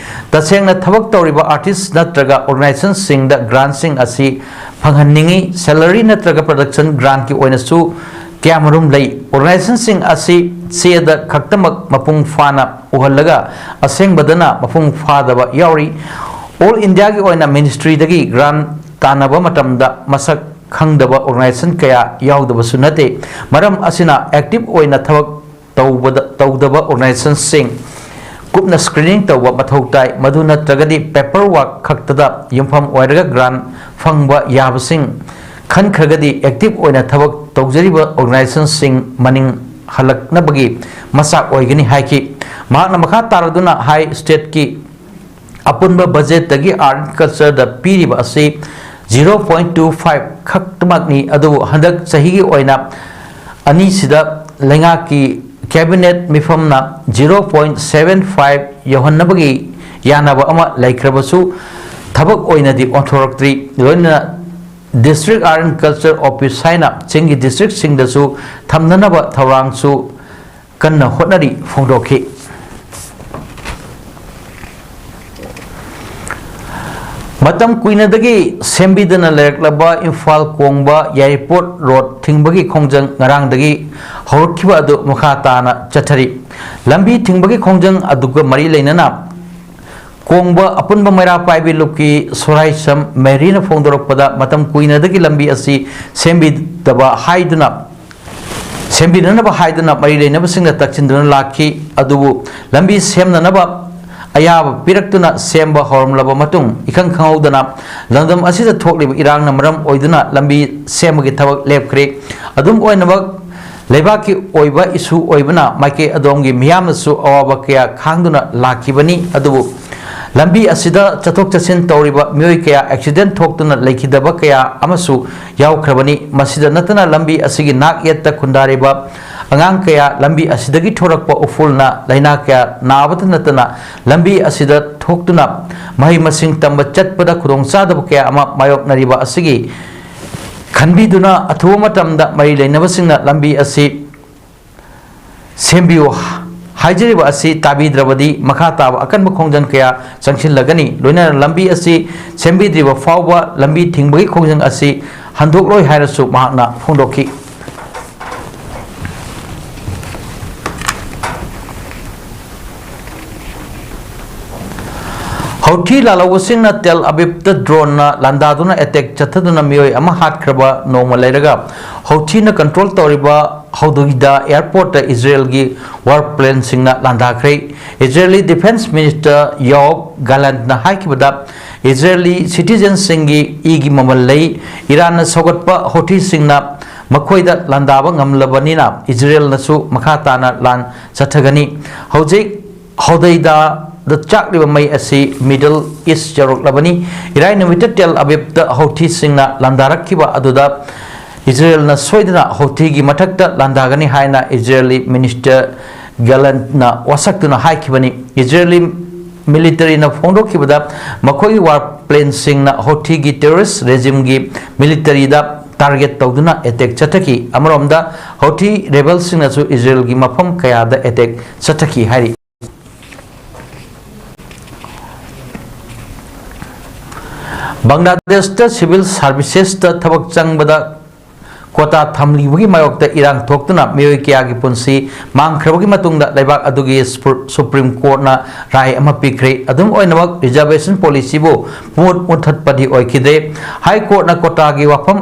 ꯇꯁꯦꯡꯅ ꯊꯕꯛ ꯇꯧꯔꯤꯕ artist ꯅꯠꯇ꯭ꯔꯒ organization ꯁꯤꯡꯗ grant ꯁꯤꯡ ꯑꯁꯤ ꯐꯪꯍꯟꯅꯤꯡꯏ꯫ Salary ꯅꯠꯇ꯭ꯔꯒ production grant ꯀꯤ ꯑꯣꯏꯅꯁꯨ ꯀꯌꯥꯃꯔꯨꯝ ꯂꯩ꯫ Organization ꯁꯤꯡ ꯑꯁꯤ ꯆꯦꯗ ꯈꯛꯇꯃꯛ ꯃꯄꯨꯡ ꯐꯥꯅ ꯎꯍꯜꯂꯒ ꯑꯁꯦꯡꯕꯗꯅ ꯃꯄꯨꯡ ꯐꯥꯗꯕ ꯌꯥꯎꯔꯤ꯫ All India ꯒꯤ ꯑꯣꯏꯅ ministry ꯗꯒꯤ grant ꯇꯥꯟꯅꯕ ꯃꯇꯝꯗ ꯃꯁꯛ ꯈꯪꯗꯕ organization ꯀꯌꯥ ꯌꯥꯎꯗꯕꯁꯨ ꯅꯠꯇꯦ꯫ ꯃꯔꯝ ꯑꯁꯤꯅ active ꯑꯣꯏꯅ ꯊꯕꯛ ꯇꯧꯕꯗ, ꯇꯧꯗꯕ organization ꯁꯤꯡ ꯀꯨꯞꯅ screening ꯇꯧꯕ ꯃꯊꯧ ꯇꯥꯏ꯫ ꯃꯗꯨ ꯅꯠꯇ꯭ꯔꯒꯗꯤ paper work ꯈꯛꯇꯗ ꯌꯨꯝꯐꯝ ꯑꯣꯏꯔꯒ grant ꯐꯪꯕ ꯌꯥꯕꯁꯤꯡ ꯈꯟꯈ꯭ꯔꯒꯗꯤ active ꯑꯣꯏꯅ ꯊꯕꯛ ꯇꯧꯖꯔꯤꯕ organization ꯁꯤꯡ ꯃꯅꯤꯡ ꯍꯜꯂꯛꯅꯕꯒꯤ ꯃꯆꯥꯛ ꯑꯣꯏꯒꯅꯤ ꯍꯥꯏꯈꯤ꯫ ꯃꯍꯥꯛꯅ ꯃꯈꯥ ꯇꯥꯔꯗꯨꯅ ꯍꯥꯏ, state ꯀꯤ ꯑꯄꯨꯟꯕ budget ꯇꯒꯤ art and culture ꯗ ꯄꯤꯔꯤꯕ ꯑꯁꯤ zero point two five ꯈꯛꯇꯃꯛꯅꯤ, ꯑꯗꯨꯕꯨ ꯍꯟꯗꯛ ꯆꯍꯤꯒꯤ ꯑꯣꯏꯅ ꯑꯅꯤꯁꯤꯗ ꯂꯩꯉꯥꯛꯀꯤ cabinet ꯃꯤꯐꯝꯅ zero point seven five ꯌꯧꯍꯟꯅꯕꯒꯤ ꯌꯥꯅꯕ ꯑꯃ ꯂꯩꯈ꯭ꯔꯕꯁꯨ ꯊꯕꯛ ꯑꯣꯏꯅꯗꯤ ꯑꯣꯟꯊꯣꯔꯛꯇ꯭ꯔꯤ꯫ ꯂꯣꯏꯅꯅ district art and culture office ꯍꯥꯏꯅ ꯆꯤꯡꯒꯤ district ꯁꯤꯡꯗꯁꯨ ꯊꯝꯅꯅꯕ ꯊꯧꯔꯥꯡꯁꯨ ꯀꯟꯅ ꯍꯣꯠꯅꯔꯤ ꯐꯣꯡꯗꯣꯛꯈꯤ꯫ ꯃꯇꯝ ꯀꯨꯏꯅꯗꯒꯤ ꯁꯦꯝꯕꯤꯗꯅ ꯂꯩꯔꯛꯂꯕ ꯏꯝꯐꯥꯜ ꯀꯣꯡꯕ ꯌꯥꯏꯔꯤꯄꯣꯛ road ꯊꯤꯡꯕꯒꯤ ꯈꯣꯡꯖꯪ ꯉꯔꯥꯡꯗꯒꯤ ꯍꯧꯔꯛꯈꯤꯕ ꯑꯗꯨ ꯃꯈꯥ ꯇꯥꯅ ꯆꯠꯊꯔꯤ꯫ ꯂꯝꯕꯤ ꯊꯤꯡꯕꯒꯤ ꯈꯣꯡꯖꯪ ꯑꯗꯨꯒ ꯃꯔꯤ ꯂꯩꯅꯅ ꯀꯣꯡꯕ ꯑꯄꯨꯟꯕ ꯃꯩꯔꯥ ꯄꯥꯏꯕꯤ ꯂꯨꯞꯀꯤ ꯁꯣꯔꯥꯏꯁꯝ ꯃꯦꯔꯤꯅ ꯐꯣꯡꯗꯣꯔꯛꯄꯗ, ꯃꯇꯝ ꯀꯨꯏꯅꯗꯒꯤ ꯂꯝꯕꯤ ꯑꯁꯤ ꯁꯦꯝꯕꯤꯗꯕ ꯍꯥꯏꯗꯨꯅ, ꯁꯦꯝꯕꯤꯅꯅꯕ ꯍꯥꯏꯗꯨꯅ ꯃꯔꯤ ꯂꯩꯅꯕꯁꯤꯡꯅ ꯇꯛꯁꯤꯟꯗꯨꯅ ꯂꯥꯛꯈꯤ꯫ ꯑꯗꯨꯕꯨ ꯂꯝꯕꯤ ꯁꯦꯝꯅꯅꯕ ꯑꯌꯥꯕ ꯄꯤꯔꯛꯇꯨꯅ ꯁꯦꯝꯕ ꯍꯧꯔꯝꯂꯕ ꯃꯇꯨꯡ, ꯏꯈꯪ ꯈꯪꯍꯧꯗꯅ ꯂꯝꯗꯝ ꯑꯁꯤꯗ ꯊꯣꯛꯂꯤꯕ ꯏꯔꯥꯡꯅ ꯃꯔꯝ ꯑꯣꯏꯗꯨꯅ ꯂꯝꯕꯤ ꯁꯦꯝꯕꯒꯤ ꯊꯕꯛ ꯂꯦꯞꯈ꯭ꯔꯦ꯫ ꯑꯗꯨꯝ ꯑꯣꯏꯅꯃꯛ, ꯂꯩꯕꯥꯛꯀꯤ ꯑꯣꯏꯕ issue ꯑꯣꯏꯕꯅ ꯃꯥꯏꯀꯩ ꯑꯗꯣꯝꯒꯤ ꯃꯤꯌꯥꯝꯅꯁꯨ ꯑꯋꯥꯕ ꯀꯌꯥ ꯈꯥꯡꯗꯨꯅ ꯂꯥꯛꯈꯤꯕꯅꯤ꯫ ꯑꯗꯨꯕꯨ ꯂꯝꯕꯤ ꯑꯁꯤꯗ ꯆꯠꯊꯣꯛ ꯆꯠꯁꯤꯟ ꯇꯧꯔꯤꯕ ꯃꯤꯑꯣꯏ ꯀꯌꯥ accident ꯊꯣꯛꯇꯨꯅ ꯂꯩꯈꯤꯗꯕ ꯀꯌꯥ ꯑꯃꯁꯨ ꯌꯥꯎꯈ꯭ꯔꯕꯅꯤ꯫ ꯃꯁꯤꯗ ꯅꯠꯇꯅ ꯂꯝꯕꯤ ꯑꯁꯤꯒꯤ ꯅꯥꯛ ꯌꯦꯠꯇ ꯈꯨꯟꯗꯥꯔꯤꯕ ꯑꯉꯥꯡ ꯀꯌꯥ, ꯂꯝꯕꯤ ꯑꯁꯤꯗꯒꯤ ꯊꯣꯔꯛꯄ ꯎꯐꯨꯜꯅ ꯂꯥꯏꯅꯥ ꯀꯌꯥ ꯅꯥꯕꯇ ꯅꯠꯇꯅ ꯂꯝꯕꯤ ꯑꯁꯤꯗ ꯊꯣꯛꯇꯨꯅ ꯃꯍꯩ ꯃꯁꯤꯡ ꯇꯝꯕ ꯆꯠꯄꯗ ꯈꯨꯗꯣꯡꯆꯥꯗꯕ ꯀꯌꯥ ꯑꯃ ꯃꯥꯌꯣꯛꯅꯔꯤꯕ ꯑꯁꯤꯒꯤ ꯈꯟꯕꯤꯗꯨꯅ ꯑꯊꯨꯕ ꯃꯇꯝꯗ ꯃꯔꯤ ꯂꯩꯅꯕꯁꯤꯡꯅ ꯂꯝꯕꯤ ꯑꯁꯤ ꯁꯦꯝꯕꯤꯌꯨ ꯍꯥꯏꯖꯔꯤꯕ ꯑꯁꯤ ꯇꯥꯕꯤꯗ꯭ꯔꯕꯗꯤ ꯃꯈꯥ ꯇꯥꯕ ꯑꯀꯟꯕ ꯈꯣꯡꯖꯪ ꯀꯌꯥ ꯆꯪꯁꯤꯜꯂꯒꯅꯤ꯫ ꯂꯣꯏꯅꯅ ꯂꯝꯕꯤ ꯑꯁꯤ ꯁꯦꯝꯕꯤꯗ꯭ꯔꯤꯕ ꯐꯥꯎꯕ ꯂꯝꯕꯤ ꯊꯤꯡꯕꯒꯤ ꯈꯣꯡꯖꯪ ꯑꯁꯤ ꯍꯟꯗꯣꯛꯂꯣꯏ ꯍꯥꯏꯅꯁꯨ ꯃꯍꯥꯛꯅ ꯐꯣꯡꯗꯣꯛꯈꯤ꯫ ꯍꯧꯊꯤ ꯂꯥꯜꯍꯧꯕꯁꯤꯡꯅ ꯇꯦꯜ ꯑꯕꯤꯕꯇ ꯗ꯭ꯔꯣꯟꯅ ꯂꯥꯟꯗꯥꯗꯨꯅ ꯑꯦꯇꯦꯛ ꯆꯠꯊꯗꯨꯅ ꯃꯤꯑꯣꯏ ꯑꯃ ꯍꯥꯠꯈ꯭ꯔꯕ ꯅꯣꯡꯃ ꯂꯩꯔꯒ, ꯍꯧꯊꯤꯅ ꯀꯟꯇ꯭ꯔꯣꯜ ꯇꯧꯔꯤꯕ ꯍꯧꯗꯣꯏꯗ ꯑꯦꯌꯔꯄꯣꯔꯠꯇ ꯏꯖꯔꯦꯜꯒꯤ war ꯄ꯭ꯂꯦꯟꯁꯤꯡꯅ ꯂꯥꯟꯗꯥꯈ꯭ꯔꯦ꯫ Israeli defence minister ꯌꯣꯑꯣꯕ ꯒꯥꯂꯟꯠꯅ ꯍꯥꯏꯈꯤꯕꯗ, Israeli ꯁꯤꯇꯤꯖꯟꯁꯤꯡꯒꯤ ꯏꯒꯤ ꯃꯃꯜ ꯂꯩ꯫ ꯏꯔꯥꯟꯅ ꯁꯧꯒꯠꯄ ꯍꯣꯊꯤꯁꯤꯡꯅ ꯃꯈꯣꯏꯗ ꯂꯥꯟꯗꯥꯕ ꯉꯝꯂꯕꯅꯤꯅ ꯏꯖꯔꯦꯜꯅꯁꯨ ꯃꯈꯥ ꯇꯥꯅ ꯂꯥꯟ ꯆꯠꯊꯒꯅꯤ꯫ ꯍꯧꯖꯤꯛ ꯍꯧꯗꯩꯗꯥꯗ ꯆꯥꯛꯂꯤꯕ ꯃꯩ ꯑꯁꯤ ꯃꯤꯗꯜ ꯏꯁ ꯌꯧꯔꯛꯂꯕꯅꯤ꯫ ꯏꯔꯥꯏ ꯅꯨꯃꯤꯠꯇ ꯇꯦꯜ ꯑꯕꯤꯕꯇ ꯍꯧꯊꯤꯁꯤꯡꯅ ꯂꯥꯟꯗꯥꯔꯛꯈꯤꯕ ꯑꯗꯨꯗ ꯏꯖꯔꯦꯜꯅ ꯁꯣꯏꯗꯅ ꯍꯧꯊꯤꯒꯤ ꯃꯊꯛꯇ ꯂꯥꯟꯗꯥꯒꯅꯤ ꯍꯥꯏꯅ ꯏꯖꯔꯦꯂꯤ ꯃꯤꯅꯤꯁꯇꯔ ꯒꯦꯂꯟꯠꯅ ꯋꯥꯁꯛꯇꯨꯅ ꯍꯥꯏꯈꯤꯕꯅꯤ꯫ ꯏꯖꯔꯦꯂꯤ ꯃꯤꯂꯤꯇꯔꯤꯅ ꯐꯣꯡꯗꯣꯛꯈꯤꯕꯗ, ꯃꯈꯣꯏꯒꯤ ꯋꯥꯔ ꯄ꯭ꯂꯦꯟꯁꯤꯡꯅ ꯍꯣꯊꯤꯒꯤ ꯇꯦꯔꯣꯔꯤꯁ ꯔꯦꯖꯤꯝꯒꯤ ꯃꯤꯂꯤꯇꯔꯤꯗ ꯇꯥꯔꯒꯦꯠ ꯇꯧꯗꯨꯅ ꯑꯦꯇꯦꯛ ꯆꯠꯊꯈꯤ꯫ ꯑꯃꯔꯣꯝꯗ, ꯍꯣꯊꯤ ꯔꯦꯕꯦꯜꯁꯤꯡꯅꯁꯨ ꯏꯖꯔꯦꯜꯒꯤ ꯃꯐꯝ ꯀꯌꯥꯗ ꯑꯦꯇꯦꯛ ꯆꯠꯊꯈꯤ ꯍꯥꯏꯔꯤ꯫ ꯕꯪꯒ꯭ꯂꯥꯗꯦꯁꯇ ꯁꯤꯚꯤꯜ ꯁꯥꯔꯚꯤꯁꯦꯁꯇ ꯊꯕꯛ ꯆꯪꯕꯗ ꯀꯣꯇꯥ ꯊꯝꯂꯤꯕꯒꯤ ꯃꯥꯌꯣꯛꯇ ꯏꯔꯥꯡ ꯊꯣꯛꯇꯨꯅ ꯃꯤꯑꯣꯏ ꯀꯌꯥꯒꯤ ꯄꯨꯟꯁꯤ ꯃꯥꯡꯈ꯭ꯔꯕꯒꯤ ꯃꯇꯨꯡꯗ ꯂꯩꯕꯥꯛ ꯑꯗꯨꯒꯤ ꯁꯨꯄ꯭ꯔ-, ꯁꯨꯄ꯭ꯔꯤꯝ ꯀꯣꯔꯠꯅ ꯔꯥꯏ ꯑꯃ ꯄꯤꯈ꯭ꯔꯦ꯫ ꯑꯗꯨꯝ ꯑꯣꯏꯅꯃꯛ, ꯔꯤꯖꯔꯕꯦꯁꯟ ꯄꯣꯂꯤꯁꯤꯕꯨ ꯄꯨꯡꯃꯨꯠ ꯃꯨꯠꯊꯠꯄꯗꯤ ꯑꯣꯏꯈꯤꯗ꯭ꯔꯦ꯫ ꯍꯥꯏ ꯀꯣꯔꯠꯅ ꯀꯣꯇꯥꯒꯤ ꯋꯥꯐꯝ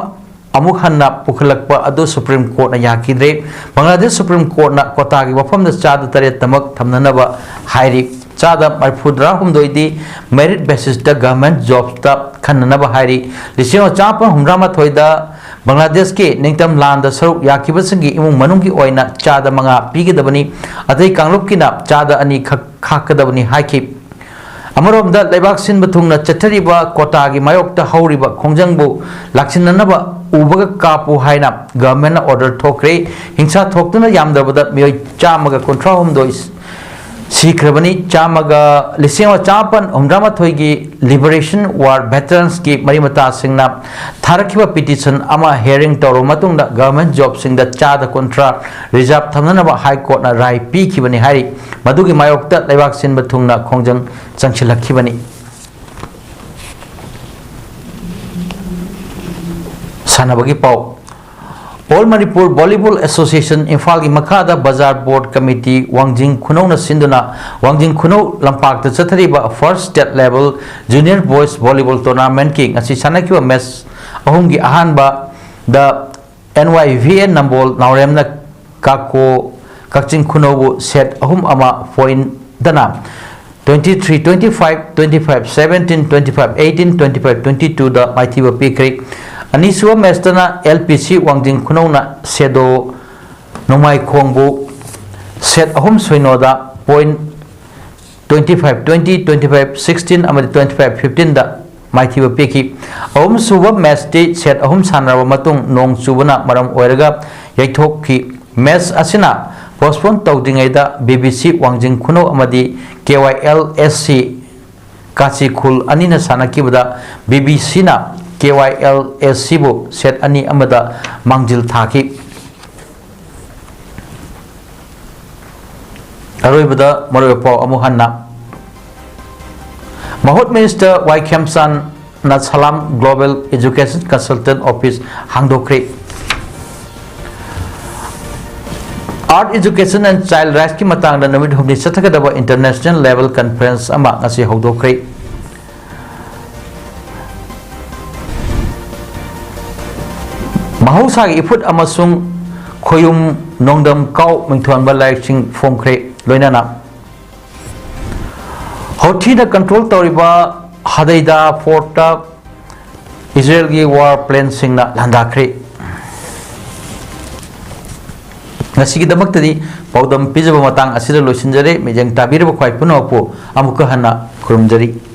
ꯑꯃꯨꯛ ꯍꯟꯅ ꯄꯨꯈꯠꯂꯛꯄ ꯑꯗꯨ ꯁꯨꯄ꯭ꯔꯤꯝ ꯀꯣꯔꯠꯅ ꯌꯥꯈꯤꯗ꯭ꯔꯦ꯫ ꯕꯪꯒ꯭ꯂꯥꯗꯦꯁ ꯁꯨꯄ꯭ꯔꯤꯝ ꯀꯣꯔꯠꯅ ꯀꯣꯇꯥꯒꯤ ꯋꯥꯐꯝꯗ ꯆꯥꯗ ꯇꯔꯦꯠꯇꯃꯛ ꯊꯝꯅꯅꯕ ꯍꯥꯏꯔꯤ꯫ ꯆꯥꯗ ꯃꯔꯤꯐꯨꯇꯔꯥꯍꯨꯝꯗꯣꯏꯗꯤ ꯃꯦꯔꯤꯠ ꯕꯦꯁꯤꯁꯇ ꯒꯚꯔꯟꯃꯦꯟꯠ ꯖꯣꯕꯁꯇ ꯈꯟꯅꯅꯕ ꯍꯥꯏꯔꯤ꯫ ꯂꯤꯁꯤꯡ ꯑꯃ ꯆꯥꯃꯥꯄꯟ ꯍꯨꯝꯗ꯭ꯔꯥ ꯃꯥꯊꯣꯏꯗ ꯕꯪꯒ꯭ꯂꯥꯗꯦꯁꯀꯤ ꯅꯤꯡꯇꯝ ꯂꯥꯟꯗ ꯁꯔꯨꯛ ꯌꯥꯈꯤꯕꯁꯤꯡꯒꯤ ꯏꯃꯨꯡ ꯃꯅꯨꯡꯒꯤ ꯑꯣꯏꯅ ꯆꯥꯗ ꯃꯉꯥ ꯄꯤꯒꯗꯕꯅꯤ꯫ ꯑꯇꯩ ꯀꯥꯡꯂꯨꯞꯀꯤꯅ ꯆꯥꯗ ꯑꯅꯤ ꯈꯛ ꯈꯥꯛꯀꯗꯕꯅꯤ ꯍꯥꯏꯈꯤ꯫ ꯑꯃꯔꯣꯝꯗ, ꯂꯩꯕꯥꯛ ꯁꯤꯟꯕ ꯊꯨꯡꯅ ꯆꯠꯊꯔꯤꯕ ꯀꯣꯇꯥꯒꯤ ꯃꯥꯌꯣꯛꯇ ꯍꯧꯔꯤꯕ ꯈꯣꯡꯖꯪꯕꯨ ꯂꯥꯛꯁꯤꯟꯅꯅꯕ ꯎꯕꯒ ꯀꯥꯞꯄꯨ ꯍꯥꯏꯅ ꯒꯚꯔꯟꯃꯦꯟꯠꯅ ꯑꯣꯔꯗꯔ ꯊꯣꯛꯈ꯭ꯔꯦ꯫ ꯍꯤꯡꯁꯥ ꯊꯣꯛꯇꯨꯅ ꯌꯥꯝꯗ꯭ꯔꯕꯗ ꯃꯤꯑꯣꯏ ꯆꯥꯝꯃꯒ ꯀꯨꯟꯊ꯭ꯔꯥꯍꯨꯝꯗꯣꯏ ꯁꯤꯈ꯭ꯔꯕꯅꯤ꯫ ꯆꯥꯝꯃꯒ, ꯂꯤꯁꯤꯡ ꯑꯃ ꯆꯥꯃꯥꯄꯟ ꯍꯨꯝꯗ꯭ꯔꯥꯃꯥꯊꯣꯏꯒꯤ Liberation War Veterans ꯀꯤ ꯃꯔꯤ ꯃꯇꯥꯁꯤꯡꯅ ꯊꯥꯔꯛꯈꯤꯕ petition ꯑꯃ hearing ꯇꯧꯔꯕ ꯃꯇꯨꯡꯗ government job ꯁꯤꯡꯗ ꯆꯥꯗ ꯀꯨꯟꯊ꯭ꯔꯥ reserve ꯊꯝꯅꯅꯕ High Court ꯅ ꯔꯥꯏ ꯄꯤꯈꯤꯕꯅꯤ ꯍꯥꯏꯔꯤ꯫ ꯃꯗꯨꯒꯤ ꯃꯥꯌꯣꯛꯇ ꯂꯩꯕꯥꯛ ꯁꯤꯟꯕ ꯊꯨꯡꯅ ꯈꯣꯡꯖꯪ ꯆꯪꯁꯤꯜꯂꯛꯈꯤꯕꯅꯤ꯫ ꯁꯥꯟꯅꯕꯒꯤ ꯄꯥꯎ꯫ All Manipur Volleyball Association ꯏꯝꯐꯥꯜꯒꯤ ꯃꯈꯥꯗ ꯕꯖꯥꯔ ꯕꯣꯔꯗ ꯀꯃꯤꯇꯤ ꯋꯥꯡꯖꯤꯡ ꯈꯨꯅꯧꯅ ꯁꯤꯟꯗꯨꯅ ꯋꯥꯡꯖꯤꯡ ꯈꯨꯅꯧ ꯂꯝꯄꯥꯛꯇ ꯆꯠꯊꯔꯤꯕ First State Level Junior Boys Volleyball Tournament ꯀꯤ ꯉꯁꯤ ꯁꯥꯟꯅꯈꯤꯕ match ꯑꯍꯨꯝꯒꯤ ꯑꯍꯥꯟꯕꯗ N Y V A Nambol ꯅꯥꯎꯔꯦꯝꯅ ꯀꯥꯀꯣ Kakching ꯈꯨꯅꯧꯕꯨ set ꯑꯍꯨꯝ ꯑꯃ point ꯗꯅ twenty three twenty five, twenty five seventeen, twenty five eighteen, twenty five twenty two ꯗ ꯃꯥꯏꯊꯤꯕ ꯄꯤꯈ꯭ꯔꯦ꯫ ꯑꯅꯤꯁꯨꯕ match ꯇꯅ L P C ꯋꯥꯡꯖꯤꯡ ꯈꯨꯅꯧꯅ ꯁꯦꯗꯣ ꯅꯣꯡꯃꯥꯏꯈꯣꯡꯕꯨ set ꯑꯍꯨꯝ ꯁꯣꯏꯅꯣꯗ point twenty five twenty, twenty five sixteen ꯑꯃꯗꯤ twenty five fifteen ꯗ ꯃꯥꯏꯊꯤꯕ ꯄꯤꯈꯤ꯫ ꯑꯍꯨꯝꯁꯨꯕ match ꯇꯤ set ꯑꯍꯨꯝ ꯁꯥꯟꯅꯔꯕ ꯃꯇꯨꯡ ꯅꯣꯡ ꯆꯨꯕꯅ ꯃꯔꯝ ꯑꯣꯏꯔꯒ ꯌꯩꯊꯣꯛꯈꯤ꯫ Match ꯑꯁꯤꯅ postpone ꯇꯧꯗ꯭ꯔꯤꯉꯩꯗ B B C ꯋꯥꯡꯖꯤꯡ ꯈꯨꯅꯧ ꯑꯃꯗꯤ K Y L S C ꯀꯥꯆꯤꯈꯨꯜ ꯑꯅꯤꯅ ꯁꯥꯟꯅꯈꯤꯕꯗ B B C ꯅ K Y L S C ꯕꯨ set ꯑꯅꯤ ꯑꯃꯗ ꯃꯥꯡꯖꯤꯜ ꯊꯥꯈꯤ꯫ ꯑꯔꯣꯏꯕꯗ ꯃꯔꯨꯑꯣꯏꯕ ꯄꯥꯎ ꯑꯃꯨꯛ ꯍꯟꯅ꯫ ꯃꯍꯨꯠ Minister Y ꯈꯦꯝꯆꯥꯟꯅ Salam Global Education Consultant Office ꯍꯥꯡꯗꯣꯛꯈ꯭ꯔꯦ꯫ Earth Education and Child Rights ꯀꯤ ꯃꯇꯥꯡꯗ ꯅꯨꯃꯤꯠ ꯍꯨꯝꯅꯤ ꯆꯠꯊꯒꯗꯕ international level conference ꯑꯃ ꯉꯁꯤ ꯍꯧꯗꯣꯛꯈ꯭ꯔꯦ꯫ ꯃꯍꯧꯁꯥꯒꯤ ꯏꯐꯨꯠ ꯑꯃꯁꯨꯡ ꯈꯣꯌꯨꯝ ꯅꯣꯡꯗꯝ ꯀꯥꯎ ꯃꯤꯡꯊꯣꯟꯕ ꯂꯥꯏꯔꯤꯛꯁꯤꯡ ꯐꯣꯡꯈ꯭ꯔꯦ꯫ ꯂꯣꯏꯅꯅ ꯍꯧꯊꯤꯅ control ꯇꯧꯔꯤꯕ ꯍꯗꯩꯗꯥ fortꯇ ꯏꯖꯔꯦꯜꯒꯤ war planeꯁꯤꯡꯅ ꯂꯥꯟꯗꯥꯈ꯭ꯔꯦ꯫ ꯉꯁꯤꯒꯤꯗꯃꯛꯇꯗꯤ ꯄꯥꯎꯗꯝ ꯄꯤꯖꯕ ꯃꯇꯥꯡ ꯑꯁꯤꯗ ꯂꯣꯏꯁꯤꯟꯖꯔꯦ꯫ ꯃꯤꯠꯌꯦꯡ ꯇꯥꯕꯤꯔꯕ ꯈ꯭ꯋꯥꯏ ꯄꯨꯝꯅꯃꯛꯄꯨ ꯑꯃꯨꯛꯀ ꯍꯟꯅ ꯈꯨꯔꯨꯝꯖꯔꯤ꯫